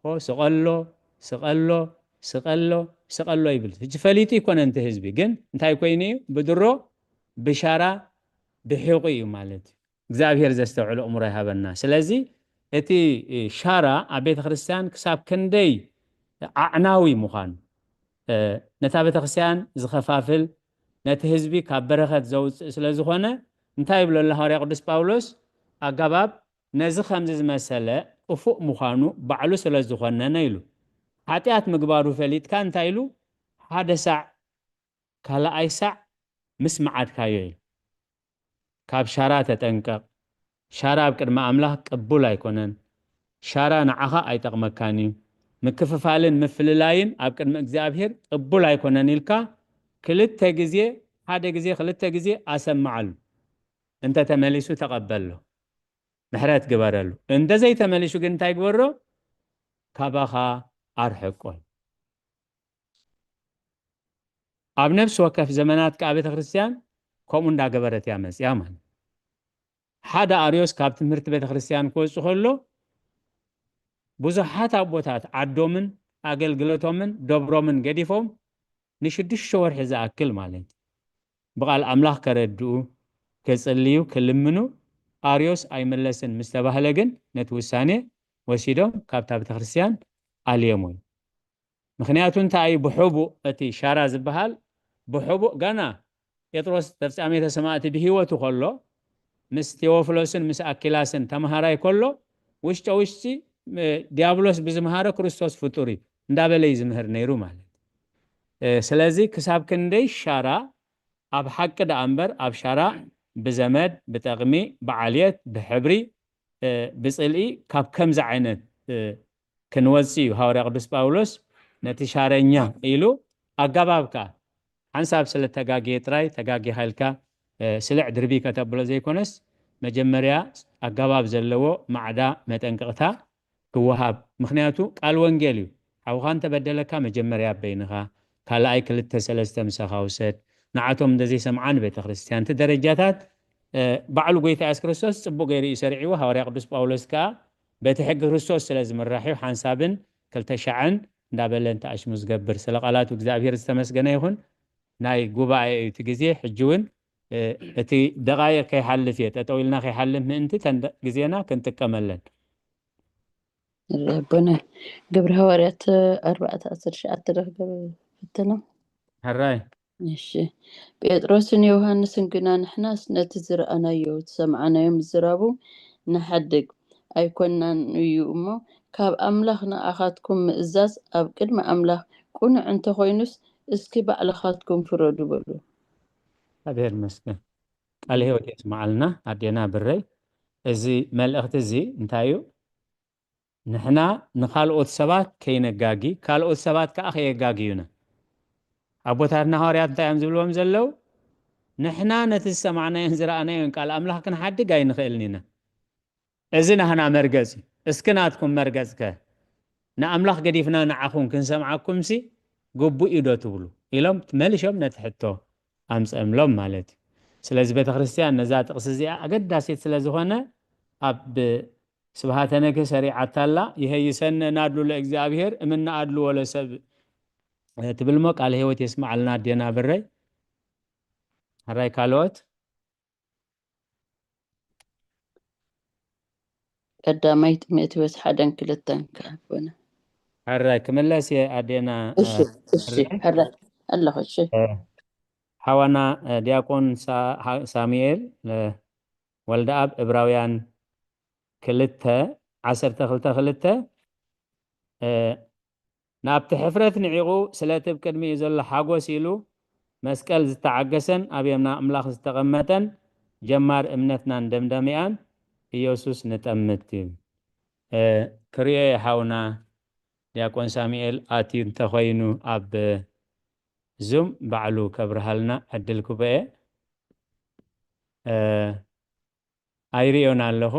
ሆ፣ ስቐሎ፣ ስቐሎ፣ ስቐሎ፣ ስቐሎ ይብል። ሕጂ ፈሊጡ ይኮነ እቲ ህዝቢ፣ ግን እንታይ ኮይኑ እዩ? ብድሮ ብሻራ ብሒቑ እዩ ማለት እዩ። እግዚኣብሔር ዘስተውዕሎ እምሮ ይሃበና። ስለዚ እቲ ሻራ ኣብ ቤተ ክርስቲያን ክሳብ ክንደይ ኣዕናዊ ምዃኑ፣ ነታ ቤተ ክርስቲያን ዝኸፋፍል፣ ነቲ ህዝቢ ካብ በረኸት ዘውፅእ ስለ ዝኾነ እንታይ ይብሎ ኣሎ ሃዋርያ ቅዱስ ጳውሎስ? ኣገባብ ነዚ ከምዚ ዝመሰለ ክፉእ ምዃኑ ባዕሉ ስለ ዝኾነነ ኢሉ። ሓጢኣት ምግባሩ ፈሊጥካ እንታይ ኢሉ? ሓደ ሳዕ ካልኣይ ሳዕ ምስ መዓድካዮ እዩ። ካብ ሻራ ተጠንቀቕ። ሻራ ኣብ ቅድሚ ኣምላኽ ቅቡል ኣይኮነን። ሻራ ንዓኻ ኣይጠቕመካን እዩ። ምክፍፋልን ምፍልላይን ኣብ ቅድሚ እግዚኣብሔር ቅቡል ኣይኮነን ኢልካ ክልተ ግዜ፣ ሓደ ግዜ፣ ክልተ ግዜ ኣሰምዓሉ። እንተ ተመሊሱ ተቐበሎ። ምሕረት ግበረሉ። እንተ ዘይተመሊሱ ግን እንታይ ግበሮ? ካባኻ ኣርሕቆ። ኣብ ነፍሲ ወከፍ ዘመናት ከኣ ቤተ ክርስቲያን ከምኡ እንዳገበረት እያ መጽያ ማለት። ሓደ ኣርዮስ ካብ ትምህርቲ ቤተ ክርስቲያን ክወጽእ ከሎ ብዙሓት ኣቦታት ዓዶምን ኣገልግሎቶምን ደብሮምን ገዲፎም ንሽዱሽተ ወርሒ ዝኣክል ማለት ብቓል ኣምላኽ ከረድኡ፣ ከጽልዩ፣ ክልምኑ ኣርዮስ ኣይመለስን ምስ ተባህለ ግን ነቲ ውሳኔ ወሲዶም ካብታ ቤተ ክርስቲያን ኣልዮሞ እዩ። ምኽንያቱ እንታይ እዩ? ብሕቡእ እቲ ሻራ ዝበሃል ብሕቡእ ገና ጴጥሮስ ተፍጻሜተ ሰማእቲ ብህይወቱ ከሎ ምስ ቴዎፍሎስን ምስ ኣኪላስን ተምሃራይ ከሎ ውሽጠ ውሽጢ ዲያብሎስ ብዝምሃረ ክርስቶስ ፍጡር እዩ እንዳበለ እዩ ዝምህር ነይሩ ማለት። ስለዚ ክሳብ ክንደይ ሻራ ኣብ ሓቂ ደኣ እምበር ኣብ ሻራ ብዘመድ ብጠቕሚ ብዓልየት ብሕብሪ ብጽልኢ ካብ ከምዚ ዓይነት ክንወጽእ እዩ። ሃዋርያ ቅዱስ ጳውሎስ ነቲ ሻረኛ ኢሉ ኣገባብ ከኣ ሓንሳብ ስለ ተጋግየ ጥራይ ተጋጊኻ ኢልካ ስልዕ ድርቢ ከተብሎ ዘይኮነስ መጀመርያ ኣገባብ ዘለዎ ማዕዳ መጠንቀቕታ ክወሃብ። ምኽንያቱ ቃል ወንጌል እዩ። ሓውኻ እንተበደለካ መጀመርያ በይንኻ፣ ካልኣይ ክልተ ሰለስተ ምሳኻ ውሰድ። ንዓቶም እንተዘይሰምዓ ንቤተ ክርስቲያን። እቲ ደረጃታት ባዕሉ ጎይታ የሱስ ክርስቶስ ጽቡቕ ገይሩ እዩ ሰሪዕዎ። ሃዋርያ ቅዱስ ጳውሎስ ከኣ በቲ ሕጊ ክርስቶስ ስለ ዝምራሕ እዩ ሓንሳብን ክልተ ሻዕን እንዳበለ እንተ ኣሽሙ ዝገብር። ስለ ቃላቱ እግዚኣብሔር ዝተመስገነ ይኹን። ናይ ጉባኤ እዩ እቲ ግዜ። ሕጂ እውን እቲ ደቓይቕ ከይሓልፍ እየ፣ ጠጠው ኢልና ከይሓልፍ ምእንቲ ተን ግዜና ክንጥቀመለን። ኣቦነ ግብሪ ሃዋርያት ኣርባዕተ ዓሰርተ ትሽዓተ ዶ ክገብ ፍትና። ሕራይ። እሺ። ጴጥሮስን ዮሃንስን ግና ንሕናስ ነቲ ዝረኣናዮ ዝሰማዕናዮ ምዝራቡ ንሓድግ ኣይኮንናን እዩ እሞ፣ ካብ ኣምላኽ ንኣኻትኩም ምእዛዝ ኣብ ቅድሚ ኣምላኽ ቅኑዕ እንተኾይኑስ፣ እስኪ ባዕልኻትኩም ፍረዱ በሉ። እግዚኣብሔር ይመስገን። ቃለ ሕይወት የስምዓልና ኣዴና ብረይ። እዚ መልእኽቲ እዚ እንታይ እዩ? ንሕና ንኻልኦት ሰባት ከይነጋጊ፣ ካልኦት ሰባት ከኣ ከየጋግዩና። ኣቦታትና ሃዋርያት እንታይ እዮም ዝብልዎም ዘለዉ? ንሕና ነቲ ዝሰማዕናዮን ዝረኣናዮን ቃል ኣምላኽ ክንሓድግ ኣይንኽእልን ኢና። እዚ ናህና መርገጽ እዩ። እስኪ ናትኩም መርገጽ ከ ንኣምላኽ ገዲፍና ንዓኹም ክንሰምዓኩምሲ ግቡእ እዩ ዶ ትብሉ? ኢሎም መሊሾም ነቲ ሕቶ ኣምጸምሎም ማለት እዩ። ስለዚ ቤተ ክርስቲያን ነዛ ጥቕሲ እዚኣ ኣገዳሲት ስለ ዝኾነ ኣብ ስብሃተ ነግህ ሰሪዓታ ኣላ። ይሄይሰነ ናድሉ ለእግዚኣብሔር እምነ ኣድልዎ ለሰብ ትብል እሞ ቃለ ሕይወት የስምዓልና ኣዴና ብረይ። ሕራይ ካልኦት? ቀዳማይ ጢሞቴዎስ ሓደን ክልተን ከኣ ኣቦና። ሕራይ ክምለስ እየ ኣዴና። እሺ፣ እሺ፣ ሕራይ። ሕራይ ኣለኹ። እሺ። ሓዋና ዲያቆን ሳ-፣ ሳ-፣ ሳሙኤል ወልደኣብ ዕብራውያን ክልተ ዓሰርተ ክልተ ክልተ ናብቲ ሕፍረት ንዒቑ ስለቲ ብቅድሚኡ ዘሎ ሓጎስ ኢሉ መስቀል ዝተዓገሰን ኣብ የምና ኣምላኽ ዝተቐመጠን ጀማር እምነትናን ደምዳሚኣን ኢየሱስ ንጠምት እዩ። ክርእዮ እየ ሓውና ዲያቆን ሳሙኤል ኣትዩ እንተኾይኑ ኣብ ዙም ባዕሉ ከብርሃልና ዕድል ክበየ። ኣይርእዮን ኣለኹ፣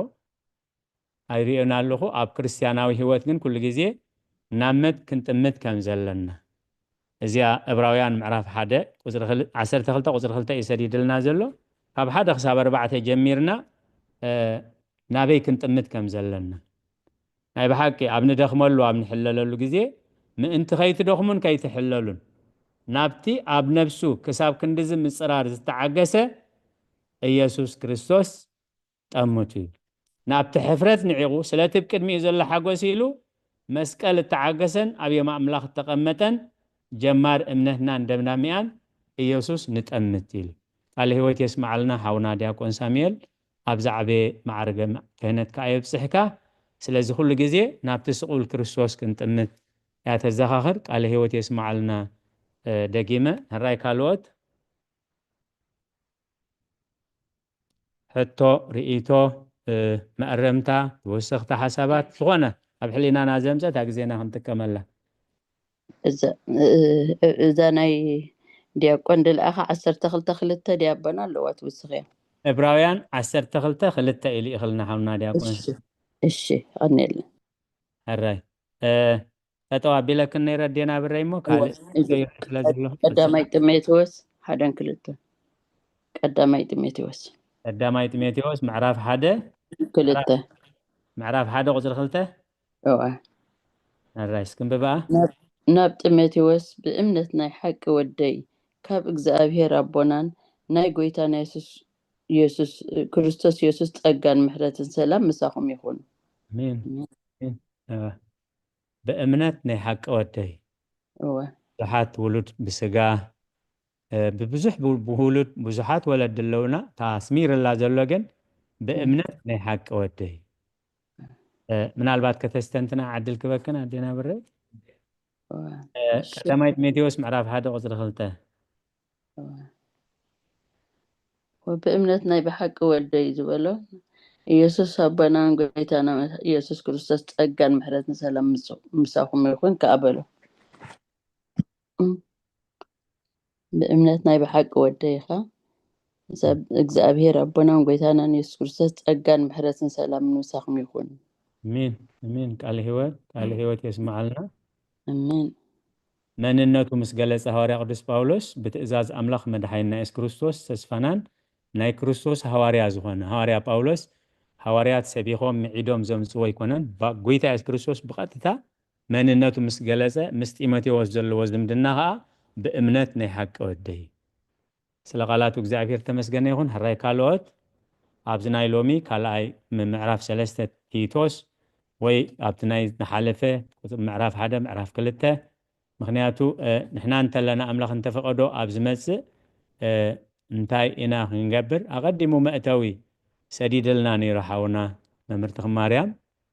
ኣይርእዮን ኣለኹ። ኣብ ክርስትያናዊ ህይወት ግን ኩሉ ግዜ ናብ መን ክንጥምት ከም ዘለና። እዚኣ ዕብራውያን ምዕራፍ ሓደ ቁፅሪ ክል-፣ ዓሰርተ ክልተ ቁፅሪ ክልተ እዩ ሰዲድልና ዘሎ። ካብ ሓደ ክሳብ ኣርባዕተ ጀሚርና፣ እ፣ ናበይ ክንጥምት ከም ዘለና። ናይ ብሓቂ ኣብ ንደኽመሉ፣ ኣብ ንሕለለሉ ግዜ፣ ምእንቲ ከይትደኽሙን ከይትሕለሉን፣ ናብቲ ኣብ ነፍሱ ክሳብ ክንድዚ ምጽራር ዝተዓገሰ ኢየሱስ ክርስቶስ ጠምቱ እዩ። ናብቲ ሕፍረት ንዒቑ፣ ስለቲ ብቅድሚኡ ዘሎ ሓጎስ ኢሉ፣ መስቀል እተዓገሰን ኣብ የማን ኣምላኽ እተቐመጠን፣ ጀማር እምነትናን ደምዳሚኣን ኢየሱስ ንጠምት ኢሉ። ቃለ ህይወት የስምዓልና ሓውና ዲያቆን ሳሙኤል፣ ኣብ ዝዓበየ ማዕርገ ክህነት ከኣ የብጽሕካ። ስለዚ ኩሉ ግዜ ናብቲ ስቑል ክርስቶስ ክንጥምት እያ ተዘኻኽር። ቃለ ህይወት የስምዓልና፣ እ፣ ደጊመ። ሕራይ ካልኦት? ሕቶ፣ ርእይቶ፣ እ፣ መእረምታ፣ ተወሰኽቲ ሓሳባት፣ ዝኾነ ኣብ ሕሊናና ዘምጸት፣ ኣብ ግዜና ክንጥቀመላ። እዛ፣ እ፣ እዛ ናይ ዲያቆን ድልኣኻ ዓሰርተ ክልተ ክልተ ድያ ኣቦና ኣለዋ ትውስኽ እያ? ዕብራውያን ዓሰርተ ክልተ ክልተ ኢሉ ይኽልና ሓውና ዲያቆን። እሺ፣ እሺ፣ ቀኒልና። ሕራይ። እ፣ ጠጠው ኣቢለክን ነይረ ኣዴና ብረይ እሞ፣ ካልእ እወ፣ እዚ ዘይረ ስለ ዘሎ። ቀዳማይ ጢሞቴዎስ ሓደን ክልተን። ቀዳማይ ጢሞቴዎስ። ቀዳማይ ጢሞቴዎስ ምዕራፍ ሓደ፣ ክልተ። ምዕራፍ ሓደ ቁጽሪ ክልተ። እወ። ሕራይ፣ እስኪ እንብብኣ። ናብ፣ ናብ ጢሞቴዎስ ብእምነት ናይ ሓቂ ወደይ፣ ካብ እግዚኣብሔር ኣቦናን ናይ ጎይታና የሱስ፣ የሱስ፣ ክርስቶስ የሱስ ጸጋን ምሕረትን ሰላም ምሳኹም ይኹን። ኣሜን። ኣሜን። ኣሜን። እወ። ብእምነት ናይ ሓቂ ወደይ። እወ። ብዙሓት ውሉድ ብስጋ፣ እ፣ ብብዙሕ ብ-፣ ብውሉድ ብዙሓት ወለዲ ኣለውና። እታ ኣስሚርላ ዘሎ ግን ብእምነት ናይ ሓቂ ወደይ። እ፣ ምናልባት ከተስተንትና ዕድል ክበክን ኣዴና ብረይ። እወ። እ፣ እሺ። ቀዳማይ ጢሞቴዎስ ምዕራፍ ሓደ ቁጽሪ ክልተ። እወ። ወብእምነት ናይ ብሓቂ ወደይ ዝበሎ ኢየሱስ ኣቦናን ጎይታና ኢየሱስ ክርስቶስ ጸጋን ምሕረትን ሰላም ምስ-፣ ምሳኹም ይኹን ከኣ በሎ። እም። ብእምነት ናይ ብሓቂ ወደይ ኢኻ። ሰብ እግዚኣብሔር ኣቦናን ጎይታናን ኢየሱስ ክርስቶስ ጸጋን ምሕረትን ሰላምን ምሳኹም ይኹን። ኣሜን፣ ኣሜን። ቃለ ህይወት፣ ቃለ ህይወት የስምዓልና። ኣሜን። መንነቱ ምስ ገለጸ ሃዋርያ ቅዱስ ጳውሎስ፣ ብትእዛዝ ኣምላኽ መድሓኒና የሱስ ክርስቶስ ተስፋናን ናይ ክርስቶስ ሃዋርያ ዝኾነ ሃዋርያ ጳውሎስ፣ ሃዋርያት ሰቢኾም ምዒዶም ዘምጽዎ ኣይኮነን። ባ-፣ ጎይታ የሱስ ክርስቶስ ብቐጥታ መንነቱ ምስ ገለጸ፣ ምስ ጢሞቴዎስ ዘለዎ ዝምድና ኸኣ ብእምነት ናይ ሓቂ ወደይ። ስለ ቃላቱ እግዚኣብሔር ተመስገነ ይኹን። ሕራይ ካልኦት፣ ኣብዚ ናይ ሎሚ ካልኣይ ም-፣ ምዕራፍ ሰለስተ ቲቶስ፣ ወይ ኣብቲ ናይ ዝሓለፈ ቁጽ-፣ ምዕራፍ ሓደ፣ ምዕራፍ ክልተ፣ ምኽንያቱ፣ እ፣ ንሕና እንተለና ኣምላኽ እንተፈቐዶ ኣብ ዝመጽእ፣ እ፣ እንታይ ኢና ክንገብር? ኣቐዲሙ መእተዊ ሰዲድልና ነይሩ ሓውና መምህር ተኽማርያም፣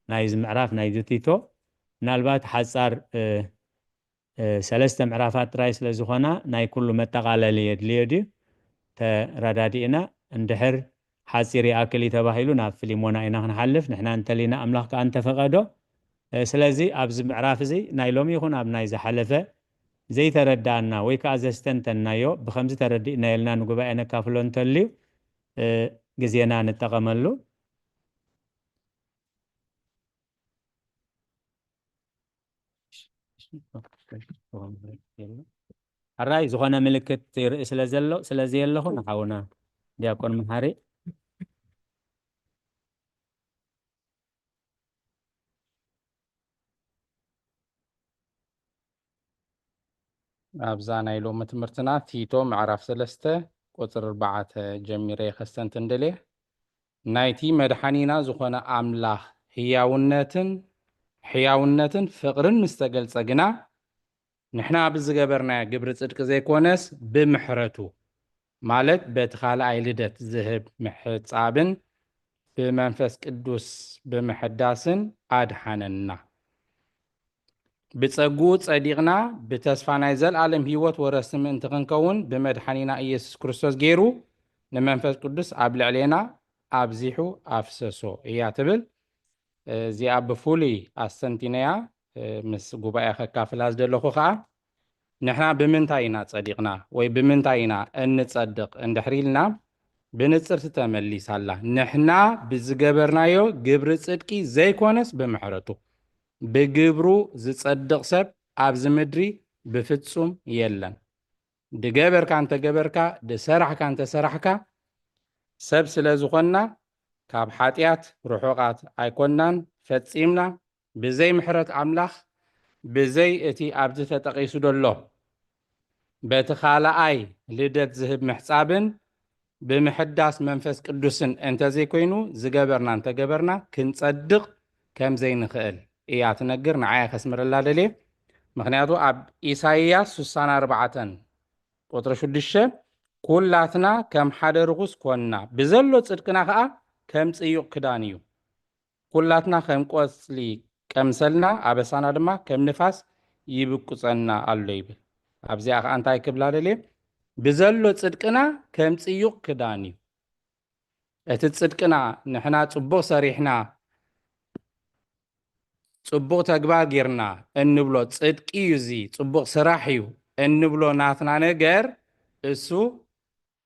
ናይዚ ምዕራፍ ናይዚ ቲቶ። ምናልባት ሓጻር፣ እ፣ እ፣ ሰለስተ ምዕራፋት ጥራይ ስለ ዝኾና ናይ ኩሉ መጠቓለሊ የድልዮ ድዩ? ተረዳዲእና። እንድሕር ሓጺር ይኣክል እዩ ተባሂሉ ናብ ፊልሞና ኢና ክንሓልፍ፣ ንሕና እንተሊና ኣምላኽ ከኣ እንተፈቐዶ። እ፣ ስለዚ ኣብዚ ምዕራፍ እዚ ናይ ሎሚ ይኹን ኣብ ናይ ዝሓለፈ ዘይተረዳእና ወይ ከኣ ዘስተንተንናዮ ብኸምዚ ተረዲእናዮ ኢልና ንጉባኤ ነካፍሎ እንተልዩ፣ እ፣ ግዜና ንጠቐመሉ። ሕራይ ዝኾነ ምልክት ይርኢ ስለ ዘሎ፣ ስለ ዘየለኹ ንሓውና ዲያቆን መሓሪ። ኣብዛ ናይ ሎሚ ትምህርትና ቲቶ ምዕራፍ ሰለስተ ቁጽሪ ኣርባዕተ ጀሚረ ከስተንትን ደልየ። ናይቲ መድሓኒና ዝኾነ ኣምላኽ ህያውነትን፣ ሕያውነትን ፍቕርን ምስ ተገልጸ ግና፣ ንሕና ብዝገበርናዮ ግብሪ ጽድቂ ዘይኮነስ ብምሕረቱ፣ ማለት በቲ ካልኣይ ልደት ዝህብ ምሕጻብን ብመንፈስ ቅዱስ ብምሕዳስን ኣድሓነና። ብጸግኡ ጸዲቕና ብተስፋ ናይ ዘልኣለም ህይወት ወረስቲ ምእንቲ ክንከውን ብመድሓኒና ኢየሱስ ክርስቶስ ገይሩ ንመንፈስ ቅዱስ ኣብ ልዕሌና ኣብዚሑ ኣፍሰሶ እያ ትብል። እዚኣ ብፍሉይ ኣስተንቲነያ፣ እ፣ ምስ ጉባኤ ከካፍላ ዝደለኹ ኸኣ፣ ንሕና ብምንታይ ኢና ጸዲቕና ወይ ብምንታይ ኢና እንጸድቕ እንድሕር ኢልና፣ ብንጽርቲ ተመሊሳ ኣላ። ንሕና ብዝገበርናዮ ግብሪ ጽድቂ ዘይኮነስ ብምሕረቱ። ብግብሩ ዝጸድቕ ሰብ ኣብዚ ምድሪ ብፍጹም የለን። ድገበርካ እንተገበርካ፣ ድሰራሕካ እንተሰራሕካ፣ ሰብ ስለ ዝኾንና ካብ ሓጢኣት ርሑቓት ኣይኮንናን ፈጺምና። ብዘይ ምሕረት ኣምላኽ፣ ብዘይ እቲ ኣብዚ ተጠቒሱ ዘሎ በቲ ካልኣይ ልደት ዝህብ ምሕጻብን ብምሕዳስ መንፈስ ቅዱስን እንተዘይኮይኑ ዝገበርና እንተገበርና ክንጸድቕ ከም ዘይንኽእል እያ ትነግር። ንዓይ ከስምረላ ደልየ። ምኽንያቱ ኣብ ኢሳይያስ ስሳን ኣርባዕተን ቁጽሪ ሽዱሽተ፣ "ኩላትና ከም ሓደ ርኹስ ኮንና፣ ብዘሎ ጽድቅና ኸኣ ከም ጽዩቕ ክዳን እዩ። ኩላትና ከም ቆጽሊ ቀምሰልና፣ ኣበሳና ድማ ከም ንፋስ ይብቁጸና ኣሎ" ይብል። ኣብዚኣ ኸኣ እንታይ ክብላ ደልየ? ብዘሎ ጽድቅና ከም ጽዩቕ ክዳን እዩ። እቲ ጽድቅና ንሕና ጽቡቕ ሰሪሕና፣ ጽቡቕ ተግባር ጌርና እንብሎ ጽድቂ እዩ፣ እዚ ጽቡቕ ስራሕ እዩ እንብሎ ናትና ነገር፣ እሱ፣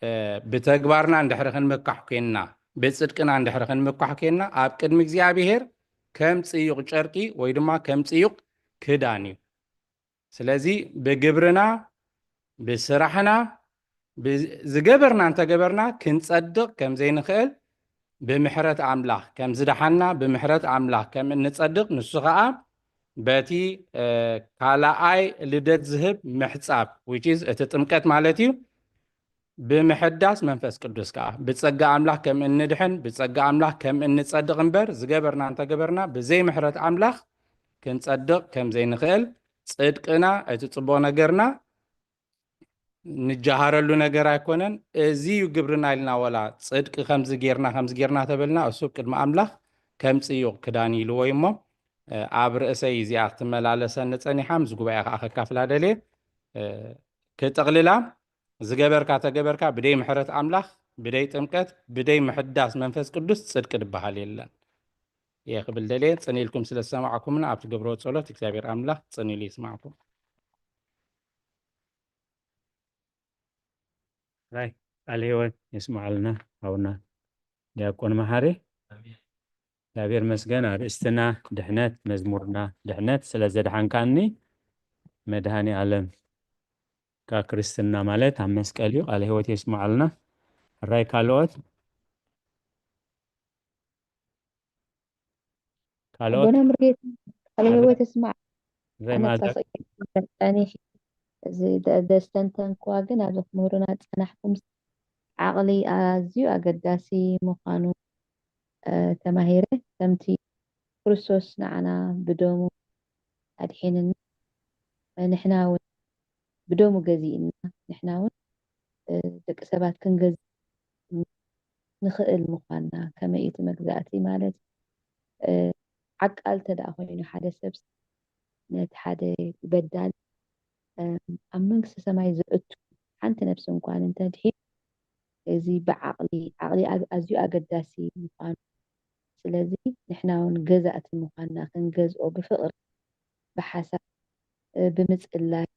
እ፣ ብተግባርና እንድሕሪ ክንምካሕ ኴንና፣ ብጽድቅና እንድሕሪ ክንምካሕ ኴንና፣ ኣብ ቅድሚ እግዚኣብሄር ከም ጽዩቕ ጨርቂ ወይ ድማ ከም ጽዩቕ ክዳን እዩ። ስለዚ ብግብርና፣ ብስራሕና፣ ብ-፣ ዝገበርና እንተገበርና ክንጸድቕ ከም ዘይንኽእል፣ ብምሕረት ኣምላኽ ከም ዝደሓንና፣ ብምሕረት ኣምላኽ ከም እንጸድቕ፣ ንሱ ኸኣ በቲ፣ እ፣ ካልኣይ ልደት ዝህብ ምሕጻብ፣ which is እቲ ጥምቀት ማለት እዩ፣ ብምሕዳስ መንፈስ ቅዱስ ከኣ ብጸጋ ኣምላኽ ከም እንድሕን፣ ብጸጋ ኣምላኽ ከም እንጸድቕ እምበር፣ ዝገበርና እንተገበርና፣ ብዘይ ምሕረት ኣምላኽ ክንጸድቕ ከም ዘይንኽእል፣ ጽድቅና፣ እቲ ጽቡቕ ነገርና፣ ንጀሃረሉ ነገር ኣይኮነን። እዚ እዩ ግብርና ኢልና፣ ወላ ጽድቂ ከምዚ ጌርና፣ ከምዚ ጌርና ተበልና፣ እሱ ቅድሚ ኣምላኽ ከም ጽዩቕ ክዳን ኢልዎ እዩ እሞ፣ እ፣ ኣብ ርእሰይ እዚኣ ክትመላለሰኒ ጸኒሓ፣ ምስ ጉባኤ ከኣ ከካፍላ ደልየ። እ፣ ክጥቕልላ፣ ዝገበርካ ተገበርካ፣ ብደይ ምሕረት ኣምላኽ፣ ብደይ ጥምቀት፣ ብደይ ምሕዳስ መንፈስ ቅዱስ ጽድቂ ዝበሃል የለን እየ ክብል ደልየ። ጽን ኢልኩም ስለ ዝሰማዕኩምና፣ ኣብ ትገብርዎ ጸሎት እግዚኣብሔር ኣምላኽ ጽን ኢሉ ይስማዕኩም። ራይ ቃል ህይወት የስምዓልና ሓውና ዲያቆን መሓሪ። እግዚኣብሔር መስገን። ኣርእስትና ድሕነት፣ መዝሙርና ድሕነት፣ ስለ ዘድሓንካኒ መድሃኒ ኣለም። ካ ክርስትና ማለት ኣብ መስቀል እዩ። ቃል ህይወት የስምዓልና። ራይ ካልኦት? ካልኦት? ኣቦና ምርጌታ፣ ቃለ ኣረ፣ ህይወት የስማዕ። ራይ ኣነ ማዛ። ጻ-፣ ጸኒሕ፣ እዚ ደ-፣ ደስተንተንክዋ ግን ኣብዚ ክትምህሩና ዝጸናሕኩም ዓቕሊ ኣዝዩ ኣገዳሲ ምዃኑ፣ እ፣ ተማሂረ። ከምቲ ክርስቶስ ንዓና ብደሙ ኣድሒንና፣ ንሕና እውን ብደሙ ገዚእና፣ ንሕና እውን፣ እ፣ ደቂ ሰባት ክንገዝእ ንኽእል ምዃንና፣ ከመይ እቲ መግዛእቲ ማለት፣ እ፣ ዓቃል እንተ ደኣ ኮይኑ ሓደ ሰብ ነቲ ሓደ በዳል፣ እ፣ ኣብ መንግስቲ ሰማይ ዘእቱ ሓንቲ ነፍሲ እንኳን እንተድሒን፣ እዚ ብዓቕሊ፣ ዓቕሊ ኣግ-፣ ኣዝዩ ኣገዳሲ ምዃኑ፣ ስለዚ ንሕና እውን ገዛእቲ ምዃንና ክንገዝኦ ብፍቕሪ፣ ብሓሳብ፣ እ፣ ብምጽላይ፣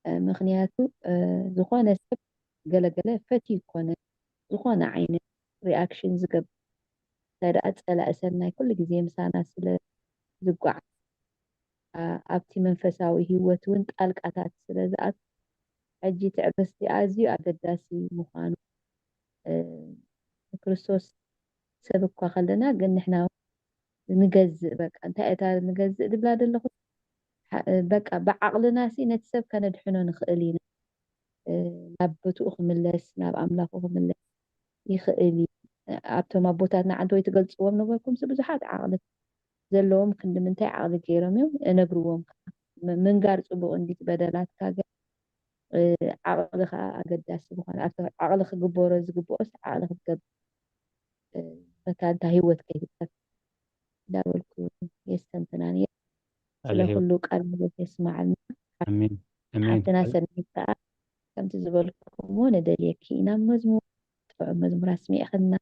እ፣ ምኽንያቱ፣ እ፣ ዝኾነ ሰብ ገለገለ ፈትዩ ይኮነ፣ ዝኾነ ዓይነት ሪኣክሽን ዝገብር፣ እንታይ ደኣ ጸላኢ ሰናይ ኩሉ ግዜ ምሳና ስለ ዝጓዓዝ፣ ኣ-፣ ኣብቲ መንፈሳዊ ህይወት እውን ጣልቃታት ስለ ዝኣቱ፣ ሕጂ ትዕግስቲ ኣዝዩ ኣገዳሲ ምዃኑ፣ እ፣ ንክርስቶስ ሰብ እኳ ከለና፣ ግን ንሕና ንገዝእ፣ በቃ እንታይ እታ ንገዝእ ድብላ ዘለኹ፣ ሓ-፣ በቃ ብዓቕልና ሲ ነቲ ሰብ ከነድሕኖ ንኽእል ኢና። እ፣ ናብ ቦትኡ ክምለስ፣ ናብ ኣምላኹ ክምለስ ይኽእል እዩ። ኣብቶም ኣቦታትና ዓንተወይ ትገልጽዎም ነበርኩምሲ ብዙሓት ዓቕሊ ዘለዎም ክንዲ ምንታይ ዓቕሊ ገይሮም እዮም እነግርዎም ከኣ። ም-፣ ምንጋር ጽቡቕ እንዲ በደላትካ ገ-፣ እ፣ ዓቕሊ ከኣ ኣገዳሲ ምዃኑ፣ ኣብቲ ዓቕሊ ክግበሮ ዝግብኦስ ዓቕሊ ክትገብር፣ እ፣ መታን እታ ህይወት ከይትጠፍእ እንዳበልኩ የስተንትናን እየ። ስለ ቃለ ህይወት። ኩሉ ቃል ህይወት የስማዓልና። ኣሜን። ኣሜን። ሓፍትና ቃል ሰናይት ከኣ ከምቲ ዝበልኩሞ ንደልየኪ ኢና። መዝሙር፣ ጥዑም መዝሙር ኣስሚዕኽና፣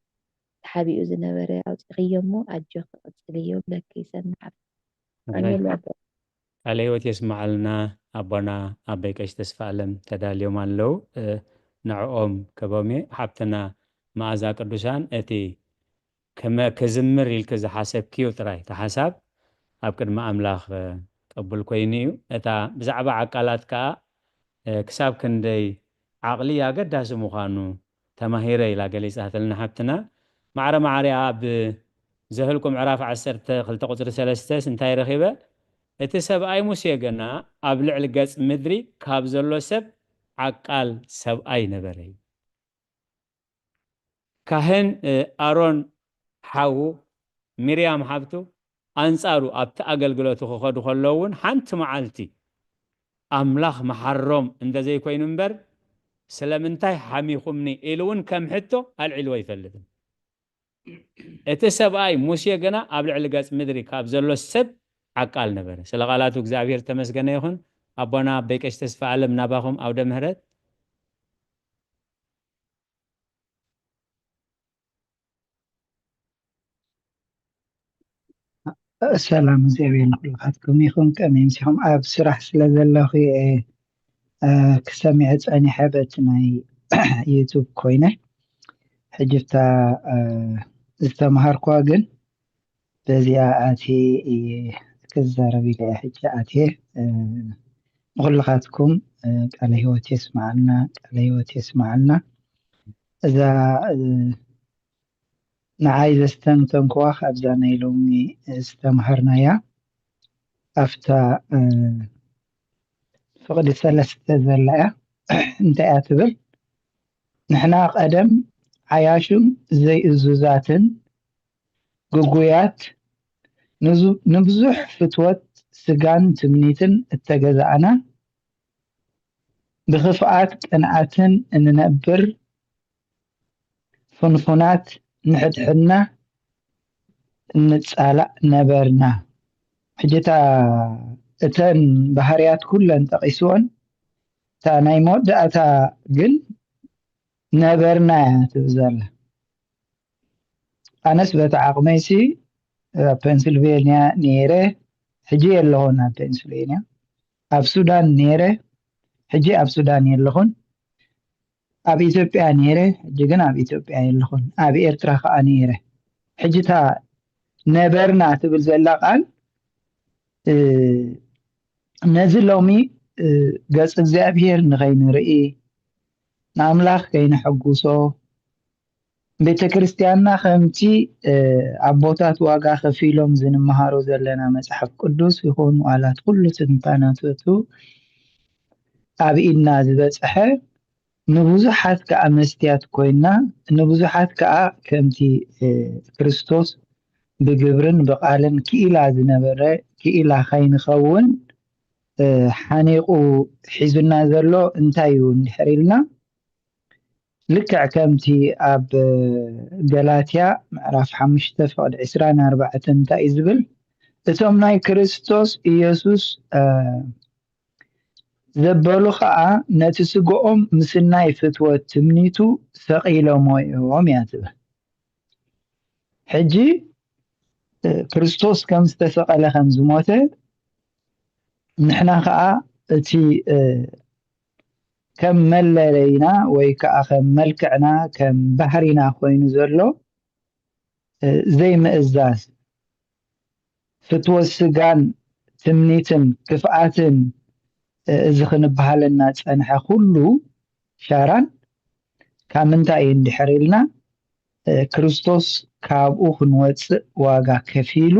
ተሓቢኡ ዝነበረ ኣውጺእኽዮ እሞ ኣጆኺ ቀጽልዮ ብለኪ ሰናይ ሓፍቲ። ራይ። ኣሜን። ቃለ ህይወት የስምዓልና። ኣቦና ኣቦይ ቀሺ ተስፋ ኣለም ተዳልዮም ኣለዉ። እ፣ ንዕኦም ክህቦም እየ። ሓብትና መኣዛ ቅዱሳን፣ እቲ ከመ-፣ ክዝምር ኢልኪ ዝሓሰብክዮ ጥራይ፣ እቲ ሓሳብ ኣብ ቅድሚ ኣምላኽ ቅቡል ኮይኑ እዩ። እታ ብዛዕባ ዓቃላት ከኣ ክሳብ ክንደይ ዓቕሊ ኣገዳሲ ምዃኑ ተማሂረ ኢላ ገሊጻትልና ሓብትና። ማዕረ ማዕሪኣ ኣብ ዘህልቁ ምዕራፍ ዓሰርተ ክልተ ቁጽሪ ሰለስተስ እንታይ ረኺበ? እቲ ሰብኣይ ሙሴ ገና ኣብ ልዕሊ ገጽ ምድሪ ካብ ዘሎ ሰብ ዓቃል ሰብኣይ ነበረ። ካህን ኣሮን ሓዉ ሚርያም ሓብቱ ኣንጻሩ ኣብቲ ኣገልግሎቱ ክኸዱ ከለዉ እውን ሓንቲ መዓልቲ ኣምላኽ መሓሮም እንተዘይኮይኑ እምበር ስለምንታይ ሓሚኹምኒ ኢሉ እውን ከም ሕቶ ኣልዒልዎ ኣይፈልጥን። እቲ ሰብኣይ ሙሴ ግና ኣብ ልዕሊ ገጽ ምድሪ ካብ ዘሎ ሰብ ዓቃል ነበረ። ስለ ቃላቱ እግዚኣብሔር ተመስገነ ይኹን። ኣቦና ኣቦይ ቀሺ ተስፋ ኣለም ናባኹም ኣውደ ምህረት። ሰላም እግዚኣብሔር ንኩልኻትኩም ይኹን። ከመይ ምሲኹም? ኣብ ስራሕ ስለ ዘለኹ እየ ክሰሚዐ ጸኒሐ በቲ ናይ ዩቱብ ኮይነ። ሕጂ እታ ዝተምሃርኳ ግን በዚኣ ኣትየ እየ ክዛረብ ኢለ እየ ሕጂ ኣትየ። ንኹልኻትኩም ቃለ ህይወት የስማዓልና፣ ቃለ ህይወት የስማዓልና። እዛ ንዓይ ዘስተንተንክዋ ካብዛ ናይ ሎሚ ዝተምሃርናያ ኣብታ ፍቕዲ ሰለስተ ዘላ እያ። እንታይ እያ ትብል? ንሕና ቀደም ዓያሹን ዘይእዙዛትን ግጉያት ንብዙሕ ፍትወት ስጋን ትምኒትን እተገዛእና ብኽፍኣት ቅንኣትን እንነብር ፍንፉናት ንሕድሕድና እንጻላእ ነበርና። ሕጂ እታ እተን ባህርያት ኩለን ጠቒስወን እታ ናይ መወዳእታ ግን ነበርና እያ ትብል ዘላ። ኣነስ በቲ ዓቕመይሲ ኣብ ፔንስልቬንያ ነይረ፣ ሕጂ የለኹን ኣብ ፔንስልቬንያ። ኣብ ሱዳን ነይረ፣ ሕጂ ኣብ ሱዳን የለኹን። ኣብ ኢትዮጵያ ነይረ፣ ሕጂ ግን ኣብ ኢትዮጵያ የለኹን። ኣብ ኤርትራ ከዓ ነይረ። ሕጂ እታ ነበርና ትብል ዘላ ቃል ነዚ ሎሚ ገጽ እግዚኣብሔር ንኸይንርኢ ንኣምላኽ ከይነሐጉሶ ቤተ ክርስቲያንና ከምቲ ኣቦታት ዋጋ ከፊሎም ዝንመሃሮ ዘለና መጽሓፍ ቅዱስ ይኹን ዋላት ኩሉ ትንታናተቱ ኣብ ኢድና ዝበጽሐ ንብዙሓት ከኣ መስትያት ኮይና ንብዙሓት ከኣ ከምቲ ክርስቶስ ብግብርን ብቃልን ክኢላ ዝነበረ ክኢላ ከይንኸውን ሓኒቑ ሒዙና ዘሎ እንታይ እዩ እንድሕር ኢልና ልክዕ ከምቲ ኣብ ገላትያ ምዕራፍ ሓሙሽተ ፍቕዲ ዕስራን ኣርባዕተን እንታይ እዩ ዝብል? እቶም ናይ ክርስቶስ ኢየሱስ ዘበሉ ኸዓ ነቲ ስግኦም ምስ ናይ ፍትወት ትምኒቱ ሰቒሎሞ እዮም እያ ትብል። ሕጂ ክርስቶስ ከም ዝተሰቐለ ከም ዝሞተ ንሕና ኸዓ እቲ ከም መለለይና ወይ ከዓ ከም መልክዕና ከም ባህሪና ኮይኑ ዘሎ ዘይምእዛዝ ፍትወት ስጋን ትምኒትን ክፍኣትን እዚ ክንበሃለና ዝፀንሐ ኩሉ ሻራን ካብ ምንታይ እዩ እንድሕር ኢልና ክርስቶስ ካብኡ ክንወፅእ ዋጋ ከፊሉ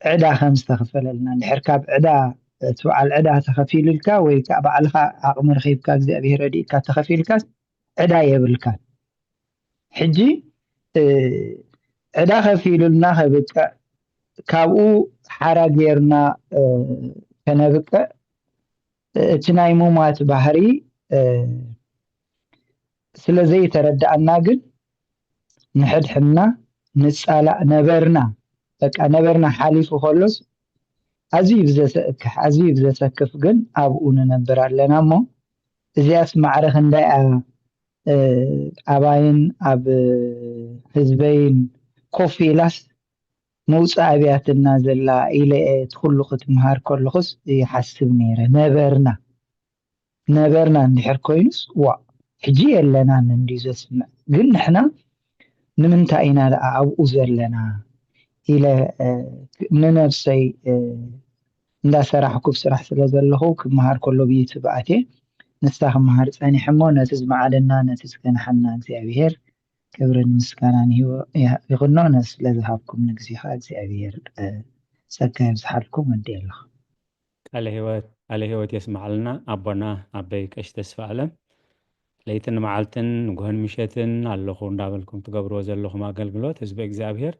ዕዳ ከም ዝተኸፈለልና እንድሕር ካብ ዕዳ እቲ በዓል ዕዳ ተኸፊሉልካ ወይ ከዓ ባዕልካ ዓቕሚ ረኺብካ እግዚኣብሔር ረዲእካ ተኸፊልካስ ዕዳ የብልካን። ሕጂ ዕዳ ከፊሉልና ከብቅዕ ካብኡ ሓራ ጌርና ከነብቅዕ እቲ ናይ ሙማት ባህሪ ስለ ዘይተረዳኣና ግን ንሕድሕድና ንጻላእ ነበርና። በቃ ነበርና ሓሊፉ ከሎስ ኣዝዩ ብዘሰክሕ ኣዝዩ ብዘሰክፍ ግን ኣብኡ ንነብር ኣለና እሞ እዚኣስ ማዕረ ክንደይ እያ ኣባይን ኣብ ህዝበይን ኮፍ ኢላስ መውፅእ ኣብያትና ዘላ ኢለ እየ እቲ ኩሉ ክትምሃር ከለኹስ ይሓስብ ነይረ። ነበርና ነበርና እንድሕር ኮይኑስ ዋ ሕጂ የለናን እንድዩ ዘስምዕ። ግን ንሕና ንምንታይ ኢና ደኣ ኣብኡ ዘለና? ኢለ ንነብሰይ እንዳሰራሕኩ ኣብ ስራሕ ስለ ዘለኹ ክመሃር ከሎ ብዩቱብ ኣትየ ንሳ ክመሃር ጸኒሐ እሞ ነቲ ዝመዓደና ነቲ ዝገንሓና እግዚኣብሔር ክብርን ምስጋናን ይኹኖ። ስለ ዝሃብኩም ንግዜ ከዓ እግዚኣብሔር ጸጋ የብዝሓልኩም። ወዲ ኣለኹ። ቃለ ህይወት ቃለ ህይወት የስማዓልና ኣቦና ኣበይ ቀሽ ተስፋ ኣለም። ለይትን መዓልትን ንጉሆን ምሸትን ኣለኹ እንዳበልኩም ትገብርዎ ዘለኹም ኣገልግሎት ህዝቢ እግዚኣብሔር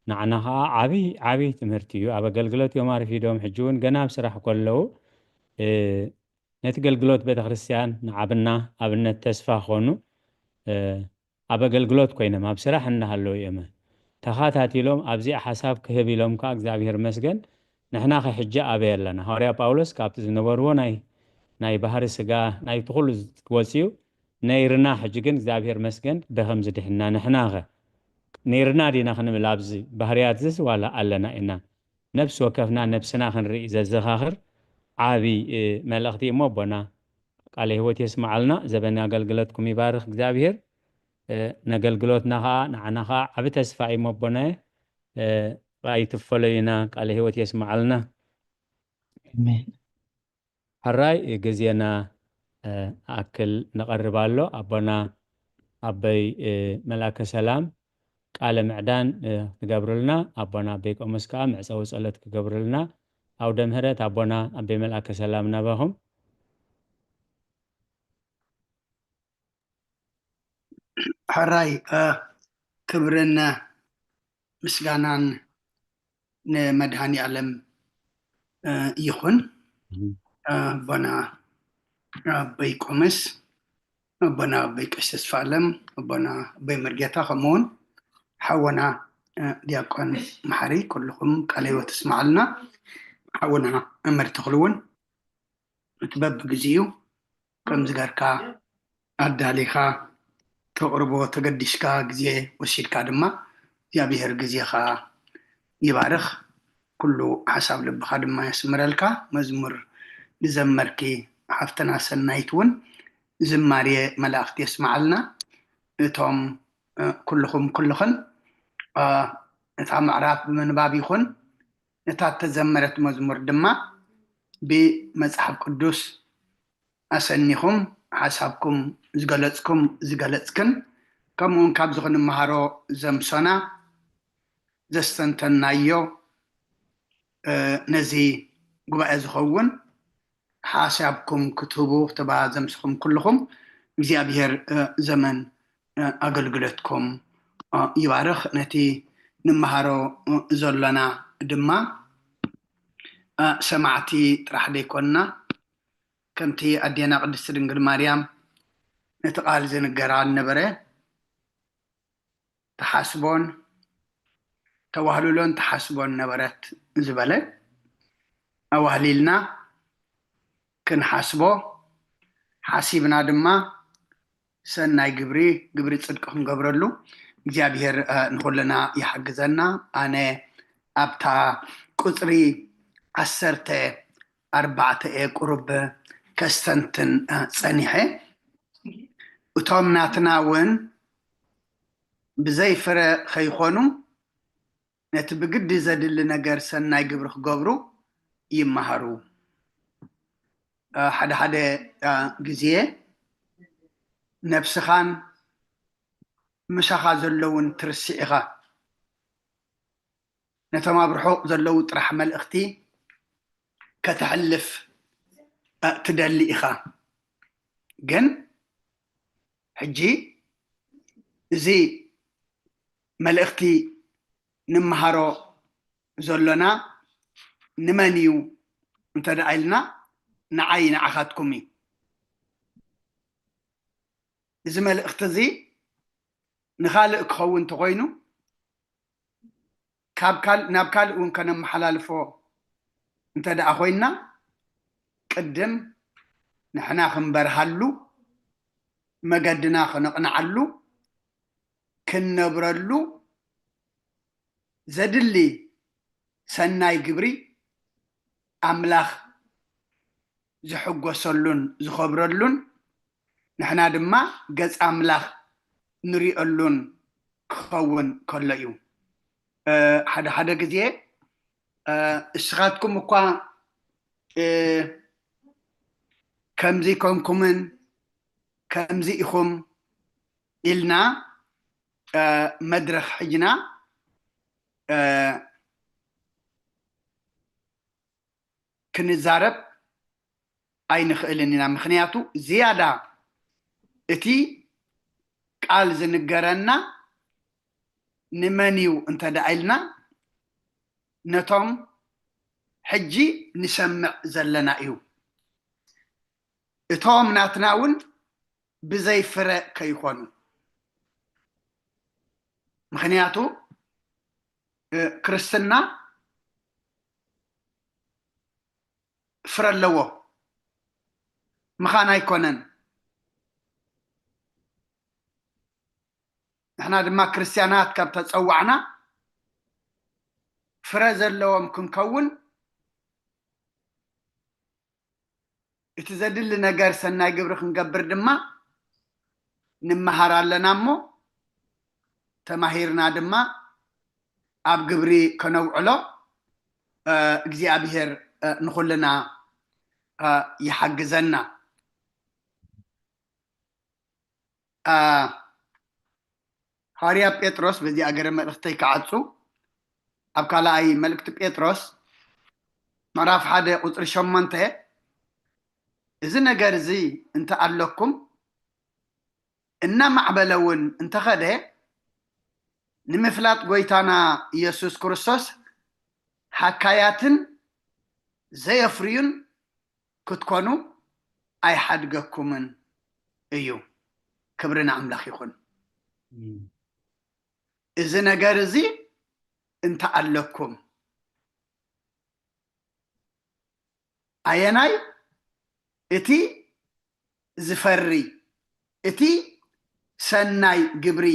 ንዓና ከዓ ዓብይ ዓብይ ትምህርቲ እዩ። ኣብ ኣገልግሎት እዮም ኣርፊዶም፣ ሕጂ እውን ገና ኣብ ስራሕ ከለዉ ነቲ ገልግሎት ቤተክርስትያን ንዓብና ኣብነት ተስፋ ክኾኑ ኣብ ኣገልግሎት ኮይኖም ኣብ ስራሕ እናሃለዉ እዮም ተኻታቲሎም ኣብዚኣ ሓሳብ ክህብ ኢሎም ከዓ እግዚኣብሔር መስገን ንሕና ከሕጂ ኣበይ ኣለና? ሃዋርያ ጳውሎስ ካብቲ ዝነበርዎ ናይ ናይ ባህሪ ስጋ ናይቲ ኩሉ ወፅዩ ነይርና፣ ሕጂ ግን እግዚኣብሔር መስገን በኸም ዝድሕና ንሕናኸ ነይርና ዲና ክንብል ኣብዚ ባህርያት ዝስ ዋላ ኣለና ኢና? ነብሲ ወከፍና ነብስና ክንርኢ ዘዘኻኽር ዓብይ መልእኽቲ እሞ ኣቦና ቃለ ህይወት የስማዓልና። ዘበን ኣገልግሎትኩም ይባርኽ እግዚኣብሔር። ነገልግሎትና ከዓ ንዓና ከዓ ዓብ ተስፋ እዩ ኣቦናየ። ኣይትፈለዩና። ቃለ ህይወት የስማዓልና። ኣሜን። ሕራይ ግዜና ኣክል ንቐርብ ኣሎ። ኣቦና ኣበይ መልኣከ ሰላም ቃለ ምዕዳን ትገብርልና፣ ኣቦና ኣበይ ቆሞስ ከዓ መዕፀዊ ፀሎት ክገብርልና። ኣውደ ምህረት ኣቦና ኣበይ መልኣከ ሰላም ናባኹም። ሕራይ ክብርን ምስጋናን ንመድሃኒ ኣለም ይኹን። ኣቦና ኣበይ ቆመስ፣ ኣቦና ኣበይ ቀሽ ተስፋ ኣለም፣ ኣቦና ኣበይ መርጌታ፣ ከምኡውን ሓወና ዲያቆን መሓሪ፣ ኩልኹም ቃለ ህይወት እስማዓልና። ሓወና መምህር ተኽሉ እውን እቲ በብግዚኡ ከምዚ ገርካ ኣዳሊኻ ተቕርቦ ተገዲስካ ግዜ ወሲድካ ድማ እግዚኣብሔር ግዜኻ ይባርኽ፣ ኩሉ ሓሳብ ልብኻ ድማ የስምረልካ። መዝሙር ዝዘመርኪ ሓፍትና ሰናይት እውን ዝማሬ መላእኽቲ የስምዓልና። እቶም ኩልኹም ኩልኽን እታ ምዕራፍ ብምንባብ ይኹን ነታ እተዘመረት መዝሙር ድማ ብመጽሓፍ ቅዱስ ኣሰኒኹም ሓሳብኩም ዝገለጽኩም ዝገለጽክን ከምኡውን ካብዚ ክንመሃሮ ዘምሶና ዘስተንተናዮ ነዚ ጉባኤ ዝኸውን ሓሳብኩም ክትህቡ ተባዘምስኹም ኩልኹም እግዚኣብሔር ዘመን ኣገልግሎትኩም ይባርኽ። ነቲ ንመሃሮ ዘሎና ድማ ሰማዕቲ ጥራሕ ዘይኮንና ከምቲ ኣዴና ቅድስቲ ድንግል ማርያም ነቲ ቃል ዝንገራ ዝነበረ ተሓስቦን ተዋህልሎን ተሓስቦን ነበረት ዝበለ ኣዋህሊልና ክንሓስቦ ሓሲብና ድማ ሰናይ ግብሪ ግብሪ ፅድቂ ክንገብረሉ እግዚኣብሔር ንኩልና ይሓግዘና። ኣነ ኣብታ ቁፅሪ ዓሰርተ ኣርባዕተ እየ ቁሩብ ከስተንትን ፀኒሐ። እቶም ናትና እውን ብዘይ ፍረ ከይኾኑ ነቲ ብግዲ ዘድሊ ነገር ሰናይ ግብሪ ክገብሩ ይመሃሩ። ሓደ ሓደ ግዜ ነብስኻን ምሳኻ ዘለውን ትርስዕ ኢኻ። ነቶም ኣብ ርሑቕ ዘለዉ ጥራሕ መልእኽቲ ከተሕልፍ ትደሊ ኢኻ። ግን ሕጂ እዚ መልእኽቲ ንመሃሮ ዘሎና ንመን እዩ እንተ ደኣ ኢልና ንዓይ ንዓኻትኩም እዩ። እዚ መልእኽቲ እዚ ንኻልእ ክኸውን እንተኾይኑ ካብ ካል ናብ ካልእ እውን ከነመሓላልፎ እንተ ደኣ ኮይንና ቅድም ንሕና ክንበርሃሉ መገድና ክነቕንዓሉ ክንነብረሉ ዘድሊ ሰናይ ግብሪ ኣምላኽ ዝሕጎሰሉን ዝኸብረሉን ንሕና ድማ ገጽ ኣምላኽ ንሪኦሉን ክኸውን ከሎ እዩ። ሓደ ሓደ ግዜ እስኻትኩም እኳ ከምዚ ኮንኩምን ከምዚ ኢኹም ኢልና መድረኽ ሕጅና ክንዛረብ ኣይንኽእልን ኢና። ምኽንያቱ ዝያዳ እቲ ቃል ዝንገረና ንመን እዩ እንተ ደኣ ኢልና ነቶም ሕጂ ንሰምዕ ዘለና እዩ። እቶም ናትና እውን ብዘይ ፍረ ከይኾኑ። ምኽንያቱ ክርስትና ፍረ ኣለዎ ምኻን ኣይኮነን። ንሕና ድማ ክርስትያናት ካብ ተጸዋዕና ፍረ ዘለዎም ክንከውን እቲ ዘድሊ ነገር ሰናይ ግብሪ ክንገብር ድማ ንመሃር ኣለና እሞ ተማሂርና ድማ ኣብ ግብሪ ከነውዕሎ እግዚኣብሔር ንኹልና ይሓግዘና። ሃዋርያ ጴጥሮስ በዚ ኣገረ መልእኽተይ ክዓጹ ኣብ ካልኣይ መልእክቲ ጴጥሮስ ምዕራፍ ሓደ ቁፅሪ ሸሞንተ እዚ ነገር እዚ እንተ ኣለኩም እናማዕበለ እውን እንተኸደ ንምፍላጥ ጎይታና ኢየሱስ ክርስቶስ ሃካያትን ዘየፍርዩን ክትኮኑ ኣይሓድገኩምን እዩ። ክብሪ ንኣምላኽ ይኹን። እዚ ነገር እዚ እንተ ኣለኩም ኣየናይ እቲ ዝፈሪ እቲ ሰናይ ግብሪ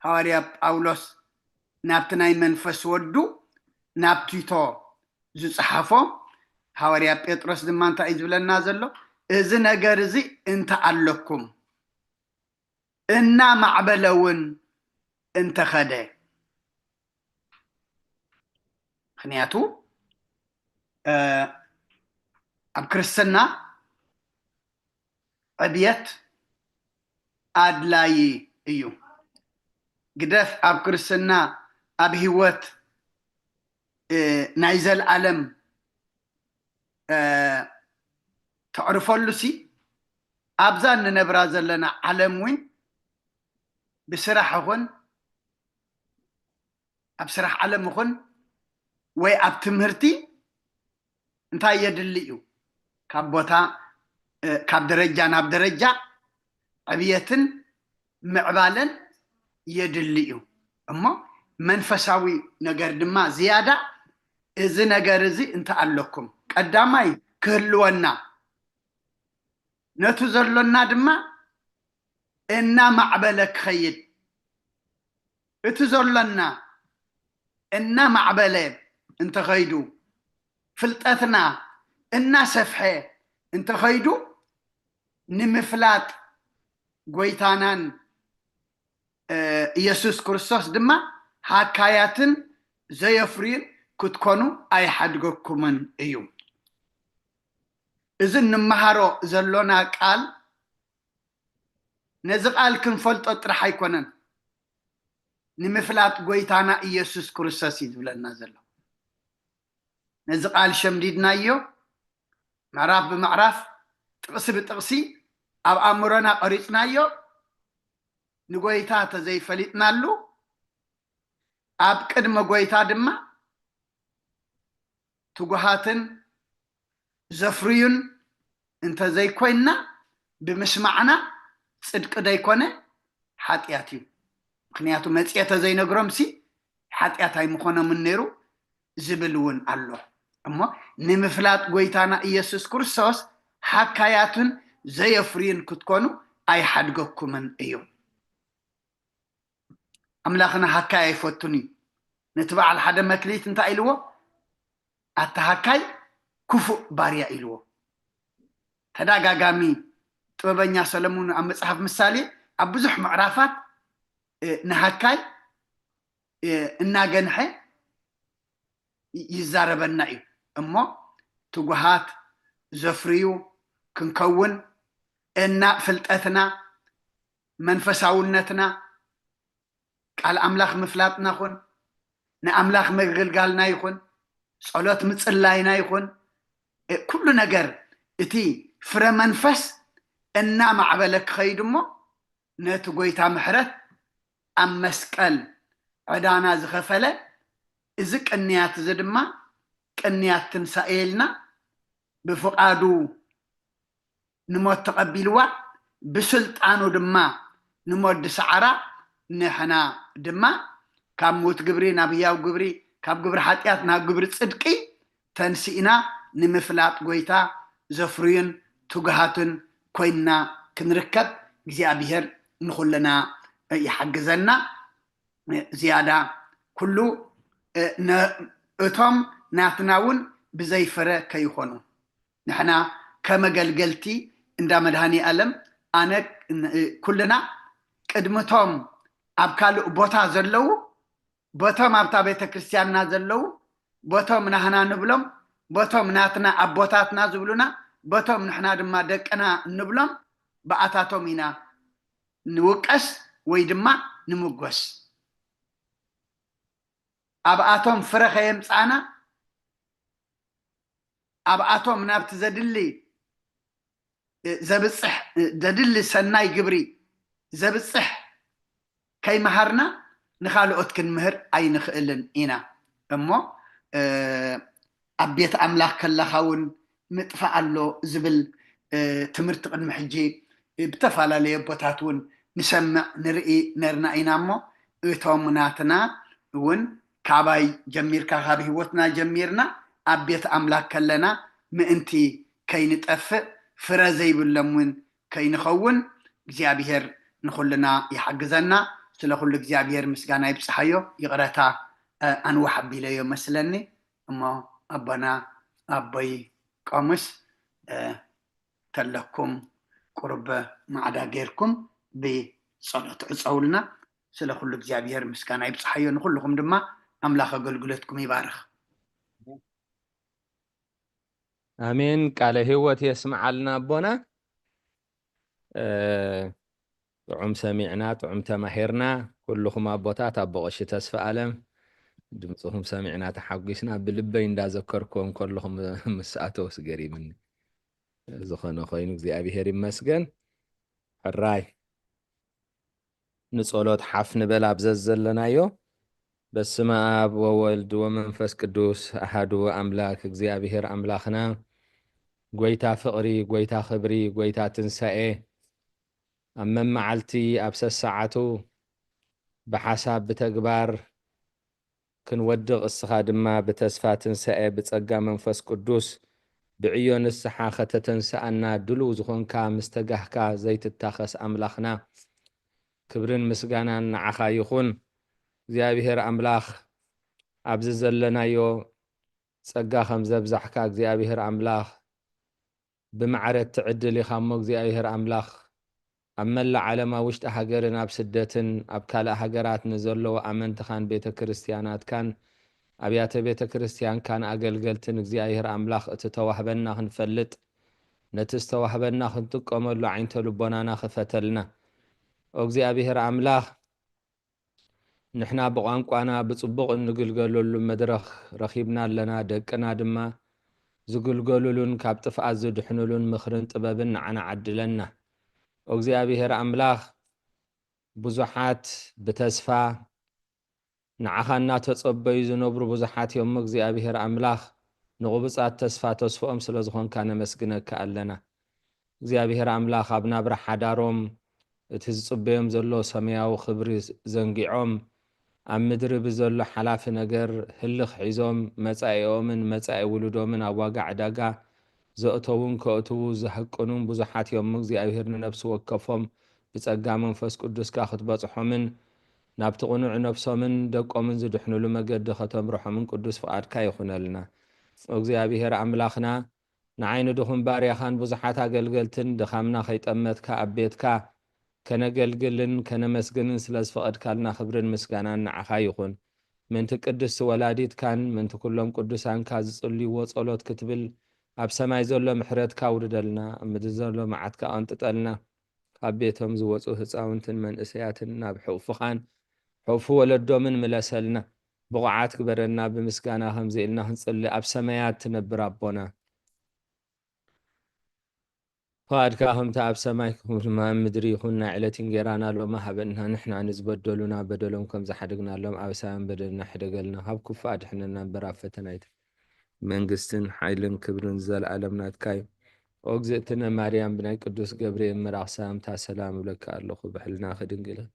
ሃዋርያ ጳውሎስ ናብቲ ናይ መንፈስ ወዱ ናብ ቲቶ ዝጸሓፎ ሃዋርያ ጴጥሮስ ድማ እንታይ እዩ ዝብለና ዘሎ? እዚ ነገር እዚ እንተ ኣለኩም እናማዕበለ እውን እንተኸደ ምክንያቱ ኣብ ክርስትና ዕብየት ኣድላዪ እዩ። ግደፍ ኣብ ክርስትና ኣብ ህይወት ናይ ዘልኣለም ተዕርፈሉ ሲ ኣብዛ እንነብራ ዘለና ዓለም እውን ብስራሕ ይኹን ኣብ ስራሕ ዓለም ይኹን ወይ ኣብ ትምህርቲ እንታይ የድሊ እዩ? ካብ ቦታ ካብ ደረጃ ናብ ደረጃ ዕብየትን ምዕባለን የድሊ እዩ። እሞ መንፈሳዊ ነገር ድማ ዝያዳ እዚ ነገር እዚ እንተ ኣለኩም ቀዳማይ ክህልወና ነቱ ዘሎና ድማ እናማዕበለ ክኸይድ እቲ ዘሎና እናማዕበለ እንተኸይዱ ፍልጠትና እናሰፍሐ እንተኸይዱ ንምፍላጥ ጎይታናን ኢየሱስ ክርስቶስ ድማ ሃካያትን ዘየፍርዩን ክትኮኑ ኣይሓድገኩምን እዩ። እዚ እንመሃሮ ዘሎና ቃል ነዚ ቃል ክንፈልጦ ጥራሕ ኣይኮነን ንምፍላጥ ጎይታና ኢየሱስ ክርስቶስ እዩ ዝብለና ዘሎ። ነዚ ቃል ሸምዲድናዮ ምዕራፍ ብምዕራፍ ጥቕሲ ብጥቕሲ ኣብ ኣእምሮና ቀሪጽናዮ ንጎይታ ተዘይፈሊጥናሉ ኣብ ቅድሚ ጎይታ ድማ ትጉሃትን ዘፍርዩን እንተዘይኮይንና ብምስማዕና ፅድቂ ደይኮነ ሓጢኣት እዩ። ምክንያቱ መፅኤ ተዘይነግሮምሲ ሓጢኣት ኣይምኾኖምን ነይሩ ዝብል እውን ኣሎ። እሞ ንምፍላጥ ጎይታና ኢየሱስ ክርስቶስ ሓካያትን ዘየፍርዩን ክትኮኑ ኣይሓድገኩምን እዩ። ኣምላኽና ሃካይ ኣይፈቱን እዩ። ነቲ በዓል ሓደ መክሊት እንታይ ኢልዎ? ኣታ ሃካይ ክፉእ ባርያ ኢልዎ። ተደጋጋሚ ጥበበኛ ሰለሙን ኣብ መጽሓፍ ምሳሌ ኣብ ብዙሕ ምዕራፋት ንሃካይ እናገንሐ ይዛረበና እዩ። እሞ ትጉሃት ዘፍርዩ ክንከውን እና ፍልጠትና፣ መንፈሳውነትና፣ ቃል ኣምላኽ ምፍላጥና ኹን፣ ንኣምላኽ ምግልጋልና ይኹን፣ ጸሎት ምጽላይና ይኹን፣ ኩሉ ነገር እቲ ፍረ መንፈስ እናማዕበለ ክኸይድ እሞ ነቲ ጎይታ ምሕረት ኣብ መስቀል ዕዳና ዝኸፈለ እዚ ቅንያት እዚ ድማ ቅንያት ትንሳኤ ኢልና ብፍቓዱ ንሞት ተቐቢልዋ፣ ብስልጣኑ ድማ ንሞት ዝሰዓራ፣ ንሕና ድማ ካብ ምዉት ግብሪ ናብ ህያው ግብሪ፣ ካብ ግብሪ ሓጢኣት ናብ ግብሪ ጽድቂ ተንሲእና ንምፍላጥ ጎይታ ዘፍርዩን ትጉሃትን ኮይንና ክንርከብ እግዚኣብሔር ንኹልና ይሓግዘና። ዝያዳ ኩሉ እቶም ናትና እውን ብዘይ ፍረ ከይኾኑ ንሕና ከመገልገልቲ እንዳ መድሃኒ ኣለም ኣነ ኩልና ቅድምቶም ኣብ ካልእ ቦታ ዘለዉ በቶም ኣብታ ቤተ ክርስቲያንና ዘለዉ በቶም ናህና ንብሎም በቶም ናትና ኣቦታትና ዝብሉና በቶም ንሕና ድማ ደቅና እንብሎም ብኣታቶም ኢና ንውቀስ ወይ ድማ ንምጎስ። ኣብኣቶም ፍረ ከየምጻእና ኣብኣቶም ናብቲ ዘድሊ ዘብጽሕ ዘድሊ ሰናይ ግብሪ ዘብጽሕ ከይመሃርና ንኻልኦት ክንምህር ኣይንኽእልን ኢና። እሞ ኣብ ቤት ኣምላኽ ከለኻ እውን ምጥፋእ ኣሎ ዝብል ትምህርቲ ቅድሚ ሕጂ ብተፈላለየ ኣቦታት እውን ንሰምዕ ንርኢ ነርና ኢና። እሞ እቶም ናትና እውን ካባይ ጀሚርካ ካብ ህይወትና ጀሚርና ኣብ ቤት ኣምላክ ከለና ምእንቲ ከይንጠፍእ ፍረ ዘይብሎም እውን ከይንኸውን እግዚኣብሔር ንኩልና ይሓግዘና። ስለ ኩሉ እግዚኣብሔር ምስጋና ይብፅሓዮ። ይቕረታ ኣንዋሕ ኣቢለዮ መስለኒ እሞ ኣቦና ኣቦይ ቆሙስ ተለኩም ቁርበ ማዕዳ ጌርኩም ብጸሎት ዕጸውልና። ስለ ኩሉ እግዚኣብሔር ምስጋና ይብጽሓዮ። ንኩልኹም ድማ ኣምላኽ ኣገልግሎትኩም ይባርኽ። ኣሜን። ቃለ ህይወት የስምዓልና ኣቦና። ጥዑም ሰሚዕና፣ ጥዑም ተማሂርና። ኩልኹም ኣቦታት፣ ኣቦ ቀሺ ተስፋ ኣለም ድምፅኹም ሰሚዕና ተሓጒስና። ብልበይ እንዳዘከርክዎም ከለኹም ምስ ኣተውስ ገሪምኒ። ዝኾነ ኮይኑ እግዚኣብሔር ይመስገን። ሕራይ ንጸሎት ሓፍ ንበል ኣብ ዘዘለናዮ። በስመ ኣብ ወወልድ ወመንፈስ ቅዱስ ኣሃዱ ኣምላክ እግዚኣብሔር ኣምላኽና ጎይታ ፍቕሪ፣ ጎይታ ክብሪ፣ ጎይታ ትንሳኤ ኣብ መመዓልቲ ኣብ ሰሰዓቱ ብሓሳብ ብተግባር ክንወድቕ እስኻ ድማ ብተስፋ ትንሳኤ ብጸጋ መንፈስ ቅዱስ ብዕዮ ንስሓ ከተተንስኣና ድሉው ዝኾንካ ምስ ተጋህካ ዘይትታኸስ ኣምላኽና ክብርን ምስጋናን ንዓኻ ይኹን። እግዚኣብሔር ኣምላኽ ኣብዚ ዘለናዮ ጸጋ ከም ዘብዛሕካ እግዚኣብሔር ኣምላኽ ብማዕረ እትዕድል ኢኻ እሞ እግዚኣብሔር ኣምላኽ ኣብ መላእ ዓለም ኣብ ውሽጢ ሃገርን ኣብ ስደትን ኣብ ካልእ ሃገራት ንዘለዉ ኣመንትኻን ቤተ ክርስቲያናትካን ኣብያተ ቤተ ክርስቲያንካን ኣገልገልትን እግዚኣብሔር ኣምላኽ እቲ ተዋህበና ክንፈልጥ ነቲ ዝተዋህበና ክንጥቀመሉ ዓይንተ ልቦናና ክፈተልና። ኦ እግዚኣብሔር ኣምላኽ ንሕና ብቋንቋና ብጽቡቕ እንግልገለሉ መድረኽ ረኺብና ኣለና። ደቅና ድማ ዝግልገሉሉን ካብ ጥፍኣት ዝድሕኑሉን ምኽርን ጥበብን ንዓና ዓድለና። ኦ እግዚኣብሔር ኣምላኽ ብዙሓት ብተስፋ ንዓኻ እናተጸበዩ ዝነብሩ ብዙሓት እዮም። እግዚኣብሔር ኣምላኽ ንቕቡጻት ተስፋ ተስፍኦም ስለ ዝኾንካ ነመስግነካ ኣለና። እግዚኣብሔር ኣምላኽ ኣብ ናብራ ሓዳሮም እቲ ዝጽበዮም ዘሎ ሰማያዊ ክብሪ ዘንጊዖም ኣብ ምድሪ ብዘሎ ሓላፊ ነገር ህልኽ ሒዞም መጻኢኦምን መጻኢ ውሉዶምን ኣብ ዋጋ ዕዳጋ ዘእተውን ከእትዉ ዝህቅኑን ብዙሓት እዮም። እግዚኣብሔር ንነፍሲ ወከፎም ብጸጋ መንፈስ ቅዱስካ ክትበጽሖምን ናብቲ ቅኑዕ ነፍሶምን ደቆምን ዝድሕኑሉ መገዲ ከተምርሖምን ቅዱስ ፍቓድካ ይኹነልና። እግዚኣብሔር ኣምላኽና ንዓይ ንድኹም ባርያኻን ብዙሓት ኣገልገልትን ድኻምና ከይጠመትካ ኣብ ቤትካ ከነገልግልን ከነመስግንን ስለ ዝፈቐድካልና ክብርን ምስጋናን ንዓኻ ይኹን። ምእንቲ ቅድስቲ ወላዲትካን ምእንቲ ኩሎም ቅዱሳንካ ዝጽልይዎ ጸሎት ክትብል፣ ኣብ ሰማይ ዘሎ ምሕረትካ ኣውርደልና፣ ኣብ ምድሪ ዘሎ መዓትካ ኣቕንጥጠልና። ካብ ቤቶም ዝወጹ ህጻውንትን መንእሰያትን ናብ ሕቑፍኻን ሕቑፊ ወለዶምን ምለሰልና። ብቑዓት ግበረና፣ ብምስጋና ከምዚ ኢልና ክንጽሊ፣ ኣብ ሰማያት ትነብር ኣቦና፣ ፍቓድካ ከምቲ ኣብ ሰማይ ከምኡ ድማ ኣብ ምድሪ ይኹን። ናይ ዕለት እንጌራና ሎሚ ሃበና። ንሕና ንዝበደሉና በደሎም ከም ዝሓደግናሎም፣ ኣበሳና በደልና ሕደገልና፣ ካብ ክፉእ ኣድሕነና እምበር፣ ኣብ ፈተና ኣይተ-፣ መንግስትን ሓይልን ክብርን ዘለኣለም ናትካ እዩ። ኦ እግዝእትነ ማርያም፣ ብናይ ቅዱስ ገብርኤል መልኣኽ ሰላምታ ሰላም እብለካ ኣለኹ። ብሕልናኺ ድንግል ኢኺ፣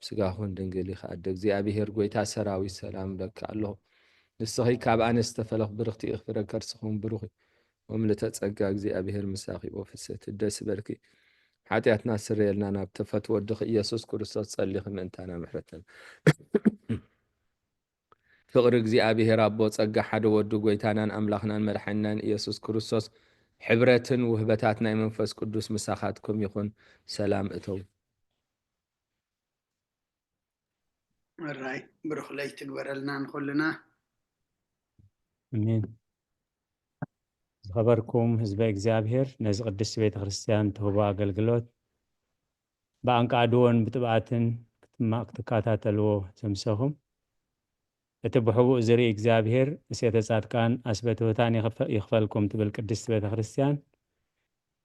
ብስጋኹን ድንግል ኢኺ። ኣደ እግዚኣብሔር፣ ጎይታ ሰራዊት፣ ሰላም እብለካ ኣለኹ። ንስኺ ካብ ኣንስቲ ተፈለኽ ብርኽቲ ኢኺ፣ ፍረ ከርስኹም ብሩኽ እዩ። ወምልእተ ጸጋ እግዚኣብሔር ምሳኺ፣ ኦ ፍስሕቲ ደስ ይበልኪ፣ ሓጢኣትና ስረየልና፣ ናብ ተፈትወ ወድኺ ኢየሱስ ክርስቶስ ጸሊኺ ምእንታና ምሕረተን። ፍቕሪ እግዚኣብሔር ኣቦ፣ ጸጋ ሓደ ወዱ፣ ጎይታናን ኣምላኽናን መድሓኒናን ኢየሱስ ክርስቶስ፣ ሕብረትን ውህበታት ናይ መንፈስ ቅዱስ ምሳኻትኩም ይኹን። ሰላም እተው። እራይ፣ ብሩኽ ለይቲ ግበረልና ንኹልና። ኣሜን። ዝኸበርኩም ህዝበ እግዚኣብሔር፣ ነዚ ቅድስቲ ቤተ ክርስቲያን ትህቦ ኣገልግሎት ብኣንቃድዎን ብጥብኣትን ክትማ-፣ ክትከታተልዎ ዘምሰኹም፣ እቲ ብሕቡእ ዝርኢ እግዚኣብሔር እሴተ ጻድቃን ኣስበ ትሑታን ይኽፈ-፣ ይኽፈልኩም ትብል ቅድስቲ ቤተ ክርስቲያን፣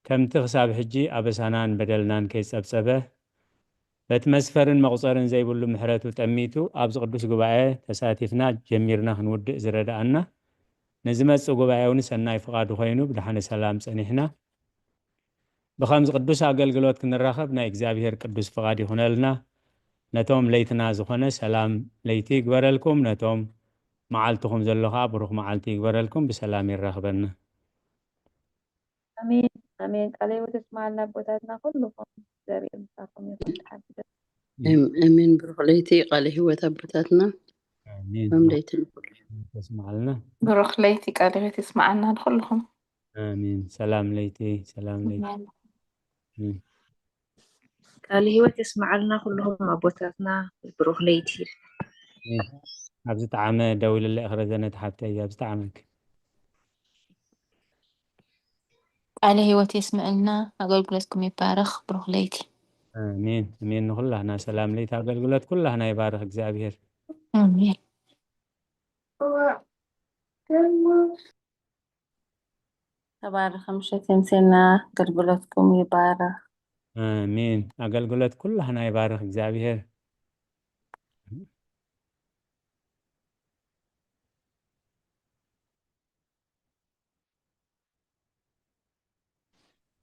ከምቲ ክሳብ ሕጂ ኣበሳናን በደልናን ከይጸብጸበ፣ በቲ መስፈርን መቑጸርን ዘይብሉ ምሕረቱ ጠሚቱ ኣብዚ ቅዱስ ጉባኤ ተሳቲፍና ጀሚርና ክንውድእ ዝረድኣና፣ ንዝመጽእ ጉባኤ እውን ሰናይ ፍቓዱ ኮይኑ ብደሓነ ሰላም ጸኒሕና ብኸምዚ ቅዱስ ኣገልግሎት ክንራኸብ ናይ እግዚኣብሔር ቅዱስ ፍቓድ ይኹነልና። ነቶም ለይትና ዝኾነ ሰላም ለይቲ ይግበረልኩም፣ ነቶም መዓልትኹም ዘሎ ኸዓ ብሩኽ መዓልቲ ይግበረልኩም፣ ብሰላም የራኽበና። ኣሜን ኣሜን። ቃለ ሕይወት የስማዓልና ኣቦታትና ኩልኹም፣ እግዚኣብሔር ምሳኹም ይኹን። ደሓን ሕደሩ። ኣሜን። ብሩኽ ለይቲ ቃለ ሕይወት ኣቦታትና። ኣሜን። ሎም ለይቲ ንኹሉ። ተስማዓልና። ብሩኽ ለይቲ ቃለ ሕይወት የስማዓልና ንኹልኹም። ኣሜን። ሰላም ለይቲ፣ ሰላም ለይቲ። ኣሜን። ቃለ ሕይወት የስማዓልና ኩልኹም ኣቦታትና። ብሩኽ ለይቲ። ኣሜን። ኣብ ዝጠዓመ ደዊልለ እኽረ ዘነት ሓብተይ፣ ኣብ ዝጠዓመክ። ቃለ ሕይወት የስምዐልና፣ ኣገልግሎትኩም ይባረኽ። ብሩኽ ለይቲ። ኣሜን ኣሜን። ንኩላህና ሰላም ለይቲ ኣገልግሎት ኩላህና ይባርኽ እግዚኣብሔር። ኣሜን። ተባረኸ ምሸት የምሴና፣ ኣገልግሎትኩም ይባረኽ። ኣሜን። ኣገልግሎት ኩላህና ይባርኽ እግዚኣብሔር።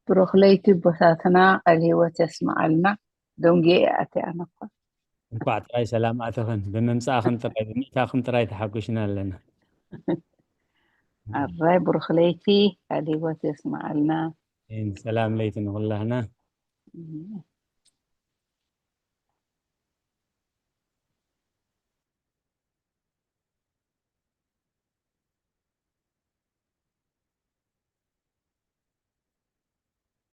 ብሩኽ ለይቲ ኣቦታትና፣ ቃል ህይወት የስምዓልና። ደንጉየ እየ ኣትየ ኣነ እኮ። እንኳዕ ጥራይ ሰላም ኣተኽን። ብምምጻእኽን ጥራይ፣ ብምእታኽን ጥራይ ተሓጒስና ኣለና። ኣራይ ብሩኽ ለይቲ፣ ቃል ህይወት የስምዓልና። ሰላም ለይቲ ንኹላህና።